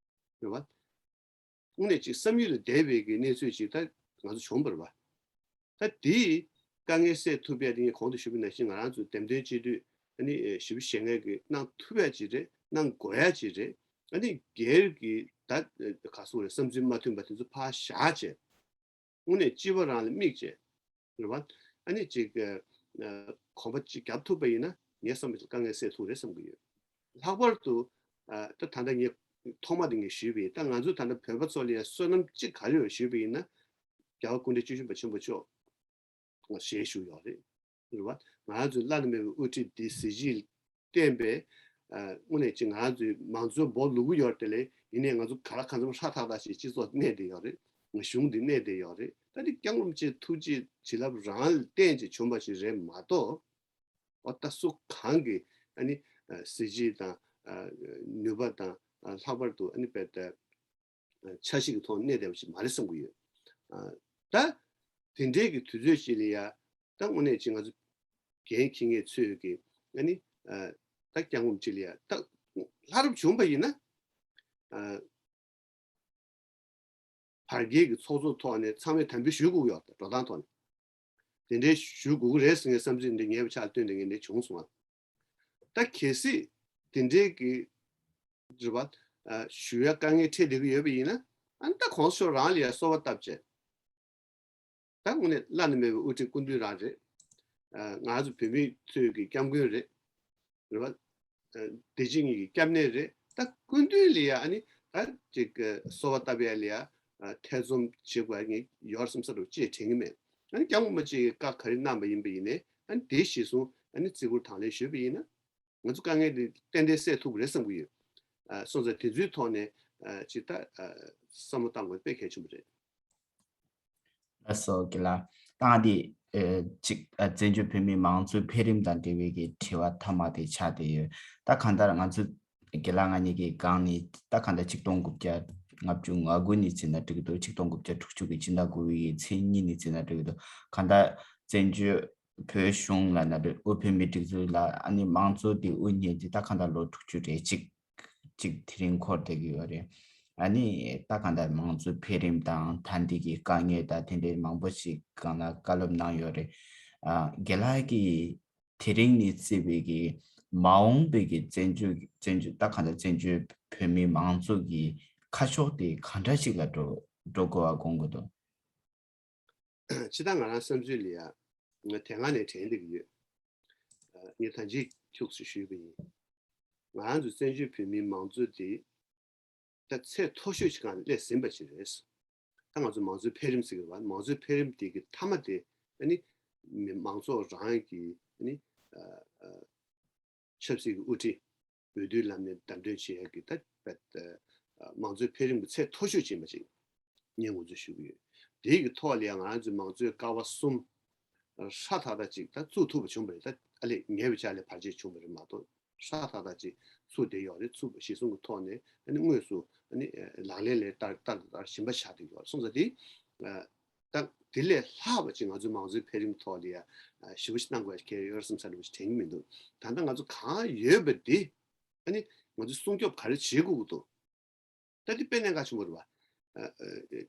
རེད་བ། དངོས་གནས་ཅིག་བསམ་ཡུལ་ལས་འདས་པའི་གི་གནས་ཚུལ་ཅིག་ད་ང་ཚོ་བྱུང་བ་རེད་བ། ད་དེའི་དཀའ་ངལ་སེལ་ཐུབ་ཡ་དེ་ངས་གོང་དུ་ཞུས་པ་ནང་བཞིན་ང་རང་ཚོ་འདེམས་ཐོན་སྤྱི་འཐུས་ཨ་ནི་ཞེ་པོ་ཞེ་ངེས་ཀྱི་གནང་ཐུབ་ཡ་ཅིག་རེད། གནང་དགོས་ཡ་ཅིག་རེད། ཨ་ནི་སྒེར་གྱི་ད་ག་སོ་རེད་བསམ་ཚུལ་མ་མཐུན་པ་དེ་ཚོ་ཕར་བཞག་བྱས། དངོས་གནས་སྤྱི་པ་རང་ལ་དམིགས་བྱས། རེད་བ། ཨ་ནི་ཅིག་གོམ་པ་ཅིག་བརྒྱབ་ཐུབ་པ་ཡིན་ན་ངས་བསམ་པའི་དཀའ་ངལ་སེལ་ཐུབ་རེད་བསམ་གྱི་ཡོད། ལྷག་པར་དུ་ད་ད་ལྟ་ངས་ཐོག་མ་དེ་ངས་ཞུས་པ་ཡིན། ད་ང་ཚོ་ད་ལྟ་བོད་པ་ཚོ་ལ་ཡང་བསོད་ནམས་གཅིག་ག་རེ་ཡོད་ཞུས་པ་ཡིན་ན། རྒྱལ་བ་སྐུ་ཕྲེང་བཅུ་བཞི་པ་ཆེན་པོ་མཆོག་ཞལ་བཞུགས་ཡོད་རེད། རེད་བ། ང་ཚོའི་བླ་ན་མེད་པའི་དབུ་ཁྲིད་འདི་གཟི་བརྗིད་བསྟན་པའི་དངོས་གནས་ཀྱི་ང་ཚོའི་མང་གཙོའི་སྦོ་ལུག་གུ་ཡོད་དེ་ལས་ཡིན་ནའི་ང་ཚོ་ག་ལ་གང་འཚམ་ཧྲ་ཐག་ཐག་ཞིག་སྤྱི་ཚོགས་གནས་བསྡད་ཡོད་རེད། ང་གཞུང་འདི་གནས་བསྡད་ཡོད་རེད། ད་འདི་སྐྱབས་མགོན་རིན་པོ་ཆེའི་ཐུགས་རྗེ་བྱིན་རླབས་རང་བརྟེན་གྱིས་བྱུང་བ་ཞིག་རེད་མ་གཏོགས། ཨོ་ད་སུ་གང་གིས་ཨ་ནི་གཟི་བརྗིད་དང་ནུས་པ་དང་ལྷག་པར་དུ་ཨ་ནི་དཔེ་ད་འཆར་གཞི་གི་ཐོག་གནས་བསྡད་པ་ཞིག་མ་རེད་བསམ་གྱི་ཡོད། ད་དེ་འདྲའི་གི་དུས་ཚོད་ཅིག་ལ་ཡ་ད་དངོས་གནས་ཅིག་ང་ཚོ་འགན་འཁྱེར་མཁན་ཚོས་གི་ཨ་ནི་ད་སྐྱབས་མགོན་ཅིག་ལ་ཡ་ད་ལྷ་རབ་བྱུང་བ་ཡིན་ན། བར་བརྒལ་གྱི་ཚོགས་གཙོ་ཐོག་ནས་ཚང་མས་དམ་འབུལ་ཞུ་དགོས་ཡོད་འགྲོ་སྟངས་ཐོག་ནས། དེ་འདྲའི་ཞུ་དགོས་ཀྱི་རེད་ཟེར་ངས་བསམ་ཚུལ་འདི་ཉེ་བའི་ཆར་བཏོན་ནས་ངས་འདི་བྱུང་སོང་ང་། ད་གལ་སྲིད་དེ་འདྲའི་གི་རེད་བ། ཞུ་ཡ་དཀའ་ངལ་འཕྲད་བསྡད་ཀྱི་ཡོད་པ་ཡིན་ན་ཨ་ནི་ད་གོང་ས་མཆོག་རང་ལ་ཡ་གསོལ་བ་བཏབ་བྱས། ད་དངོས་གནས་བླ་ན་མེད་པའི་དབུ་ཁྲིད་སྐུ་མདུན་རང་རེད། ང་ཚོ་བོད་མི་ཚོའི་གི་སྐྱབས་མགོན་རེད། རེད་བ། བདེ་སྐྱིད་གཉིས་ཀྱི་སྐྱབས་གནས་རེད། ད་སྐུ་མདུན་ལ་ཡ་ཨ་ནི་ད་ཅིག་གསོལ་བ་བཏབ་ཡ་ལ་ཡ་ཐེ་ཚོམ་བྱེད་དགོས་ཡ་ངས་ཡོད་བསམ་ས་རུ་ཅེས་དྲན་གྱི་མེད། ཨ་ནི་སྐྱབས་མགོན་རིན་པོ་ཆེ་གིས་བཀའ་ག་རེ་གནང་པ་ཡིན་པ་ཡིན་ནའི་ཨ་ནི་དེ་གཞིར་བཟུང་ཨ་ནི་བརྩི་བཀུར་དང་ལེན་ཞུས་པ་ཡིན་ན། ང་ཚོ་དཀའ་ངལ་འདི་ཏན་ཏན་སེལ་ཐུབ་ཀྱི་རེད་བསམ་གྱི་ཡོད། སོང་ཙང་དེ་ཚོའི་ཐོག་ནས་ཅིག་ད་བསམ་བློ་བཏང་དགོས་དཔེ་གལ་ཆེན་པོ་རེད། ལགས་སོ་རྒན་ལགས། ད་ང་འདི་ཅིག་བཙན་བྱོལ་བོད་མིའི་མང་གཙོའི་འཕེལ་རིམ་དང་འབྲེལ་བའི་གི་དྲི་བ་མཐའ་མ་དེ་ཆགས་བསྡད་ཡོད། ད་གང་ལྟར་ང་ཚོ་རྒན་ལགས་ང་གཉིས་ཀྱི་སྒང་ནས་ད་གང་ལྟར་ཆིག་སྟོང་དགུ་བརྒྱ་ལྔ་བཅུ་ང་དགུ་ནས་བརྩིས་ན་འགྲིག་གི་འདུག་ཆིག་སྟོང་དགུ་བརྒྱ་དྲུག་ཅུ་གི་སྤྱི་ཟླ་དགུ་པའི་ཚེས་གཉིས་ནས་བརྩིས་ན་འགྲིག་གི་འདུག་གང་ལྟར་བཙན་བྱོལ་བོད་གཞུང་ལབ་ན་འགྲིག་དབུས་བོད་མིའི་སྒྲིག་འཛུགས་ལ་ཨ་ནི་མང་གཙོ་དེ་དབུ་བརྙེས་ཏེ་ད་གང་ལྟར་ལོ་དྲུག་ཅུ་རེ་གཅིག་ཅིག་དེ་རིང་འཁོར་བསྡད་ཀྱི་ཡོད་རེད། ཨ་ནི་ད་གང་ལྟར་མང་གཙོའི་འཕེལ་རིམ་དང་ད་ལྟའི་གི་དཀའ་ངལ་དང་དེ་འདྲའི་མང་པོ་ཞིག་སྒང་ལ་བཀའ་སློབ་གནང་ཡོད་རེད། ཨ་རྒན་ལགས་ཀྱིས་དེ་རིང་ནས་བརྩིས་པའི་གི་མ་འོངས་པའི་གི་བཙན་བྱོལ་བཙན་བྱོལ་ད་གང་ལྟར་བཙན་བྱོལ་བོད་མིའི་མང་གཙོ་གི་ཁ་ཕྱོགས་དེ་ག་འདྲ་ཞིག་ལ་འགྲོ་འགྲོ་དགོས་པ་དགོངས་ཀྱི་འདུག་སྤྱིར་བཏང་ང་རང་བསམ་ཚུལ་ལ་ཡ། ང་དེ་སྔ་ནས་དྲན་བསྡད་ཀྱི་ཡོད། ངས་ད་ཅི་ཁྱུག་ཙམ་ཞུས་པ་ཡིན། ང་རང་ཚོ་བཙན་བྱོལ་བོད་མིའི་མང་གཙོ་དེ་ད་ཚད་མཐོ་ཤོས་ཤིག་སྒང་ལ་སླེབས་ཟིན་པ་ཞིག་རེད། ད་ང་ཚོ་མང་གཙོའི་འཕེལ་རིམ་ཟེར་གྱི་རེད་བ། མང་གཙོའི་འཕེལ་རིམ་དེ་གི་མཐའ་མ་དེ་ཨ་ནི་མི་མང་ཚོགས་རང་གི་ཨ་ནི་ཆབ་སྲིད་ཀྱི་དབུ་ཁྲིད་འོས་བསྡུའི་ལམ་ནས་བདམས་ཐོན་བྱེད་ཡག་གི་ད་དཔེ་མང་གཙོའི་འཕེལ་རིམ་གྱི་ཚད་མཐོ་ཤོས་ཅིག་ཡིན་པ་ཅིག་ངས་ངོས་འཛིན་ཞུ་གི་ཡོད། དེའི་གི་ཐོག་ལ་ཡང་ང་རང་ཚོའི་མང་གཙོའི་ཀ་བ་གསུམ་ཧྲ་ཐག་ཐག་ཅིག་ད་བཙུགས་ཐུབ་པ་བྱུང་བ་རེད། ད་ཨ་ལས་ཉེ་བའི་ཆར་ལས་བར་ཆད་བྱུང་བ་རེད་མ་གཏོགས་ཧྲ་ཐག་ཐག་ཅིག་ཚུགས་བསྡད་ཡོད་རེད། ཚུགས་པ་གཞིར་བཟུང་གི་ཐོག་ནས་ཨ་ནི་དངོས་སུ་ཨ་ནི་ལག་ལེན་ལ་བསྟར་བསྟར་བསྟར་བཞིན་པ་ཆགས་བསྡད་ཡོད་རེད། སོང་ཙང་དེ། ད་དེ་ལས་ལྷག་པ་ཅིག་ང་ཚོའི་མང་གཙོའི་འཕེལ་རིམ་ཐོག་ལ་ཡ་ཞེ་པོ་ཞིག་གནང་དགོས་ཡ་གལ་ཡོད་བསམ་ས་འདྲ་བོ་ཞིག་དྲན་གྱི་མི་འདུག་ད་ལྟ་ང་ཚོ་གང་ཡོད་པ་འདི་ཨ་ནི་ང་ཚོས་སྲུང་སྐྱོབ་ག་རེ་བྱེད་དགོས་ཀྱི་འདུག་ད་འདི་དཔེ་གནད་འགག་ཆེན་པོ་རེད་བ།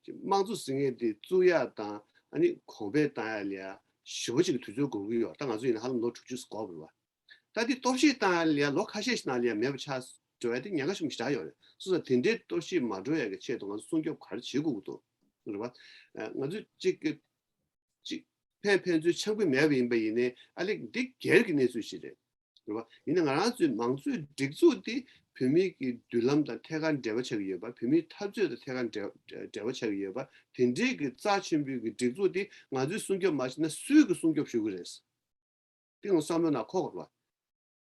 དམངས་གཙོ་ཟེར་མཁན་འདི་བཙུགས་ཡ་དང་ཨ་ནི་གོང་འཕེལ་བཏང་ཡ་ལ་ཡ་ཞེ་པོ་ཅིག་གི་དུས་ཚོད་འགོར་གྱི་ཡོད། ད་ང་ཚོ་ཡིན་ན་ཧ་ལམ་ལོ་དྲུག་ཅུ་འགོར་བ་རེད་བ། ད་འདི་གཏོར་བཤིག་བཏང་ཡ་ལ་ཡ་ལོ་ཁ་ཤས་ཤིག་ནང་ལ་ཡ་མེད་པ་ཆགས་འགྲོ་ཡ་དེ་ཉེན་ཁ་ཆེན་པོ་ཞེ་དྲག་ཡོད་རེད། སོང་ཙང་དེ་འདྲའི་གཏོར་བཤིག་མ་འགྲོ་ཡ་གི་ཆེད་དུ་ང་ཚོ་སྲུང་སྐྱོབ་ག་རེ་བྱེད་དགོས་ཀྱི་འདུག་རེད་བ། ང་ཚོས་གཅིག་གི་གཅིག་ཕན་ཕན་ཚུན་འཆམ་གྱི་མེད་པ་ཡིན་པ་ཡིན་ནའི་ཨ་ལེ་འདི་སྒེར་གྱི་གནས་ཚུལ་ཞིག་རེད། རེད་བ། ཡིན་ན་ང་རང་ཚོའི་མང་གཙོའི་སྒྲིག་འཛུགས་དེ་བོད་མིའི་གི་མདུན་ལམ་དང་ཐད་ཀར་འབྲེལ་བ་ཆགས་ཀྱི་ཡོད་པ། བོད་མིའི་འཐབ་རྩོད་དང་ཐད་ཀར་འབྲེལ་འབྲེལ་བ་ཆགས་ཀྱི་ཡོད་པ། དེ་འདྲའི་གི་རྩ་ཆེན་པོའི་གི་སྒྲིག་འཛུགས་དེ་ང་ཚོས་སྲུང་སྐྱོབ་མ་བྱས་ན་སུས་གི་སྲུང་སྐྱོབ་ཞུ་གི་རེད། དེ་ང་བསམ་བློ་ནང་འཁོར་དགོས་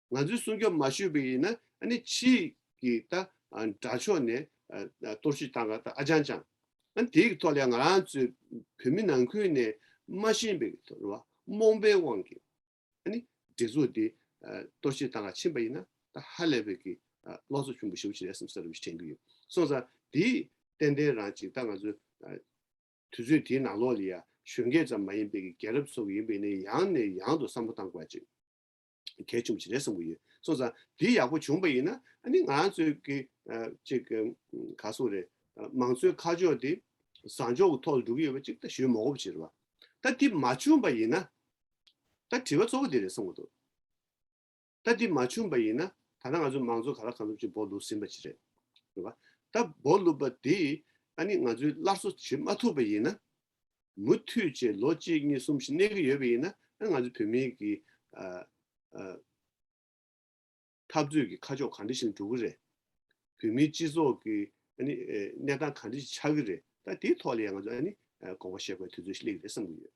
པ། ང་ཚོས་སྲུང་སྐྱོབ་མ་ཞུས་པ་ཡིན་ན་ཨ་ནི་ཕྱིའི་གི་ད་ཨ་དགྲ་ཕྱོགས་ནས་ཨ་ཨ་གཏོར་བཤིག་བཏང་ག་ད་ཨ་ཅང་ཅང་། ཨ་ནི་དེའི་ཐོག་ལ་ང་རང་ཚོའི་བོད་མི་ནང་ཁུལ་ནས་མ་ཤེས་པའི་གི་ཐོག་རེད་བ། རྨོངས་པའི་དབང་གིས་ཨ་ནི་སྒྲིག་འཛུགས་འདི་ཨ་གཏོར་བཤིག་བཏང་ག་ཕྱིན་པ་ཡིན་ན་ད་ཧ་ལས་པའི་གི་ཨ་བློ་གཟུ་ཆེན་པོ་ཞེ་པོ་ཅིག་རེད་བསམ་ས་རེད་བ་ཞིག་དྲན་གི་ཡོད། སོང་ཙང་འདི་ཏན་ཏན་རང་ཅིག་ད་ང་ཚོ་ཨ་དུས་ཚོད་དེའི་ནང་ལོགས་ལ་ཡ་གཞོན་སྐྱེས་ཙམ་མ་ཡིན་པའི་གི་རྒན་རབས་ཚོ་གི་ཡིན་པའི་ནས་ཡང་ནས་ཡང་དུ་བསམ་བློ་བཏང་དགོས་ཅིག་གལ་ཆེན་པོ་ཅིག་རེད་བསམ་གི་ཡོད། སོང་ཙང་དེ་ཡག་པོ་བྱུང་པ་ཡིན་ན་ཨ་ནི་ང་རང་ཚོའི་གི་ཨ་ཅིག་ག་སོ་རེད། མང་གཙོའི་ཁ་ཕྱོགས་དེ་བཟང་ཕྱོགས་ཀྱི་ཐོག་ལ་འགྲོ་གི་ཡོད་པ་ཅིག་ད་ཞུ་མ་དགོས་པ་ཅིག་རེད་བ། ད་དེ་མ་བྱུང་པ་ཡིན་ན་ད་དྲི་བ་གཙོ་བོ་དེ་རེད་བསམ་གི་འདུག་ད་འདི་མ་བྱུང་པ་ཡིན་ན་ད་ལྟ་ང་ཚོའི་མང་གཙོ་ག་ལ་གང་འཚམ་ཅིག་སྦོ་ལུག་ཟིན་པ་ཅིག་རེད། རེད་བ། ད་སྦོ་ལུག་པ་འདི་ཨ་ནི་ང་ཚོའི་སླར་གསོ་བྱེད་མ་ཐུབ་པ་ཡིན་ན་མུ་མཐུད་བྱས་ལོ་གཅིག་གཉིས་གསུམ་ཞིག་གནས་ཀྱི་ཡོད་པ་ཡིན་ན་ཨ་ང་ཚོ་བོད་མིའི་གི་ཨ་ཨ་འཐབ་རྩོད་ཀྱི་ཁ་ཕྱོགས་གང་འདྲ་ཞིག་འགྲོ་གི་རེད། བོད་མིའི་སྤྱི་ཚོགས་ཀྱི་ཨ་ནི་ཨ་གནས་སྟངས་གང་འདྲ་ཞིག་ཆགས་ཀྱི་རེད། ད་དེའི་ཐོག་ལ་ཡང་ང་ཚོ་ཨ་ནི་ཨ་དགོངས་པ་བཞེས་དགོས་དུས་ཚོད་ཞིག་སླེབས་ཀྱི་རེད་བསམ་གྱི་ཡོད།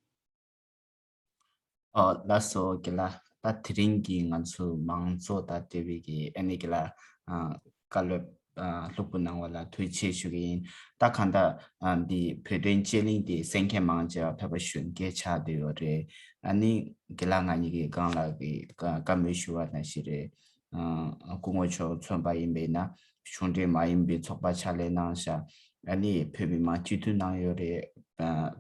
ཨོ་ལགས་སོ་རྒན་ལགས། ད་དེ་རིང་གི་ང་ཚོ་མང་གཙོ་དང་འབྲེལ་བའི་གི་ཨ་ནི་རྒན་ལགས་ཨ་བཀའ་སློབ་ཨ་ལྷུག་པོ་གནང་བ་ལ་ཐུགས་རྗེ་ཆེ་ཞུ་གི་ཡིན། ད་གང་ལྟར་ཨ་འདི་བོད་དོན་དཔྱད་གླེང་དེ་གསན་མཁན་མང་ཆེ་བ་ཕལ་པ་གཞོན་སྐྱེས་ཆགས་བསྡད་ཡོད་རེད། ཨ་ནི་རྒན་ལགས་ང་གཉིས་ཀྱི་སྒང་ལ་གི་བཀའ་བཀའ་མོལ་ཞུ་བ་ནང་བཞིན་རེད། ཨ་སྐུ་ངོ་མཆོག་མཚོན་པ་ཡིན་པས་ན་གཞུང་འབྲེལ་མ་ཡིན་པའི་ཚོགས་པ་ཕྱག་ལས་གནང་བཞག་ཨ་ནི་བོད་མི་མང་སྤྱི་འཐུས་གནང་ཡོད་རེད། ཨ་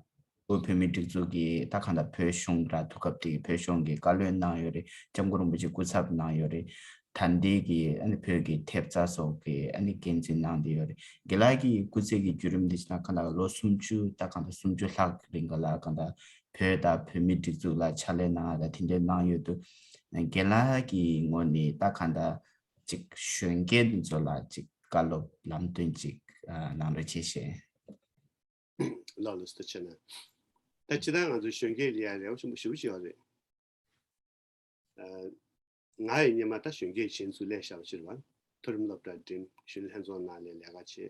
དབུས་བོད་མིའི་སྒྲིག་འཛུགས་ཀྱི་ད་གང་ལྟར་བོད་གཞུང་ར་དུས་སྐབས་དེའི་བོད་གཞུང་གི་བཀའ་བློན་གནང་ཡོད་རེད། སྐྱབས་མགོན་རིན་པོ་ཆེ་སྐུ་ཚབ་གནང་ཡོད་རེད། ད་ལྟའི་གི་ཨ་ནི་བོད་ཀྱི་ཐེབས་རྩ་སོགས་ཀྱི་ཨ་ནི་འགན་འཛིན་གནང་བསྡད་ཡོད་རེད། རྒན་ལགས་ཀྱི་སྐུ་ཚེ་གི་བརྒྱུད་རིམ་འདི་ཕྱིན་ན་གང་ལྟར་ལོ་སུམ་ཅུ་ད་གང་ལྟར་སུམ་ཅུ་ལྷག་རིང་ག་ལ་གང་ལྟར་བོད་དང་བོད་མིའི་སྒྲིག་འཛུགས་ལ་ཕྱག་ལས་གནང་ཡ་དང་དེ་འདྲའི་གནང་ཡོད་དུས་རྒན་ལགས་ཀྱི་ངོས་ནས་ད་གང་ལྟར་ཅིག་གཞོན་སྐྱེས་འདི་ཚོ་ལ་ཅིག་བཀའ་སློབ་ལམ་སྟོན་ཅིག་ཨ་གནང་རོགས་བྱེད་ཞེས། ལགས་ལགས་སོ། ཐུགས་རྗེ་ཆེ་གནང་། ད་སྤྱིར་བཏང་ང་ཚོ་གཞོན་སྐྱེས་ལ་ཡ་རེ་བ་ཆེན་པོ་ཞེ་པོ་ཅིག་ཡོད་རེད། ཨ་ང་ཡི་སྔོན་མ་ད་གཞོན་སྐྱེས་ཆེན་ཚུལ་ལས་བཞག་པ་ཕྱིར་བ། མཐོ་རིམ་སློབ་གྲྭ་འགྲིམས། གཞོན་ནུ་ལྷན་ཚོགས་ནང་ལ་ལས་ཀ་བྱས།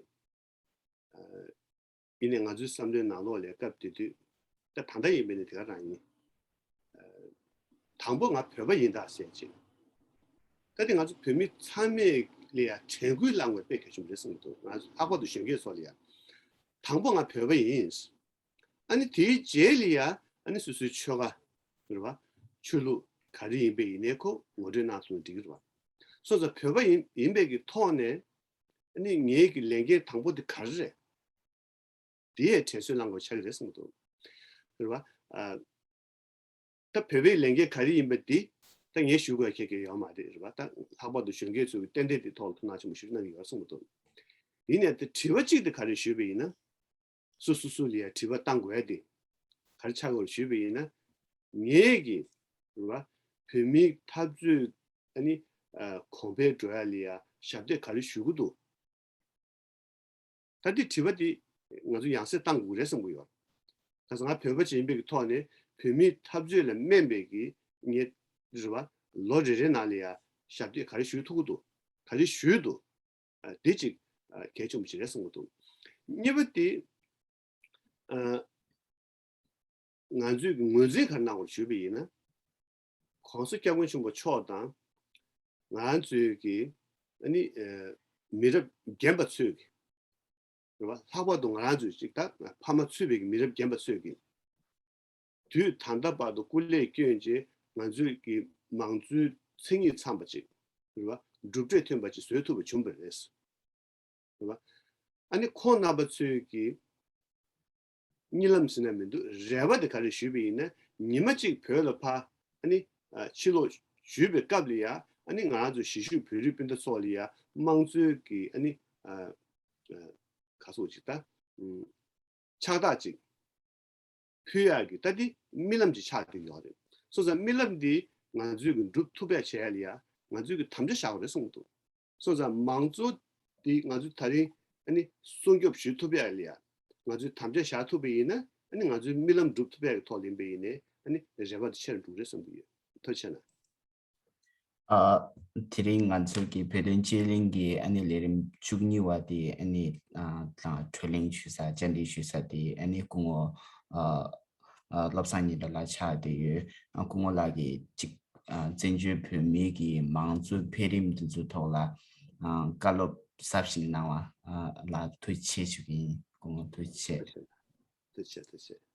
ཨ་ཡིན་ནའི་ང་ཚོའི་བསམ་བློའི་ནང་ལོགས་ལ་སྐབས་དེ་དུས་ད་ད་ལྟ་ཡིན་པས་ནི་དེ་ག་རང་ཡིན། ཨ་དང་པོ་ང་བོད་པ་ཡིན་ད་ཟེར་ཅིག་ད་དེ་ང་ཚོ་བོད་མི་ཚང་མས་ལ་ཡ་དྲན་སྐུལ་བསླང་བའི་དཔེ་གལ་ཆེན་པོ་རེད་བསམ་གྱི་འདུག་ང་ཚོ་ལྷག་པར་དུ་གཞོན་སྐྱེས་ཚོ་ལ་ཡ། དང་པོ་ང་བོད་པ་ཡིན། ཨ་ནི་དེའི་རྗེས་ལ་ཡ་ཨ་ནི་སོ་སོའི་ཆོལ་ཁ་རེད་བ། ཆོས་ལུགས་ག་རེ་ཡིན་པའི་ཡིན་ནའི་ཁོ་ངོ་སྤྲོད་གནང་སོང་ན་འགྲིག་གི་རེད་བ། སོང་ཙང་བོད་པ་ཡིན་ཡིན་པའི་གི་ཐོག་ནས་ཨ་ནི་ངའི་གི་ལས་འགན་དང་པོ་དེ་ག་རེ་རེད། དེ་ཡས་དྲན་གསོ་གནང་དགོས་ཆགས་ཀྱི་རེད་བསམ་གྱི་འདུག་རེད་བ། ཨ་ད་བོད་པའི་ལས་འགན་ག་རེ་ཡིན་པ་འདི་ད་ངས་ཞུ་དགོས་ཁེལ་གྱི་ཡོད་མ་རེད། རེད་བ། ད་ལྷག་པར་དུ་གཞོན་སྐྱེས་ཚོས་ཏན་ཏན་དེ་ཐོག་ལ་ཐུགས་སྣང་ཆེན་པོ་ཞིག་གནང་གི་ཡོད་བསམ་གྱི་འདུག་ཡིན་ནའི་དེ་དྲི་བ་གཅིག་དེ་ག་རེ་ཞུས་པ་ཡིན་ན། སོ་སོ་སོ་ལ་ཡ་དྲི་བ་བཏང་དགོས་ཡ་དེ་ག་རེ་ཆགས་ཀྱི་ཡོད་ཞུས་པ་ཡིན་ན། ངས་ཀྱི་རེད་བ། བོད་མིའི་འཐབ་རྩོད་ཨ་ནི་ཨ་གོང་འཕེལ་འགྲོ་ཡ་ལ་ཡ་ཞབས་འདེགས་ག་རེ་ཞུ་གི་འདུག་ད་འདི་དྲི་བ་འདི་ང་ཚོ་ཡང་སེ་བཏང་དགོས་རེད་བསམ་གྱི་ཡོད། ག་ས་ང་བོད་པ་ཅིག་ཡིན་པའི་གི་ཐོག་ནས་བོད་མིའི་འཐབ་རྩོད་ལ་སྨན་པའི་གི་ངས་རེད་བ། ལོ་རེ་རེ་ནང་ལ་ཡ་ཞབས་འདེགས་ག་རེ་ཞུ་ཐུབ་ཀྱི་འདུག་ག་རེ་ཞུས་འདུག་ཨ་འདི་གཅིག་ཨ་གལ་ཆེན་པོ་ཅིག་རེད་བསམ་གྱི་འདུག་གཉིས་པ་དེ་ཨ་ང་ཚོས་ཀྱི་ངོས་འཛིན་ག་རེ་གནང་དགོས་ཞུས་པ་ཡིན་ན། ༸གོང་ས་༸སྐྱབས་མགོན་ཆེན་པོ་མཆོག་དང་ང་ཚོའི་གི་ཨ་ནི་ཨ་མི་རབས་རྒན་པ་ཚོས་ཀྱི་རེད་བ། ལྷག་པར་དུ་ང་རང་ཚོའི་ཅིག་ད་ཕ་མ་ཚུད་པའི་གི་མི་རབས་རྒན་པ་ཚོས་ཀྱི་དུས་ད་ལྟ་བར་དུ་སྐུ་ལས་བསྐྱོན་རྗེས་ང་ཚོའི་གི་མང་གཙོའི་མཚན་ཉིད་ཚང་པ་ཅིག་རེད་བ། གྲུབ་འབྲས་ཐོན་པ་ཅིག་བཟོ་ཐུབ་པ་བྱུང་བ་རེད། རེད་བ། ཨ་ནི་ཁོང་རྣམ་པ་ཚོའི་གི་གཉིད་ལམ་ཟེར་ན་མི་འདུག་རེ་བ་དེ་ག་རེ་ཞུས་པ་ཡིན་ན། ཉི་མ་གཅིག་བོད་ལ་ཕར་ཨ་ནི་ཨ་ཕྱིར་ལོག་ཞུས་པའི་སྐབས་ལ་ཡ་ཨ་ནི་ང་རང་ཚོ་གཞིས་བཞུགས་བོད་རིགས་སྤུན་ཟླ་ཚོ་ལ་ཡ་དམངས་གཙོའི་གི་ཨ་ནི་ཨ་ཨ་ག་ཚོད་ཅིག་ད་ཨུམ་ཕྱག་རྟགས་ཅིག་ཕུལ་ཡག་གི་ད་འདི་རྨི་ལམ་ཅིག་ཆགས་བསྡད་ཡོད་རེད། སོང་ཙང་རྨི་ལམ་འདི་ང་ཚོས་གི་འགྲུབ་ཐུབ་ཡག་བྱེད་ཡག་ལ་ཡ་ང་ཚོས་གི་དམ་བཅའ་བཞག་དགོས་རེད་གསུངས་འདུག་སོང་ཙང་མང་གཙོ་འདི་ང་ཚོས་ད་རིང་ཨ་ནི་སྲུང་སྐྱོབ་ཞུ་ཐུབ་ཡག་ལ་ཡ་ང་ཚོས་དམ་བཅའ་བཞག་ཐུབ་པ་ཡིན་ན། ཨ་ནི་ང་ཚོའི་རྨི་ལམ་འགྲུབ་ཐུབ་ཡག་གི་ཐོག་ལ་ཡིན་པ་ཡིན་ནའི་ཨ་ནི་རེ་བ་དེ་ཆེ་རུ་འགྲོ་གི་རེད་བསམ་གི་ཡོད། ཐུགས་རྗེ་ཆེ་གནང་། ཨ། དེ་རིང་ང་ཚོ་གི་བོད་དོན་དཔྱད་གླེང་གི་ཨ་ནི་ལས་རིམ་བཅུ་གཉིས་པ་དེ་ཨ་ནི་ཨ་དང་བགྲོ་གླེང་ཞུ་ས་བཅར་འདྲི་ཞུ་ས་དེ་ཨ་ནི་སྐུ་ངོ་ཨ་ཨ་བློ་བཟང་ཉི་ཟླ་ལགས་ཆགས་བསྡད་ཡོད། ཨ་སྐུ་ངོ་ལགས་ཀྱིས་གཅིག་ཨ་བཙན་བྱོལ་བོད་མིའི་གི་མང་གཙོའི་འཕེལ་རིམ་དེ་ཚོའི་ཐོག་ལ་ཨ་བཀའ་སློབ་ཟབ་ཞིང་གནང་བ་ཨ་ལ་ཐུགས་རྗེ་ཆེ་ཞུ་གི་ཡིན། སྐུ་ངོ་ཐུགས་རྗེ་ཆེ། ཐུགས་རྗེ་ཆེ། ཐུགས་རྗེ་ཆེ།